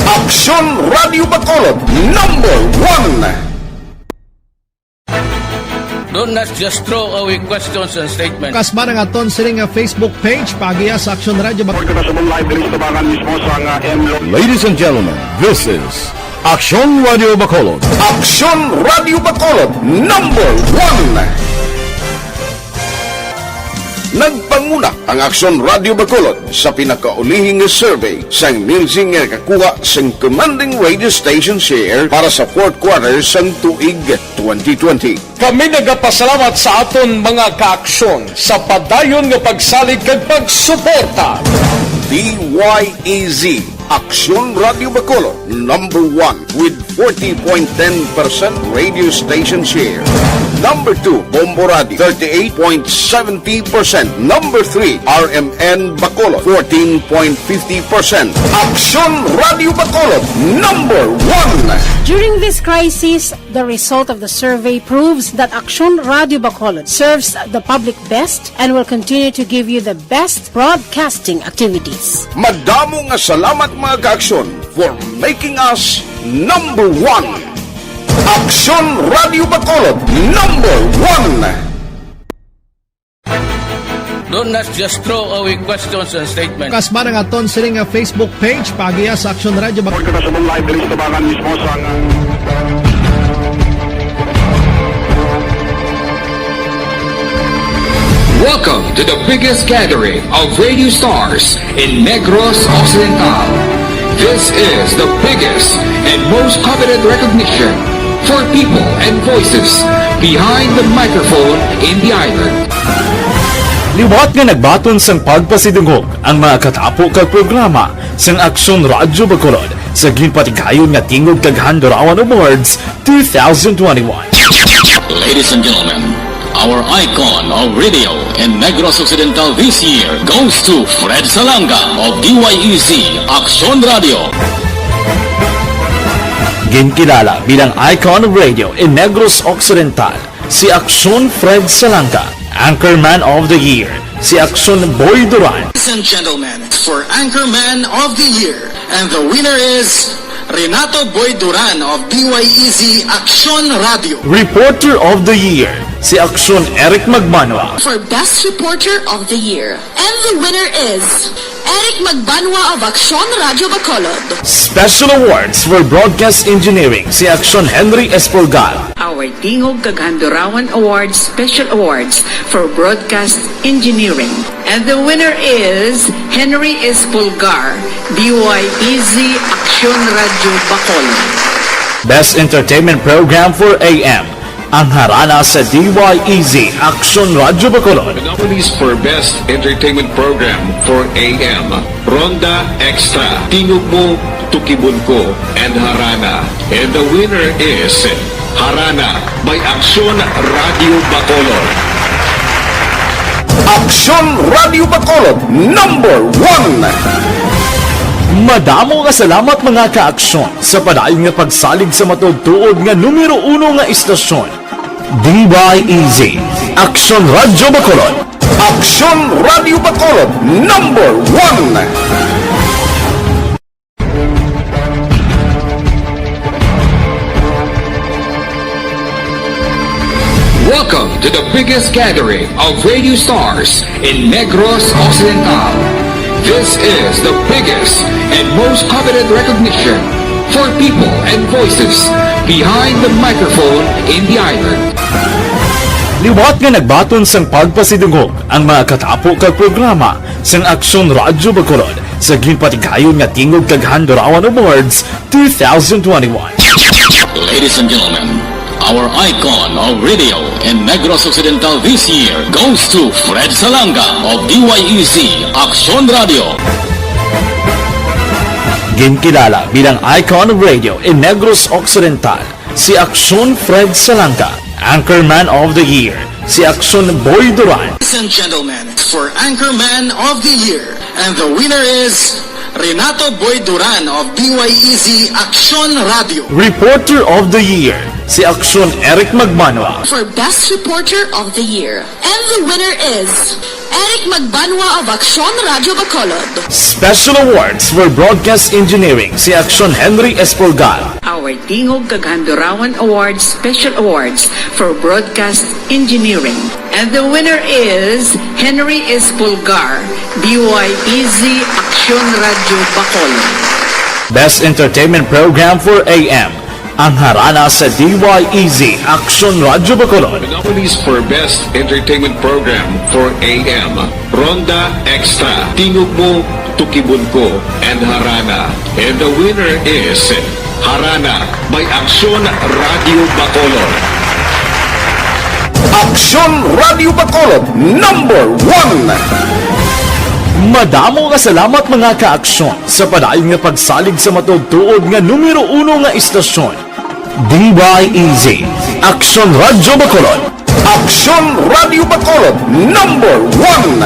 Aksyon Radio Bacolod, number one. Don't not just throw away questions and statements. Kasba ang aton sini nga Facebook page, paagiha sa Aksyon Radio Bacolod. Kita sa live, diri sa tabangan mismo sa nga M Lo- Ladies and gentlemen, this is Aksyon Radio Bacolod. Aksyon Radio Bacolod, number one. Nagpanguna ang Aksyon Radio Bacolod sa pinakaulihing survey sang Nielsen nga nakakuha sang commanding radio station share para sa fourth quarter sang tuig twenty twenty. Kami nagapasalamat sa aton mga ka-Aksyon sa padayon nga pagsalig kag pagsuporta. D Y E Z, Aksyon Radio Bacolod, number one with forty point ten percent radio station share. Number two, Bombo Radio, thirty-eight point seventy percent. Number three, R M N Bacolod, fourteen point fifty percent. Aksyon Radio Bacolod, number one. During this crisis, the result of the survey proves that Aksyon Radio Bacolod serves the public best and will continue to give you the best broadcasting activities. Madamo nga salamat, mga ka-Aksyon, for making us number one. Aksyon Radio Bacolod, number one. Don't not just throw away questions and statements. Kasba ang aton sini nga Facebook page, paagiha sa Aksyon Radio Bacolod. Kita sa live, diri sa tabangan mismo sa Welcome to the biggest gathering of radio stars in Negros Occidental. This is the biggest and most coveted recognition for people and voices behind the microphone in the island. Liwat nga nagbaton sang pagpasidungog ang mga katapo kag programa sang Aksyon Radyo Bacolod sa ginpatigayon nga Tingog kag Handurawan Awards two thousand twenty-one. Ladies and gentlemen, our icon of radio in Negros Occidental this year goes to Fred Salanga of D Y E Z Aksyon Radio. Ginkilala bilang icon of radio in Negros Occidental si Aksyon Fred Salanga, Anchorman of the Year si Aksyon Boy Duran. Ladies and gentlemen, for Anchorman of the Year, and the winner is Renato Boy Duran of D Y E Z Aksyon Radio. Reporter of the Year si Aksyon Eric Magbanwa. For Best Reporter of the Year, and the winner is Eric Magbanwa of Aksyon Radio Bacolod. Special Awards for Broadcast Engineering si Aksyon Henry Espolgar. Our Tingog kag Handurawan Awards Special Awards for Broadcast Engineering. And the winner is Henry Espolgar, D Y E Z Aksyon Radio Bacolod. Best Entertainment Program for A M, ang Harana sa D Y E Z Aksyon Radyo Bacolod. The nominees for Best Entertainment Program for A M, Ronda Extra, Tingog Mo, Tukibon Ko, and Harana. And the winner is Harana by Aksyon Radyo Bacolod. Aksyon Radyo Bacolod, number one. Madamo nga salamat, mga ka-Aksyon, sa padayon nga pagsalig sa matuod-tuod nga numero uno nga istasyon, D Y E Z, Aksyon Radyo Bacolod. Aksyon Radyo Bacolod, number one. Welcome to the biggest gathering of radio stars in Negros Occidental. This is the biggest and most coveted recognition for people and voices behind the microphone in the island. Liwat nga nagbaton sang pagpasidungog ang mga katapo kag programa sang Aksyon Radyo Bacolod sa ginpatigayon nga Tingog kag Handurawan Awards two thousand twenty-one. Ladies and gentlemen, Our icon of radio in Negros Occidental this year goes to Fred Salanga of D Y E Z Aksyon Radio. Ginkilala bilang icon of radio in Negros Occidental si Aksyon Fred Salanga, Anchorman of the Year si Aksyon Boy Duran. Ladies and gentlemen, for Anchorman of the Year, and the winner is Renato Boy Duran of D Y E Z Aksyon Radio. Reporter of the Year si Aksyon Eric Magbanwa. For Best Reporter of the Year, and the winner is Eric Magbanwa of Aksyon Radio Bacolod. Special Awards for Broadcast Engineering si Aksyon Henry Espolgar. Our Tingog kag Handurawan Awards Special Awards for Broadcast Engineering. And the winner is Henry Espolgar, D Y E Z Aksyon Radio Bacolod. Best Entertainment Program for A M, ang harana sa D Y E Z Aksyon Radio Bacolod. The nominees for Best Entertainment Program for A M, Ronda Extra, Tingog Mo, Tukibon Ko, and Harana. And the winner is Harana by Aksyon Radio Bacolod. Aksyon Radio Bacolod, number one. Madamo nga salamat, mga ka-aksyon, sa padayon nga pagsalig sa matuod-tuod nga numero uno nga istasyon, D Y E Z, Aksyon Radio Bacolod. Aksyon Radio Bacolod, number one.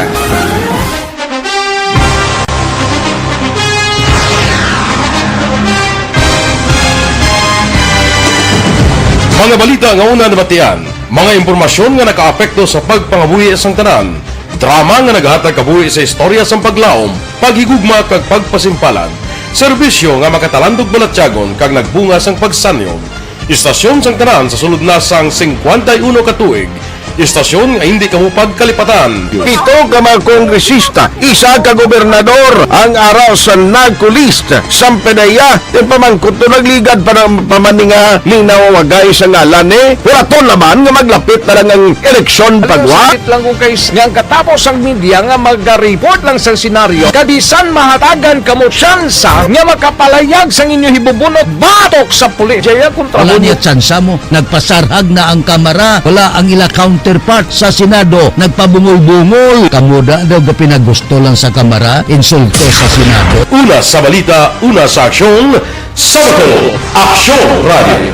Mga balita nga una nabatian, mga impormasyon nga nakaapekto sa pagpangabuhi sang tanan, drama nga nagahatag kabuhi sa istorya sang paglaom, paghigugma kag pagpasimpalan, serbisyo nga makatalandog balatyagon kag nagbunga sang pagsanyog. Istasyon sang tanan sa sulod na sang singkwenta y uno ka tuig. Istasyon nga hindi kamo pagkalipatan. Pito ka mga kongresista, isa ka gobernador ang ara sa NAGCOLEST. Sampadaya, ti pamangkot to nagligad pa ng pamaninga ning nawawagay sa ngalan ni Huraton naman nga maglapit na lang ang eleksyon. Alam mo, pagwa. Sakit lang kung kay s-, nga ang katapos ang media nga magariport lang sa senaryo, kabisan mahatagan kamo tsansa nga makapalayag sang inyo hibubunot batok sa pulis. Jaya kontra. Wala mo niya tsansa mo. Nagpasarhag na ang Kamara. Wala ang ila counterpart sa Senado. Nagpabungol-bungol. Kamo da daw gapinagusto lang sa Kamara, insulto sa Senado. Una sa balita, una sa aksyon, sa Bacolod, Aksyon Radio.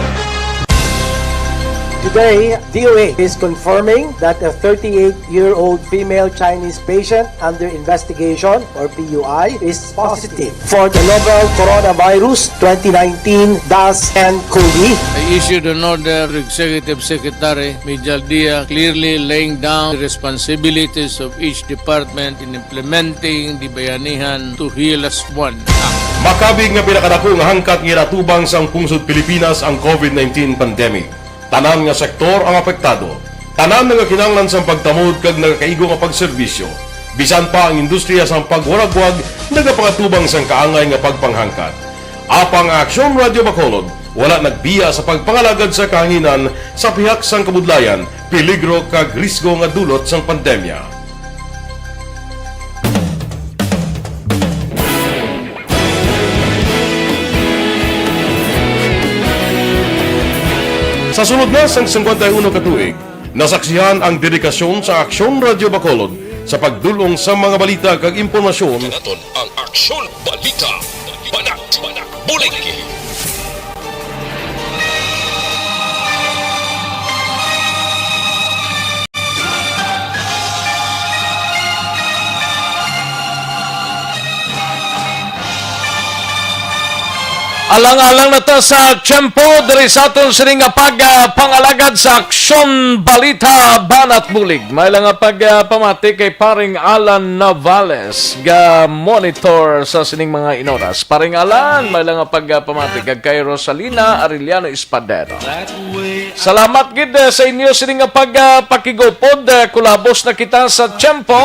Today, D O A is confirming that a thirty-eight-year-old female Chinese patient under investigation, or P U I, is positive for the novel coronavirus twenty nineteen dash N COVID. I issued an order to Executive Secretary Mijal Dia, clearly laying down the responsibilities of each department in implementing the Bayanihan to Heal Us One Act. Makabig nga pinakadako nga hangkat nga ginatubang sang pungsod Pilipinas ang COVID nineteen pandemic. Tanan nga sektor ang apektado. Tanan nga kinahanglan sang pagtamod kag nagakaigo nga pagserbisyo. Bisan pa ang industriya sang pagwaragwag nagapangatubang sang kaangay nga pagpanghangkat. Apang ang Aksyon Radio Bacolod wala nagbiya sa pagpangalagad sa kahanginan sa pihak sang kabudlayan, peligro kag risgo nga dulot sang pandemya. Sa sulod na sang singkwenta y uno ka tuig, nasaksihan ang dedikasyon sa Aksyon Radio Bacolod sa pagdul-ong sa mga balita kag impormasyon. Kanaton ang Aksyon Balita, Banat, Banat, Bulig. Alang-alang na ta sa tiyempo diri sa aton sini nga pag, ah, pangalagad sa Aksyon Balita Banat Bulig. May lang nga pag, ah, pamati kay Paring Alan Navales, ga monitor sa sining mga inoras. Paring Alan, may lang nga pag, ah, pamati kag kay Rosalina Arellano Espadero. Salamat gid, eh, sa inyo sini nga pag, ah, pakigupod, eh, kulabos na kita sa tiyempo.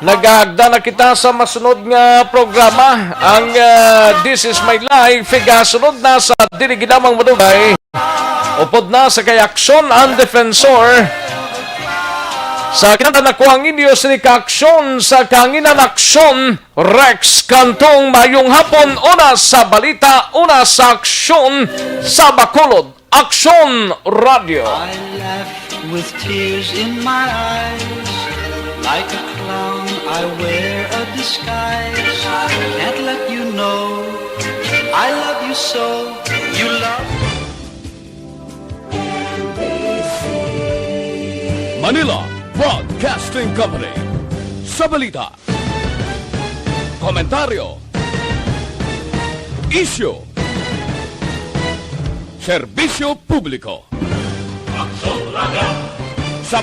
Nagaagda na kita sa masunod nga programa. Ang, ah, This Is My Life, igasunod na sa Dili Ginamang Madugay. Upod na sa kay Aksyon ang Defensor. Sa kinanta na ko ang inyo sini ka Aksyon sa Kanginan Aksyon, Rex Cantong. Mayong hapon, una sa balita, una sa aksyon sa Bacolod. Aksyon Radio. I laugh with tears in my eyes. Like a clown, I wear a disguise. Can't let you know I love you so. You love Manila Broadcasting Company. Sa balita, komentaryo, isyu, serbisyo publiko. Aksyon Radio.